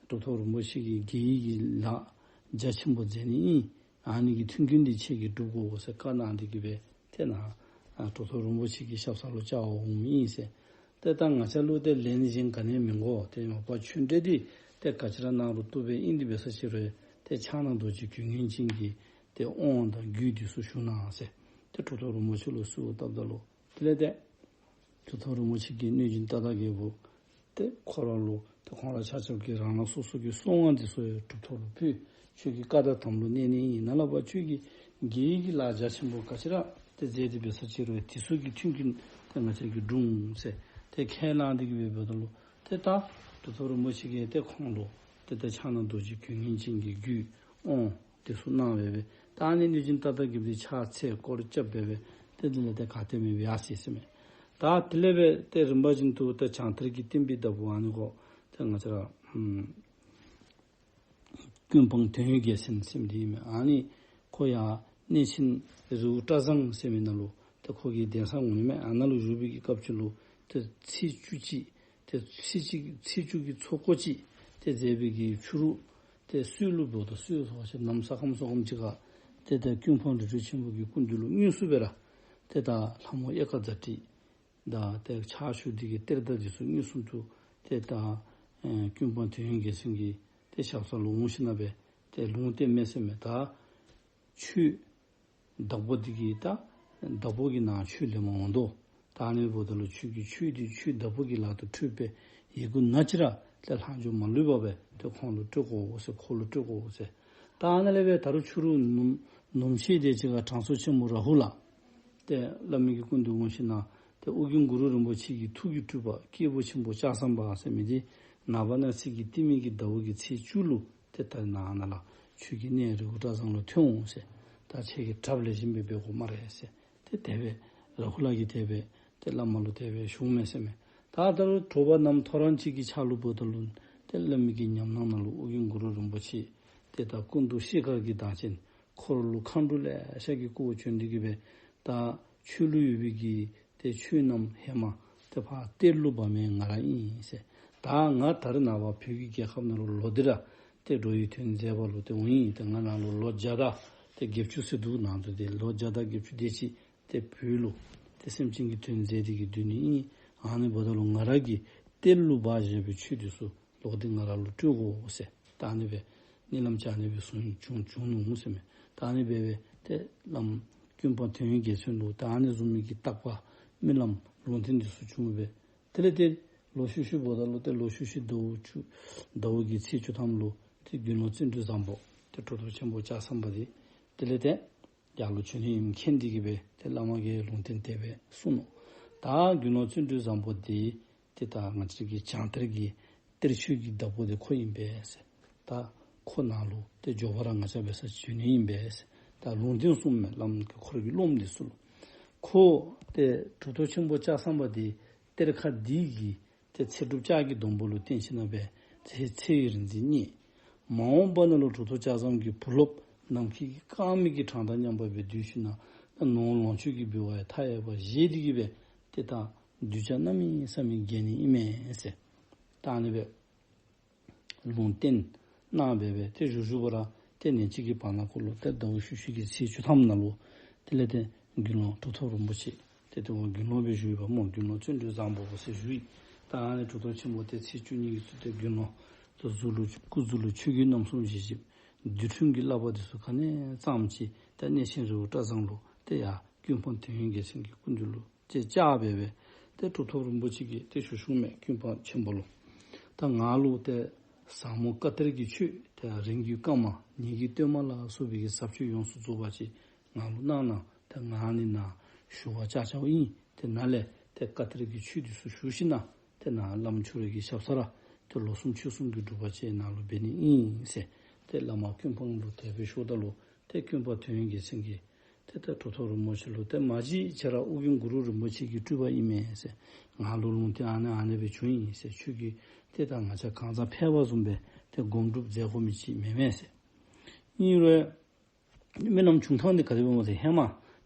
གྲུབ་ཐོབ་རིན་པོ་ཆེ་གི་དགེ་བའི་གི་ལཱ་རྒྱ་ཆེན་པོ་མཛད་ནི་ཨིན། ཨ་ནི་གི་མཐུན་རྐྱེན་འདི་ཁྱེད་ཀྱིས་སྒྲུབ་དགོ་ཟེར་བཀའ་གནང་སྟེ་གི་སྦེ་ཏེ་ནཱ་གྲུབ་ཐོབ་རིན་པོ་ཆེ་གི་ཞབས་ས་ལུ་བཅར་བར་འོངམ་ཨིན་ཟེར། ཏེ་ད་ང་བཅས་ལུ་ཏེ་ལན་གཞན་ག་ནི་ཡང་མི་དགོ། ཏེ་མ་པ་ཆོས་འབྲེལ་འདི་ཏེ་ག་ཅི་ར་གནང་རུང་བཏུབ་པས། ཨིན་ཏེ་འབད་ས་ཅིག་རུང་ཏེ་ཕྱག་ན་རྡོ་རྗེ་གྱོན་ངན་ཅན་གྱི་ཏེ་དབང་དང་རྒྱུད་འདི་ཚུ་ཞུ་གནང་ཟེར་ཏེ་གྲུབ་ཐོབ་རིན་པོ་ཆེ་ལུ་གསོལཝ་བཏབ་ད་ལུ་དེ་ལས་ཏེ་གྲུབ་ཐོབ་རིན་པོ་ཆེ་གིས་གནོད་སྦྱིན་རྟ་དང་བརྒྱད་པོ་ཏེ་ཁོ་ར་ལུ་ཏེ་ཁོང་ར་ཆ་ཁྱབ་ཀྱིས་རང་རང་སོ་སོ་གི་གསང་བ་འདི་ཚུ་ཡང་གྲུབ་ཐོབ་ལུ་ཕུལ། ཁྱོད་ཀྱི་བཀའ་དང་དམ་ལུ་གནས་ནི་ཨིན། ནཱ་ལས་ཕར་ཁྱོད་ཀྱིས་དགེ་བའི་གི་ལཱ་རྒྱ་ཆེན་པོ་ག་ཅི་ར་ཏེ་མཛད་དེ་འབད་ས་ཅིག་རུང་དེ་ཚུ་གི་མཐུན་རྐྱེན་ཏེ་ང་བཅས་ཀྱིས་སྒྲུབ་འོང་ཟེར་ཏེ་ཁས་བླངས་ཏེ་གི་སྦེ་འབདཝ་ད་ལུ་ཏེ་ད་གྲུབ་ཐོབ་རིན་པོ་ཆེ་གིས་ཏེ་ཁོང་ལུ་ཏེ་ད་ཕྱག་ན་རྡོ་རྗེ་གྱོན་ངན་ཅན་གྱི་རྒྱུད་དབང་དེ་ཚུ་གནང་སྦེ་སྦེ་ད་ཨ་ནི་གནོད་སྦྱིན་རྟ་དང་བརྒྱད་པོ་འདི་ཕྱག་འཚལ་སྐོར་རྐྱབ་སྦེ་སྦེ་ཏེ་དེ་ལས་ཏེ་ག་ཏེ་མེད་པའི་ཡར་སོ་ཡི་ཟེར་མས། ད་དེ་ལས་སྦེ་ཏེ་རིམ་པ་བཞིན་དུ་ཏེ་བྱང་གཏེར་གྱི་བསྟན་པའི་བདག་པོ་ཨ་ནི་ཁོ་ཏེ་ང་བཅས་ར་ཨུམ་ཀུན་སྤངས་དོན་ཡོད་རྒྱལ་མཚན་ཟེར་མི་འདི་ཨིན་མས། ཨ་ནི་ཁོ་ཡང་གནས་ཆེན་རི་བོ་བཀྲ་བཟང་ཟེར་མི་ནང་ལུ་ཏེ་ཁོ་གི་གདན་ས་འོང་ནི་མས། ཨ་ནཱ་ལུ་བཞུགས་པའི་གི་སྐབས་ཅིག་ལུ་ཏེ་ཚེས་བཅུ་གཅིག་ཏེ་ཚེས་གཅིག་ཚེས་བཅུ་གི་ཚོགས་འཁོར་ཅིག་ཏེ་མཛད་པའི་གི་ཕྱི་རུ་ཏེ་སྲོད་ལུ་འབདཝ་ད་སྲོད་ཚོགས་ཆེན་ནམ་ས་ཁམས་སོ་ཁམས་ཅིག་ཁར་ཏེ་ད་ཀུན་སྤངས་རི་ཁྲོད་ཆེན་པོ་གི་སྐུ་མདུན་ལུ་དངོས་སུ་སྦེ་ར་ཏེ་ད་ལྷ་མོ་གཡག་དཀར་ཛ་ཊི་དང་ཏེ་ཕྱག་ཞུ་སྟེ་གི་གཏེར་བདག་འདི་ཚུ་དངོས་སུ་ཏུ་ཏེ་ད་ཨེ་ཀུན་སྤངས་དོན་ཡོད་རྒྱལ་མཚན་གྱི་ཏེ་ཞབས་ས་ལུ་འོང་ཞིནམ་ལས་ཏེ་ལུང་བསྟན་མས་ཟེར་མས། ད་ཆོས་བདག་པོ་འདི་གིས་ད་བདག་པོ་གི་ནང་ཆོས་ལེན་པར་འོང་དོ། ད་ཨ་ནི་འབདཝ་ད་ལུ་ཁྱོད་ཀྱིས་ཆོས་འདི་ཆོས་བདག་པོ་གི་ལག་ཏུ་འཕྲོད་པའི་ཡི་གུ་ནང་ཅིག་ར་ དེ་ལྷག་འཇོག་མ་ལུས་པ་བས་དེ་ཁོང་ལ་སྤྲོད་དགོས་ཟེར། ཁོ་ལ་སྤྲོད་དགོས་ཟེར། ད་ཨ་ནི་ལས་བས་ད་རུང་ཕྱི་རུ་ནུབ་ནུབ་ཕྱེད་དེ་ཅིག་ག་དྲང་སྲོང་ཆེན་པོ་ར་ཧུ་ལ་དེ་བླ་མའི་གི་སྐུ་མདུན་དགོངས་ཞིག་ན་དེ་ཨོ་རྒྱན་གུ་རུ་རིན་པོ་ཆེ་གི་ཐུགས་ཀྱི་སྤྲུལ་པ་སྐྱེས་བུ་ཆེན་པོ་ལྕགས་ཟམ་པ་ཟེར་མི་དེ་ནག་པ་སྣ་ཚོགས་ཀྱི་ཏི་མི་གི་ཟླ་བོ་གི་ཚེས་བཅུ་ལུ་དེ་ལྟར་ནང་ན་ལ་ཆོས་ཀྱི་གནས་རི་བོ་བཀྲ་བཟང་ལ་ཐོན་འོང་ཟེར། ད་ཁྱེད་ཀྱི་གྲབས་ལེགས་ཤོམ་སྦེ་འབད་དགོ་སྨ་རེ་ཟེར། དེ་དེ་སྦེ་ར་ཧུ་ལ་གིས་དེ་སྦེ་དེ་བླ་མ་ལུ་དེ་སྦེ་ཞུ་མས་ཟེར་མས། ད་ལྟ་རུ་དྲོ་པ་ནམ་ཐོ་རངས་ཅིག་གི་ཆ་ལུ་འབདཝ་ད་ལུ་དེ་བླ་མའི་གི་ཉམས་སྣང་ནང་ལུ་ཨོ་རྒྱན་གུ་རུ་རིན་པོ་ཆེ་དེ་ད་སྐུ་མདོག་ཤེལ་དཀར་གྱི་མདངས་ཅན་འཁོར་ལུ་མཁའ་འགྲོ་ལེ་ཤ་གིས་བསྐོར་བྱོན་ཏེ་གི་སྦེ་ད་ཆོས་ལུ་ཡོད་པའི་གི་དེ་ཆོས་རྣམས་ཧེ་མ་དེ་ཕར་གཏེར་ལུ་སྦ་མི་ང་ར་ཨིན་ཟེར། ད་ང་ད་རེས་ནངས་པ་བོད་ཀྱི་རྒྱལ་ཁབ་ནང་ལུ་ལོག་སྟེ་ར་དེ་འགྲོ་བའི་དོན་མཛད་པ་ལུ་དེ་འོང་ཡི། དེ་ང་ནང་ལུ་ལོ་བརྒྱ་དང་དེ་བརྒྱད་ཅུ་ཟེར་འདུག། ནང་དུ་དེ་ལོ་བརྒྱ་དང་བརྒྱད་ཅུ་དེ་ཅིག་དེ་བོད་ལུ་དེ་སེམས་ཅན་གྱི་དོན་མཛད་དེ་གི་སྡོད་ནི་ཨིན། ཨ་ནི་འབདཝ་ད་ལུ་ང་ར་གིས་གཏེར་ལུ་སྦ་བཞག་པའི་ཆོས་དེ་ཚུ་ལོག་སྟེ་ང་ར་ལུ་སྤྲོད་དགོ་ཟེར། ད་ཨ་ནི་སྦེ་གཉིད་ལམ་ཅིག་ཨ་ནི་སྦེ་གསུངས་བྱུང་བྱུང་ནུག་ཟེར་མས། ད་ཨ་ནི་སྦེ་སྦེ་དེ་བླམ་ཀུན་སྤངས་དོན་ཡོད་རྒྱལ་མཚན་ལུ་ད་ཨ་ནི་བཟུམ་མའི་གི་བརྟག་པ་རྨི་ལམ་ལུང་བསྟན་དེ་ཚུ་བྱུང་སྦེ། དེ་ལས་དེ་ལོ་ཤུལ་ཤུལ་འབདཝ་ད་ལུ་དེ་ལོ་ཤུལ་ཤུལ་ཟླཝ་བཅུ་ཟླཝ་གི་ཚེས་བཅུ་ཐམ་ལུ་དེ་དགེ་སློང་བརྩོན་འགྲུས་བཟང་པོ་དེ་གྲུབ་ཐོབ་ཆེན་པོ་ལྕགས་ཟམ་པ་དེ་དེ་ལས་དེ་ཡར་ལུ་བྱོན་ནི་ཨིནམ་མཁྱེན་ཏེ་གི་སྦེ་དེ་བླ་མ་གིས་ལུང་བསྟན་དེ་སྦེ་གསུངས་ནུག། ད་དགེ་སློང་བརྩོན་འགྲུས་བཟང་པོ་དེ་དེ་ད་ང་བཅས་ཀྱི་བྱང་གཏེར་གྱི་གཏེར་ཆོས་ཀྱི་བདག་པོ་དེ་ཁོ་ཨིན་པས་ཟེར། ད་ཁོ་ནང་ལུ་དེ་མགྱོགས་པ་ར་ང་བཅས་འབད་སར་བྱོན་ནི་ཨིན་པས་ཟེར། ད་ལུང་བསྟན་གསུངས་མས། བླམ་གིས་ཁོ་ར་གི་སློབ་མ་དེ་ཚུ་ལུ། ཁོ་དེ་གྲུབ་ཐོབ་ཆེན་པོ་ལྕགས་ཟམ་པ་དེ་གཏེར་ཁ་འདི་གི་དེ་ཚེ་སྒྲུབ་ལྕགས་ཀྱི་སྡོང་པོ་ལུ་བརྟེན་ཞིནམ་ལས་དེ་ཚེ་ཡི་རིག་འཛིན་བརྙེས། མ་འོངས་པ་ནང་ལུ་གྲུབ་ཐོབ་ལྕགས་ཟམ་གྱི་བུ་སློབ་ནམ་མཁའི་དཀར་མིག་གི་གྲངས་དང་མཉམ་པ་སྦེ་བསྡུས་ཞིནམ་ལས་ནོར་ལོངས་སྤྱོད་ཀྱི་འབུལ་བ་ཡང་མཐའ་ཡས་པ་བཞེས་ཏེ་གི་སྦེ་དེ་ད་གདུལ་བྱ་གནམ་མེད་ས་མེད་མཁྱེན་ནི་ཨིན་མས་ཟེར། ད་ཨ་ནི་སྦེ་ལུང་བསྟན་གནང་སྦེ་སྦེ་དེ་བཞུགས་བཞུགས་པ་ར་དེ་ནས་གཅིག་གི་བར་ན་ཁོ་ལུ་དེ་ཟླཝ་ཤུལ་ཤུལ་གྱི་ཚེས་བཅུ་ཐམ་ནང་ལུ་དེ་ལས་དེ་དགེ་སློང་གྲུབ་ཐོབ་རིན་པོ་ཆེ་དེ་དེ་འོ་དགེ་སློང་སྦེ་བཞུགས་ཡོདཔ་སྨོ། དགེ་སློང་བརྩོན་འགྲུས་བཟང་པོ་ཟེར་ཞུ་ཡི། ད་ཨ་ནི་གྲུབ་ཐོབ་ཆེན་པོ་དེ་ཚེས་བཅུ་གཉིས་ཀྱི་ཚེ་དེ་དགེ་སློང་དེ་གཟུགས་ལུ་སྐུ་གཟུགས་ལུ་ཆོས་གོས་རྣམ་གསུམ་བཞེས་བཞེསཔ། འདུལ་ཁྲིམས་ཀྱི་བསླབ་པ་དེ་ཚུ་ག་ནི་བརྩམས་ཅི། ད་གནས་ཆེན་རི་བོ་བཀྲ་བཟང་ལུ་དེ་ཡང་ཀུན་སྤངས་དོན་ཡོད་རྒྱལ་མཚན་གྱི་སྐུ་མདུན་ལུ་ཅེས་བཅར་སྦེ་སྦེ་དེ་གྲུབ་ཐོབ་རིན་པོ་ཆེ་གིས་དེ་ཞུ་ཞུཝ་མས། ཀུན་སྤངས་ཆེན་པོ་ལུ་ད་ང་ལུ་དེ་ཟབ་མོ་བཀའ་གཏེར་གྱི་ཆོས་དེ་རིམ་གྱིས་བཀའ་མ་ཉིད་ཀྱི་བསྟོད་མ་ལ་སོགས་པའི་གི་ཟབ་ཆོས་ཡོངས་སུ་རྫོགས་པ་ཅིག་ང་ལུ་གནང་གནང་། དེ་ང་ནི་ནཱ་ཞུ་བར་བཅར་བཅརཝ་ཨིན། དེ་ནཱ་ལས་དེ་བཀའ་གཏེར་གྱི་ཆོས་དེ་ཚུ་ཞུ་ཞིནམ་ལས་དེ་ནཱ་བླམ་ཁྱོད་རའི་གི་ཞབས་ས་ར་དེ་ལོ་གསུམ་ཕྱོགས་གསུམ་གྱི་སྒྲུབ་པ་ཅིག་ནཱ་ལུ་འབད་ནི་ཨིན་ཟེར། དེ་བླ་མ་ཀུན་སྤངས་ལུ་དེ་སྦེ་ཞུཝ་ད་ལུ་དེ་ཀུན་སྤངས་དོན་ཡོད་རྒྱལ་མཚན་གྱིས་དེ་ད་གྲུབ་ཐོབ་རིན་པོ་ཆེ་ལུ་དེ་མ་གཞི་ཁྱེད་ར་ཨོ་རྒྱན་གུ་རུ་རིན་པོ་ཆེ་གི་སྤྲུལ་པ་ཨིན་མས་ཟེར། ང་ལུ་ལུང་བསྟན་ཨ་ནི་ཨ་ནི་སྦེ་བྱུང་ཡི་ཟེར། ཁྱོད་ཀྱིས་དེ་ད་ང་བཅས་གང་ཟག་ཕལ་པ་བཟུམ་སྦེ་དེ་སྒོམ་སྒྲུབ་མཛད་དགོ་མི་ཅིག་མེན་མས་ཟེར། ཨིན་རུང་རྨི་ལམ་བྱུང་ཐངས་འདི་ག་དེ་སྦེ་སྨོ་ཟེར། ཧེ་མ་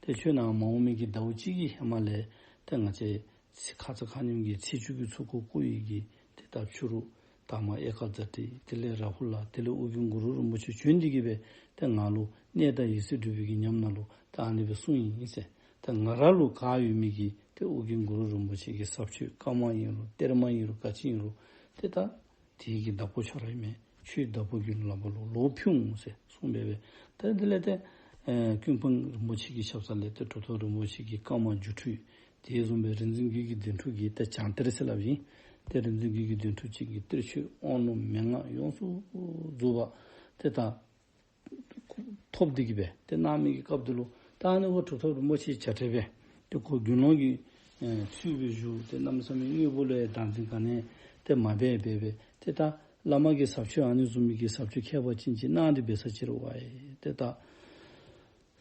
དེ་ཁྱོད་ནཱ་མ་འོངས་མི་གི་ཟླཝ་གཅིག་གི་ཧེ་མ་ལས་དེ་ང་བཅས་ཚེས་ཁ་ཙ་ཁ་ཉིནམ་གི་ཚེས་བཅུ་གི་ཚུགས་ཁོ་བསྐོར་ཡི་གི་དེ་ད་ཕྱི་རུ་དང་པ་ཨེ་ཀ་ཛ་ཊི། དེ་ལས་ར་ཧུ་ལ། དེ་ལས་ཨོ་རྒྱན་གུ་རུ་རིན་པོ་ཆེ་བྱོན་ཏེ་གི་སྦེ་དེ་ང་ལུ་གནས་དང་ཡིག་རྩིས་སྒྲུབ་པའི་གི་ཉམས་སྣང་ལུ་དེ་ཨ་ནི་སྦེ་གསུངས་ཡི་ཟེར། དེ་ང་ར་ལུ་ག་ཡོད་མི་གི་དེ་ཨོ་རྒྱན་གུ་རུ་རིན་པོ་ཆེ་གི་ཟབ་ཆོས་བཀའ་མ་ཨིན་རུང་གཏེར་མ་ཨིན་རུང་ག་ཅི་ཨིན་རུང་དེ་ད་དེ་གི་བདག་པོ་ཁྱོད་ར་ཨིན་མས། ཁྱོད་བདག་པོ་གི་ལག་པ་ལུ་ལོག་ཕུལ་འོང་ཟེར་གསུངས་སྦེ་སྦེ། ད་དེ་ལས་དེ་ཨེ་ཀུན་སྤངས་རིན་པོ་ཆེ་གི་ཞབས་ས་ལས་དེ་གྲུབ་ཐོབ་རིན་པོ་ཆེ་གི་བཀའ་མ་སྒྱུ་འཕྲུལ་དེ་བཟུམ་སྦེ་རིག་འཛིན་རྒྱུད་ཀྱི་བདེན་གྲུབ་ཀྱི་དེ་བྱང་གཏེར་ཟེར་སླབ་ཨིན། དེ་རིག་འཛིན་རྒྱུད་ཀྱི་བདེན་གྲུབ་ཅིག་གི་གཏེར་ཆོས་དབང་ལུང་མན་ངག་ཡོངས་སུ་རྫོགས་པ་དེ་ད་ཐོབ་སྟེ་གི་སྦེ་དེ་གནང་མི་གི་སྐབས་དེ་ལུ་ད་ཨ་ནི་འོ་གྲུབ་ཐོབ་རིན་པོ་ཆེ་བྱ་བྲལ་སྦེ་དེ་ཁོ་དགེ་སློང་གི་ཚུལ་སྦེ་བཞུགས། དེ་གནམ་མེད་ས་མེད་དངོས་པོ་ལུ་ཡང་བདག་འཛིན་ག་ནི་དེ་མ་འབད་འབད་སྦེ་དེ་ད་བླ་མ་གི་ཟབ་ཆོས་ཨ་ནི་བཟུམ་མི་གི་ཟབ་ཆོས་ཁྱད་པར་ཅན་ཅིག་གནང་སྟེ་འབད་ས་ཅིག་རུང་བ་ཡི་དེ་ད་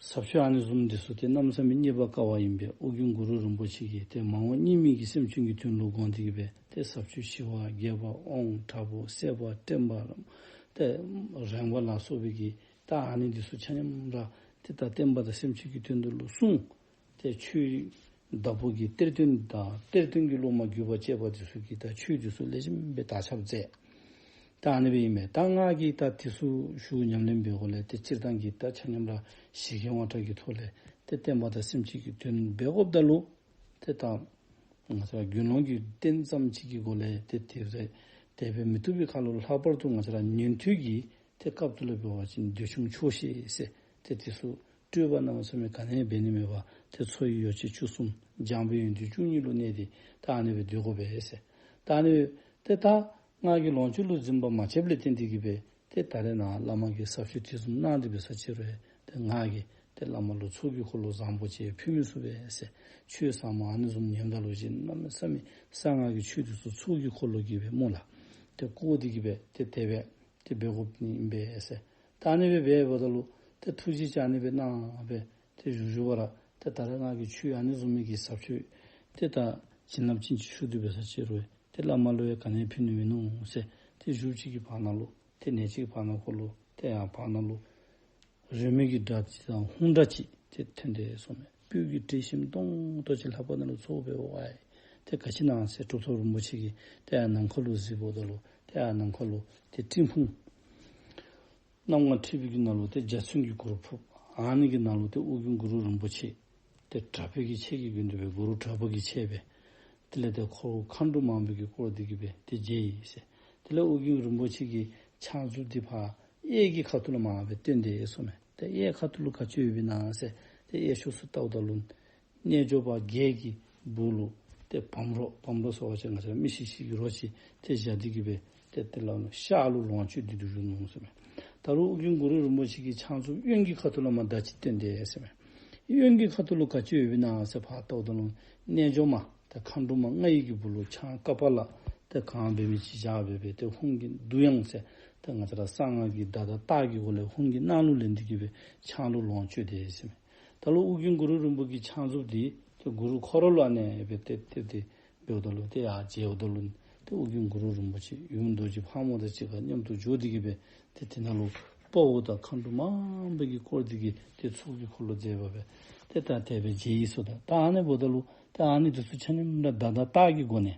ཟབ་ཆོས་ཨ་ནི་བཟུམ་འདི་ཚུ་དེ་གནམ་མེད་ས་མེད་རྙེད་པར་དཀའ་བ་ཨིན་པས། ཨོ་རྒྱན་གུ་རུ་རིན་པོ་ཆེ་གིས་དེ་མ་འོངས་སྙིགས་མའི་གི་སེམས་ཅན་གྱི་དོན་ལུ་དགོངས་ཏེ་གི་སྦེ་དེ་ཟབ་ཆོས་ཞི་བ་རྒྱས་པ་དབང་དྲག་པོ་སད་པ་བརྟན་པ་དེ་རན་པ་ལ་སོགས་པའི་གི་ད་ཨ་ནི་འདི་ཚུ་ཆ་མཉམ་ར་དེ་ད་བསྟན་པ་དང་སེམས་ཅན་གྱི་དོན་དུ་ལུ་གསུངས། དེ་ཆོས་བདག་པོ་གི་གཏེར་སྟོན་དང་གཏེར་སྟོན་གྱི་སློབ་མ་བརྒྱུད་པ་བཅས་པ་འདི་ཚུ་གིས་ད་ཆོས་འདི་ཚུ་ལེགས་ཤོམ་སྦེ་དར་ཁྱབ་མཛད། ད་ཨ་ནི་སྦེ་ཨིན་མས། ད་ང་གིས་ད་དེ་ཚུ་ཞུ་ཉམས་ལེན་འབད་དགོ་ལས་དེ་སྤྱིར་བཏང་གི་ད་ཆ་མཉམ་ར་ཞི་རྒྱས་དབང་དྲག་གི་ཐོག་ལས་དེ་བསྟན་པ་དང་སེམས་ཅན་གྱི་དོན་འབད་དགོཔ་ད་ལུ་དེ་ད་ང་བཅས་ར་དགེ་སློང་གི་རྟེན་ཙམ་ཅིག་གི་སྒོ་ལས་དེ་དེ་རེ་དེ་སྦེ་མི་བཏུབ་པའི་ཁར་ལུ་ལྷག་པར་དུ་ང་བཅས་ར་ཉན་ཐོས་ཀྱི་དེ་སྐབས་དེ་ལུ་འབད་བ་ཅིན་འདོད་ཆུང་ཆོག་ཤེས་ཟེར་དེ་དེ་ཚུ་སྤྲོས་པ་གནམ་མེད་ས་མེད་ག་ནི་འབད་ནི་མེད་པར་དེ་འཚོ་བའི་ཡོ་བྱད་བཅུ་གསུམ་སྦྱངས་པའི་ཡོན་ཏན་བཅུ་གཉིས་ལུ་གནས་ཏེ་ད་ཨ་ནི་སྦེ་སྡོད་དགོ་པས་ཟེར། ད་ཨ་ནི་སྦེ་དེ་ད་ སྔགས་ཀྱི་ལོངས་སྤྱོད་ལུ་འཛིན་པ་མ་བྱས་པ་ལས་བརྟེན་ཏེ་གི་སྦེ་ཏེ་ད་རེས་ནངས་བླ་མ་གིས་ཟབ་ཆོས་དེ་བཟུམ་གནང་སྟེ་འབད་ས་ཅིག་རུང་ཏེ་ང་གིས་ཏེ་བླ་མ་ལུ་ཚོགས་ཀྱི་འཁོར་ལོ་བཟང་པོ་ཅིག་ཕུལ་མི་ཚུགས་པས་ཟེར། ཆོས་ཟབ་མོ་ཨ་ནི་བཟུམ་ཉན་ད་ལུ་ཅིག་གནམ་མེད་ས་མེད་གསང་སྔགས་ཀྱི་ཆོས་དེ་ཚུ་ཚོགས་ཀྱི་འཁོར་ལོ་གིས་སྦེ་མོ་ལ་ཏེ་བསྐོར་ཏེ་གི་སྦེ་ཏེ་དེ་སྦེ་ཏེ་འབད་དགོཔ་ཨིན་པས་ཟེར། ད་ཨ་ནི་སྦེ་འབད་འབདཝ་ད་ལུ་ཏེ་ཐུགས་རྗེ་ཅིག་ཨ་ནི་སྦེ་གནང་སྦེ་ཏེ་བཞུགས་བཞུགས་པ་ར་ཏེ་ད་རེས་ནངས་ཀྱི་ཆོས་ཨ་ནི་བཟུམ་མའི་གི་ཟབ་ཆོས་ཏེ་ད་བྱིན་རླབས་ཅན་ཅིག་ཞུ་སྟེ་འབད་ས་ཅིག་རུང་ཏེ་བླ་མ་ལུ་ཡང་ག་ནི་ཕུལ་ནི་མིན་ནུག་ཟེར། ཏེ་བཞུགས་ཅིག་གི་བར་ན་ལུ་ཏེ་ནེ་ཅིག་གི་བར་ན་ཁོ་ལུ་ཏེ་ཡང་བར་ན་ལུ་རོལ་མོའི་གི་སྒྲ་ཅིག་དང་ཧཱུྃ་སྒྲ་ཅིག་ཏེ་ཐོན་ཏེ་སོང་མས། སྤོས་ཀྱི་དྲི་ཞིམ་ཏོང་ཏོ་ཅིག་ལྷགས་པ་ནང་ལུ་ཚོར་བས། ཨོ་ཨའི་ཏེ་ག་ཅི་ཨིན་ན་ཟེར་གྲུབ་ཐོབ་རིན་པོ་ཆེ་གིས་ཏེ་ཨ་ནམ་མཁའ་ལུ་གཟིགས་འབདཝ་ད་ལུ་ཏེ་ཨ་ནམ་མཁའ་ལུ་ཏེ་སྤྲིན་ཕུང་གནམ་ལྔ་འཁྲིགས་པའི་གི་ནང་ལུ་ཏེ་འཇའ་ཚོན་གྱི་གུར་ཕུབ། ཨ་ནི་གི་ནང་ལུ་ཏེ་ཨོ་རྒྱན་གུ་རུ་རིན་པོ་ཆེ་ཏེ་དྲག་པོའི་གི་ཆས་ཀྱིས་གྱོན་ཏེ་སྦེ་གུ་རུ་དྲག་པོ་གི་ཆས་སྦེ། དེ་ལས་ཏེ་འཁོར་མཁའ་འགྲོ་མང་པོའི་གིས་བསྐོར་ཏེ་གི་སྦེ་ཏེ་མཇལ་ཡི་ཟེར། དེ་ལས་ཨོ་རྒྱན་རིན་པོ་ཆེ་གི་ཕྱག་མཛུབ་འདི་ཕར་གཡས་ཀྱི་ཁ་ཐུག་ལས་མར་སྦེ་བསྟན་ཏེ་སོང་མས། ཏེ་གཡས་ཁ་ཐུག་ལུ་ག་ཅི་ཡོདཔ་ཨིན་ན་ཟེར་ཏེ་གཡས་ཕྱོགས་སུ་བལྟཝ་ད་ལུ་རྣལ་འབྱོར་པ་བརྒྱད་ཀྱི་སྦུག་ལུ་ཏེ་བམ་རོ་བམ་རོ་ཟེར་བ་ཅིན་ང་བཅས་ར་མི་ཤི་ཤི་གི་རོ་ཅིག་ཏེ་བཞག་སྟེ་གི་སྦེ་ཏེ་དེ་ལ་ཤར་ལུ་ལོངས་སྤྱོད་དེ་འདུག་ཞུ་ནུག་ཟེར་མས། ད་རུང་ཨོ་རྒྱན་གུ་རུ་རིན་པོ་ཆེ་གི་ཕྱག་མཛུབ་གཡོན་གྱི་ཁ་ཐུག་ལས་མར་མདའ་ཅིག་བསྟན་ཏེ་ཟེར་མས། གཡོན་གྱི་ཁ་ཐུག་ལུ་ག་ཅི་ཡོདཔ་ཨིན་ན་ཟེར་ཕར་བལྟཝ་ད་ལུ་རྣལ་འབྱོར་མ་ཏེ་མཁའ་འགྲོ་མ་ལྔ་ཡི་གི་སྦུག་ལུ་ཆང་ཀ་པཱ་ལ་ཏེ་གང་འབད་མི་ཅིག་བཞག་སྦེ་སྦེ་ཏེ་ཧཱུྃ་གི་གདུགས་དབྱངས་ཟེར་ཏེ་ང་བཅས་ར་གསང་སྔགས་ཀྱི་བརྡ་དང་རྟགས་ཀྱི་སྒོ་ལས་ཧཱུྃ་གི་སྣང་ལུགས་ལེན་ཏེ་གི་སྦེ་ཆང་ལུ་ལོངས་སྤྱོད་དེ་ཟེར་མས། ད་ལུ་ཨོ་རྒྱན་གུ་རུ་རིན་པོ་ཆེའི་ཕྱག་མཛུབ་འདི་ཏེ་གུ་རུ་ཁོ་ར་ལུ་ཨ་ནི་སྦེ་ཏེ་ཏེ་ཏེ་འབདཝ་ད་ལུ་ཏེ་ཡར་མཇལཝ་ད་ལུ་ཏེ་ཨོ་རྒྱན་གུ་རུ་རིན་པོ་ཆེ་ཡུམ་རྡོ་རྗེ་ཕག་མོ་དང་གཅིག་ཁར་མཉམ་དུ་འགྱོ་སྟེ་གི་སྦེ་ཏེ་དེ་ནང་ལུ་དཔའ་བོ་དང་མཁའ་འགྲོ་མང་པོ་གིས་བསྐོར་ཏེ་གི་ཏེ་ཚོགས་ཀྱི་འཁོར་ལོ་མཛད་པ་སྦེ་ཏེ་ད་དེ་སྦེ་མཇལ་ཡི་ཟེརཝ་ད། ད་ཨ་ནི་འབདཝ་ད་ལུ་ཏེ་ཨ་ནི་དེ་ཚུ་ཆ་མཉམ་ར་བརྡ་དང་རྟགས་ཀྱི་སྒོ་ནས་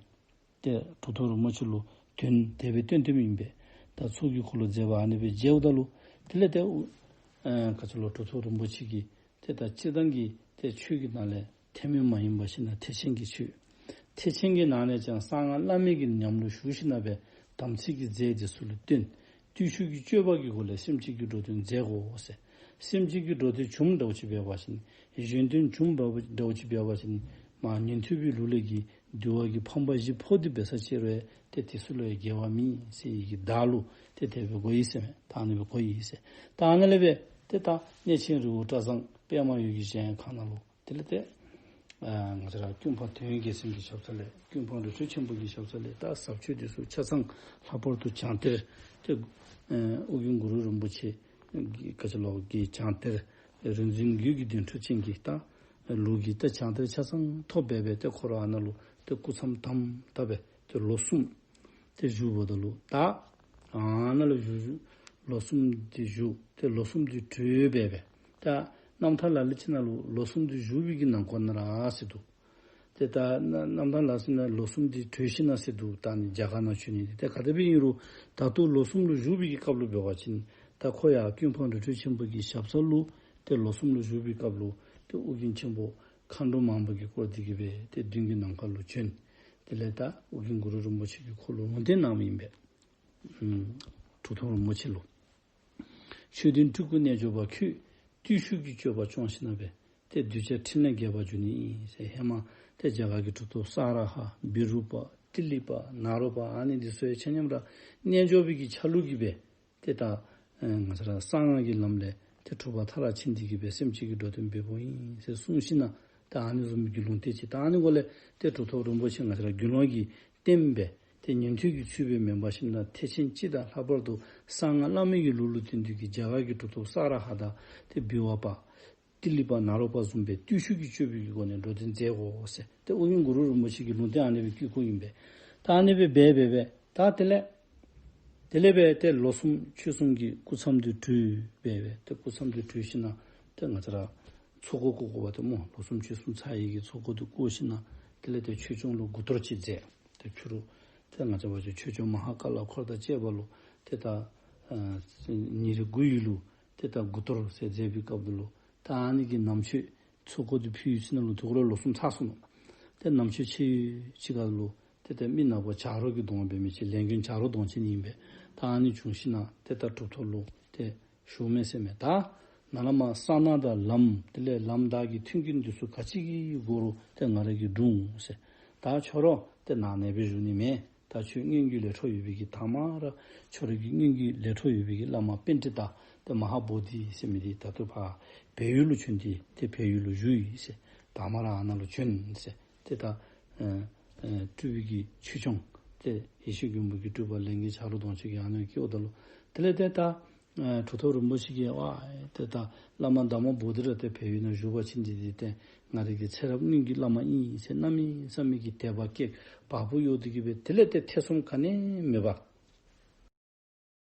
ཏེ་གྲུབ་ཐོབ་རིན་པོ་ཆེ་ལུ་དོན་དེ་སྦེ་སྟོན་སྟོནམ་ཨིན་པས། ད་ཚོགས་ཀྱི་འཁོར་ལོ་མཛད་པ་ཨ་ནི་སྦེ་མཇལཝ་ད་ལུ་དེ་ལས་ཏེ་ཨ་ག་ཅི་ལོ་གྲུབ་ཐོབ་རིན་པོ་ཆེ་གིས་ཏེ་ད་སྤྱིར་བཏང་གི་ཏེ་ཆོས་ཀྱི་ནང་ལས་ཐེག་དམན་མ་ཡིན་པ་ཞིག་ན་ཐེག་ཆེན་གྱི་ཆོས། ཐེག་ཆེན་གྱི་ནང་ནས་ཀྱང་གསང་སྔགས་བླ་མེད་ཀྱི་ཉམས་ལུ་ཞུགས་ཞིནམ་ལས་དམ་ཚིག་གི་རྫས་དེ་ཚུ་ལུ་བརྟེན། བརྟུལ་ཞུགས་ཀྱི་སྤྱོད་པ་གི་སྒོ་ལས་སེམས་ཅན་གྱི་འགྲོ་དོན་མཛད་དགོ་ཟེར། སེམས་ཅན་གྱི་འགྲོ་དོན་བྱུངམ་འདྲཝ་ཅིག་འབད་བ་ཅིན་གཞན་དོན་བྱུངམ་འདྲཝ་ཅིག་འབད་བ་ཅིན་མར་ཉན་ཐོས་པའི་ལུགས་ལས་ཀྱི་འདུལ་བ་གི་ཕམ་པ་བཞི་ཕོག་སྟེ་འབད་ས་ཅིག་རུང་ཏེ་དེ་ཚུ་ལུ་ཡང་འགལ་བ་མེད་ཟེར་བའི་གི་བརྡ་ལུ་ཏེ་དེ་སྦེ་གོ་ཡི་ཟེར་མས། ད་ཨ་ནི་སྦེ་གོ་ཡི་ཟེར། ད་ཨ་ནི་ལས་སྦེ་ཏེ་ད་གནས་ཆེན་རི་བོ་བཀྲ་བཟང་པདྨ་འོད་ཀྱི་གཞལ་ཡས་ཁང་ནང་ལུ་དེ་ལས་ཏེ་ཨ་ང་བཅས་ར་ཀུན་སྤངས་དོན་ཡོད་རྒྱལ་མཚན་གྱི་ཞབས་ས་ལས་ཀུན་སྤངས་རི་ཁྲོད་ཆེན་པོ་གི་ཞབས་ས་ལས་ད་ཟབ་ཆོས་དེ་ཚུ་ཆ་ཚང་ལྷག་པར་དུ་བྱང་གཏེར་ཏེ་ཨ་ཨོ་རྒྱན་གུ་རུ་རིན་པོ་ཆེ་གི་ག་ཅི་ལོ་གི་བྱང་གཏེར་རིག་འཛིན་རྒྱུད་ཀྱི་བདེན་འཕྲོད་ཅན་གྱི་ད་ལུགས་ཀྱི་ད་བྱང་གཏེར་ཆ་ཚང་ཐོབ་སྦེ་སྦེ་ཏེ་ཁོ་ར་ཨ་ནཱ་ལུ་ཏེ་སྐུ་མཚམས་དམ་དམ་སྦེ་ཏེ་ལོ་གསུམ་ཏེ་བཞུགས་འབདཝ་ད་ལུ་ད་ཨ་ནཱ་ལུ་བཞུགས་བཞུགས་ལོ་གསུམ་འདི་བཞུགས་ཏེ་ལོ་གསུམ་འདི་གྲོལ་སྦེ་སྦེ་ད་རྣམ་ཐར་ལ་ལུ་ཅིག་ནང་ལུ་ལོ་གསུམ་འདི་བཞུགས་པའི་གི་ནང་འཁོད་ན་ར་ཟེར་འདུག། ཏེ་ད་རྣམ་ཐར་ལ་ཟེར་ན་ལོ་གསུམ་འདི་གྲོལ་ཞིནམ་ལས་ཟེར་འདུག། ད་ནི་རྒྱ་གར་ནང་བྱོན་ནི་འདི་ཏེ་ག་དེ་སྦེ་ཨིན་རུང་ད་ལྟོ་ལོ་གསུམ་ལུ་བཞུགས་པའི་གི་སྐབས་ལུ་འབད་བ་ཅིན་ད་ཁོ་ཡང་ཀུན་སྤངས་རི་ཁྲོད་ཆེན་པོ་གི་ཞབས་ས་ལུ་ཏེ་ལོ་གསུམ་ལུ་བཞུགས་པའི་སྐབས་ལུ་ཏེ་ཨོ་རྒྱན་ཆེན་པོ་མཁའ་འགྲོ་མང་པོ་གིས་བསྐོར་ཏེ་གི་སྦེ་ཏེ་མདུན་གྱི་ནམ་མཁའ་ལུ་བྱོན། དེ་ལས་ད་ཨོ་རྒྱན་གུ་རུ་རིན་པོ་ཆེ་གིས་ཁོ་ལུ་ལུང་བསྟན་གནངམ་ཨིན་པས། ཨུམ། གྲུབ་ཐོབ་རིན་པོ་ཆེ་ལུ། ཆོས་ལྡན་སྤྲུལ་སྐུ་རྣལ་འབྱོར་པ་ཁྱོད་བརྟུལ་ཞུགས་ཀྱི་སྤྱོད་པ་སྐྱོང་ཞིནམ་ལས་ཏེ་གདུལ་བྱ་འཕྲིན་ལས་རྒྱས་པར་འགྱུར་ནི་ཨིན་ཟེར། ཧེ་མ་ཏེ་རྒྱ་གར་གྱི་གྲུབ་ཐོབ་ས་ར་ཧ་བི་རུ་པ་ཏི་ལི་པ་ནཱ་རོ་པ་ཨ་ནི་འདི་ཚུ་ཡང་ཆ་མཉམ་ར་རྣལ་འབྱོར་པའི་གི་ཆ་ལུགས་ཀྱིས་སྦེ་ཏེ་ད་ཨ་ང་བཅས་ར་གསང་སྔགས་ཀྱི་ལམ་ལས་ཏེ་གྲུབ་པ་མཐར་ཕྱིན་ཏེ་གི་སྦེ་སེམས་ཅན་གྱི་འགྲོ་དོན་འབད་འབདཝ་ཨིན་ཟེར་གསུངས་ཞིནམ་ལས་ད་ཨ་ནི་བཟུམ་གྱི་ལུང་བསྟན་ཅིག། ད་ཨ་ནི་འགོ་ལས་ཏེ་གྲུབ་ཐོབ་རིན་པོ་ཆེ་ང་བཅས་ར་དགེ་སློང་གི་རྟེན་སྦེ་ཏེ་ཉན་ཐོས་ཀྱི་ཚུལ་སྦེ་མེན་པར་ཞིནམ་ལས་ཐེག་ཆེན་སྤྱི་དང་ལྷག་པར་དུ་གསང་སྔགས་བླ་མེད་ཀྱི་ལུགས་ལུ་བརྟེན་ཏེ་གི་རྒྱ་གར་གྱི་གྲུབ་ཐོབ་ས་ར་ཧ་དང་ཏེ་བི་རུ་པ་ཏི་ལི་པ་ནཱ་རོ་པ་བཟུམ་སྦེ་བརྟུལ་ཞུགས་ཀྱི་སྤྱོད་པའི་གི་སྒོ་ནས་འགྲོ་དོན་མཛད་དགོ་ཟེར་ཏེ་ཨོ་རྒྱན་གུ་རུ་རིན་པོ་ཆེ་གི་ལུང་བསྟན་ཨ་ནི་སྦེ་བསྐུལ་བསྐུལཝ་ཨིན་པས། ད་ཨ་ནི་སྦེ་འབད་འབད་འབད་ད་དེ་ལས་དེ་ལས་སྦེ་ཏེ་ལོ་གསུམ་ཕྱོགས་གསུམ་གྱི་སྐུ་མཚམས་དེ་གྲོལ་སྦེ་སྦེ་ཏེ་སྐུ་མཚམས་དེ་གྲོལ་ཞིནམ་ལས་ཏེ་ང་བཅས་ར་ཚོགས་འཁོར་བསྐོར་དགོ་པ་ཏེ་སྨོ། ལོ་གསུམ་ཕྱོགས་གསུམ་ཚར་བའི་གི་ཚོགས་འཁོར་དེ་བསྐོར་ཞིནམ་ལས་དེ་ལས་ཏེ་ཆོས་སྐྱོང་ལུ་དགུ་གཏོར་ཅིག་མཛད། ཏེ་ཕྱི་རུ་ཏེ་ང་བཅས་པ་ཆོས་སྐྱོང་མ་ཧཱ་ཀཱ་ལ་འཁོར་དང་བཅས་པ་ལུ་ཏེ་ད་ཨ་ཉེར་དགུ་ཡི་ལུ་ཏེ་ད་དགུ་གཏོར་ཟེར་མཛད་པའི་སྐབས་དེ་ལུ་ད་ཨ་ནི་གི་ནམ་ཕྱེད་ཚོགས་འཁོར་དེ་ཕུལ་ཡི་ཟེར་ན་ལུ་དེ་གུ་ར་ལོ་གསུམ་ཚར་སོང་ནུག། ཏེ་ནམ་ཕྱེད་ཕྱེད་ཅིག་ཁར་ལུ་ཏེ་ད་མི་ནག་པོ་བྱ་རོག་གི་གདོང་འབད་མི་ཅིག་ལས་མགོན་བྱ་རོག་གདོང་ཅན་ཨིན་པས། ད་ཨ་ནི་བྱུང་ཞིནམ་ལས་ཏེ་ད་གྲུབ་ཐོབ་ལུ་ཏེ་ཞུཝ་མས་ཟེར་མས། ད་ནཱ་ལས་མར་ས་སྣ་དང་ལམ་དེ་ལས་ལམ་བདག་གི་མཐུན་རྐྱེན་འདི་ཚུ་ག་ཅི་གི་སྒོ་རུ་ཏེ་ང་ར་གིས་སྒྲུབ་འོང་ཟེར། ད་ཁྱོད་ར་ཏེ་ནཱ་གནས་སྦེ་བཞུགས་ནི་མེད། ད་ ལ་ཆོས་མངོན་གྱུར་ལས་འཕྲོ་ཡོད་པའི་གི་ཐ་མ་ར་ཆོས་རིག་གི་མངོན་གྱུར་ལས་འཕྲོ་ཡོད་པའི་གི་བླ་མ་པཎྜི་ཏ་དེ་མ་ཧཱ་བོ་དྷི་ཟེར་མི་དེ་ད་དུ་ཕར་བལ་ཡུལ་ལ་བྱོན་ཏེ་དེ་བལ་ཡུལ་ལ་བཞུགས་ཡིན་ཟེར། དྷརྨ་རཱ་ཡ་ན་ལ་བྱོན་ཟེར། དེ་ད་ཨ་ཨ་སྤྲུལ་པའི་གི་ཆོས་སྐྱོང་དེ་ཡེ་ཤེས་མགོན་པོ་གི་སྤྲུལ་པ་ལས་ངན་བྱ་རོག་གདོང་ཅན་གྱི་ཨ་ནི་སྐྱེ་བོ་ད་ལོ་དེ་ལས་དེ་ད། གྲུབ་ཐོབ་རིན་པོ་ཆེ་གིས་ཨ་དེ་ད་བླ་མ་དྷརྨ་བོ་དྷི་ར་དེ་བལ་ཡུལ་ན་བཞུགས་པ་ཕྱིན་ཏེ་དེ་ལྟས་ང་རང་གི་ཚེ་རབས་སྔོན་གྱི་བླ་མ་ཡིན་ཟེར་གནམ་མེད་ས་མེད་ཀྱི་དད་པ་སྐྱེས་བ་པོ་གཡོ་དེ་གི་བས་དེ་ལས་དེ་ཐེ་ཚོམ་ག་ནས་མེད་པ།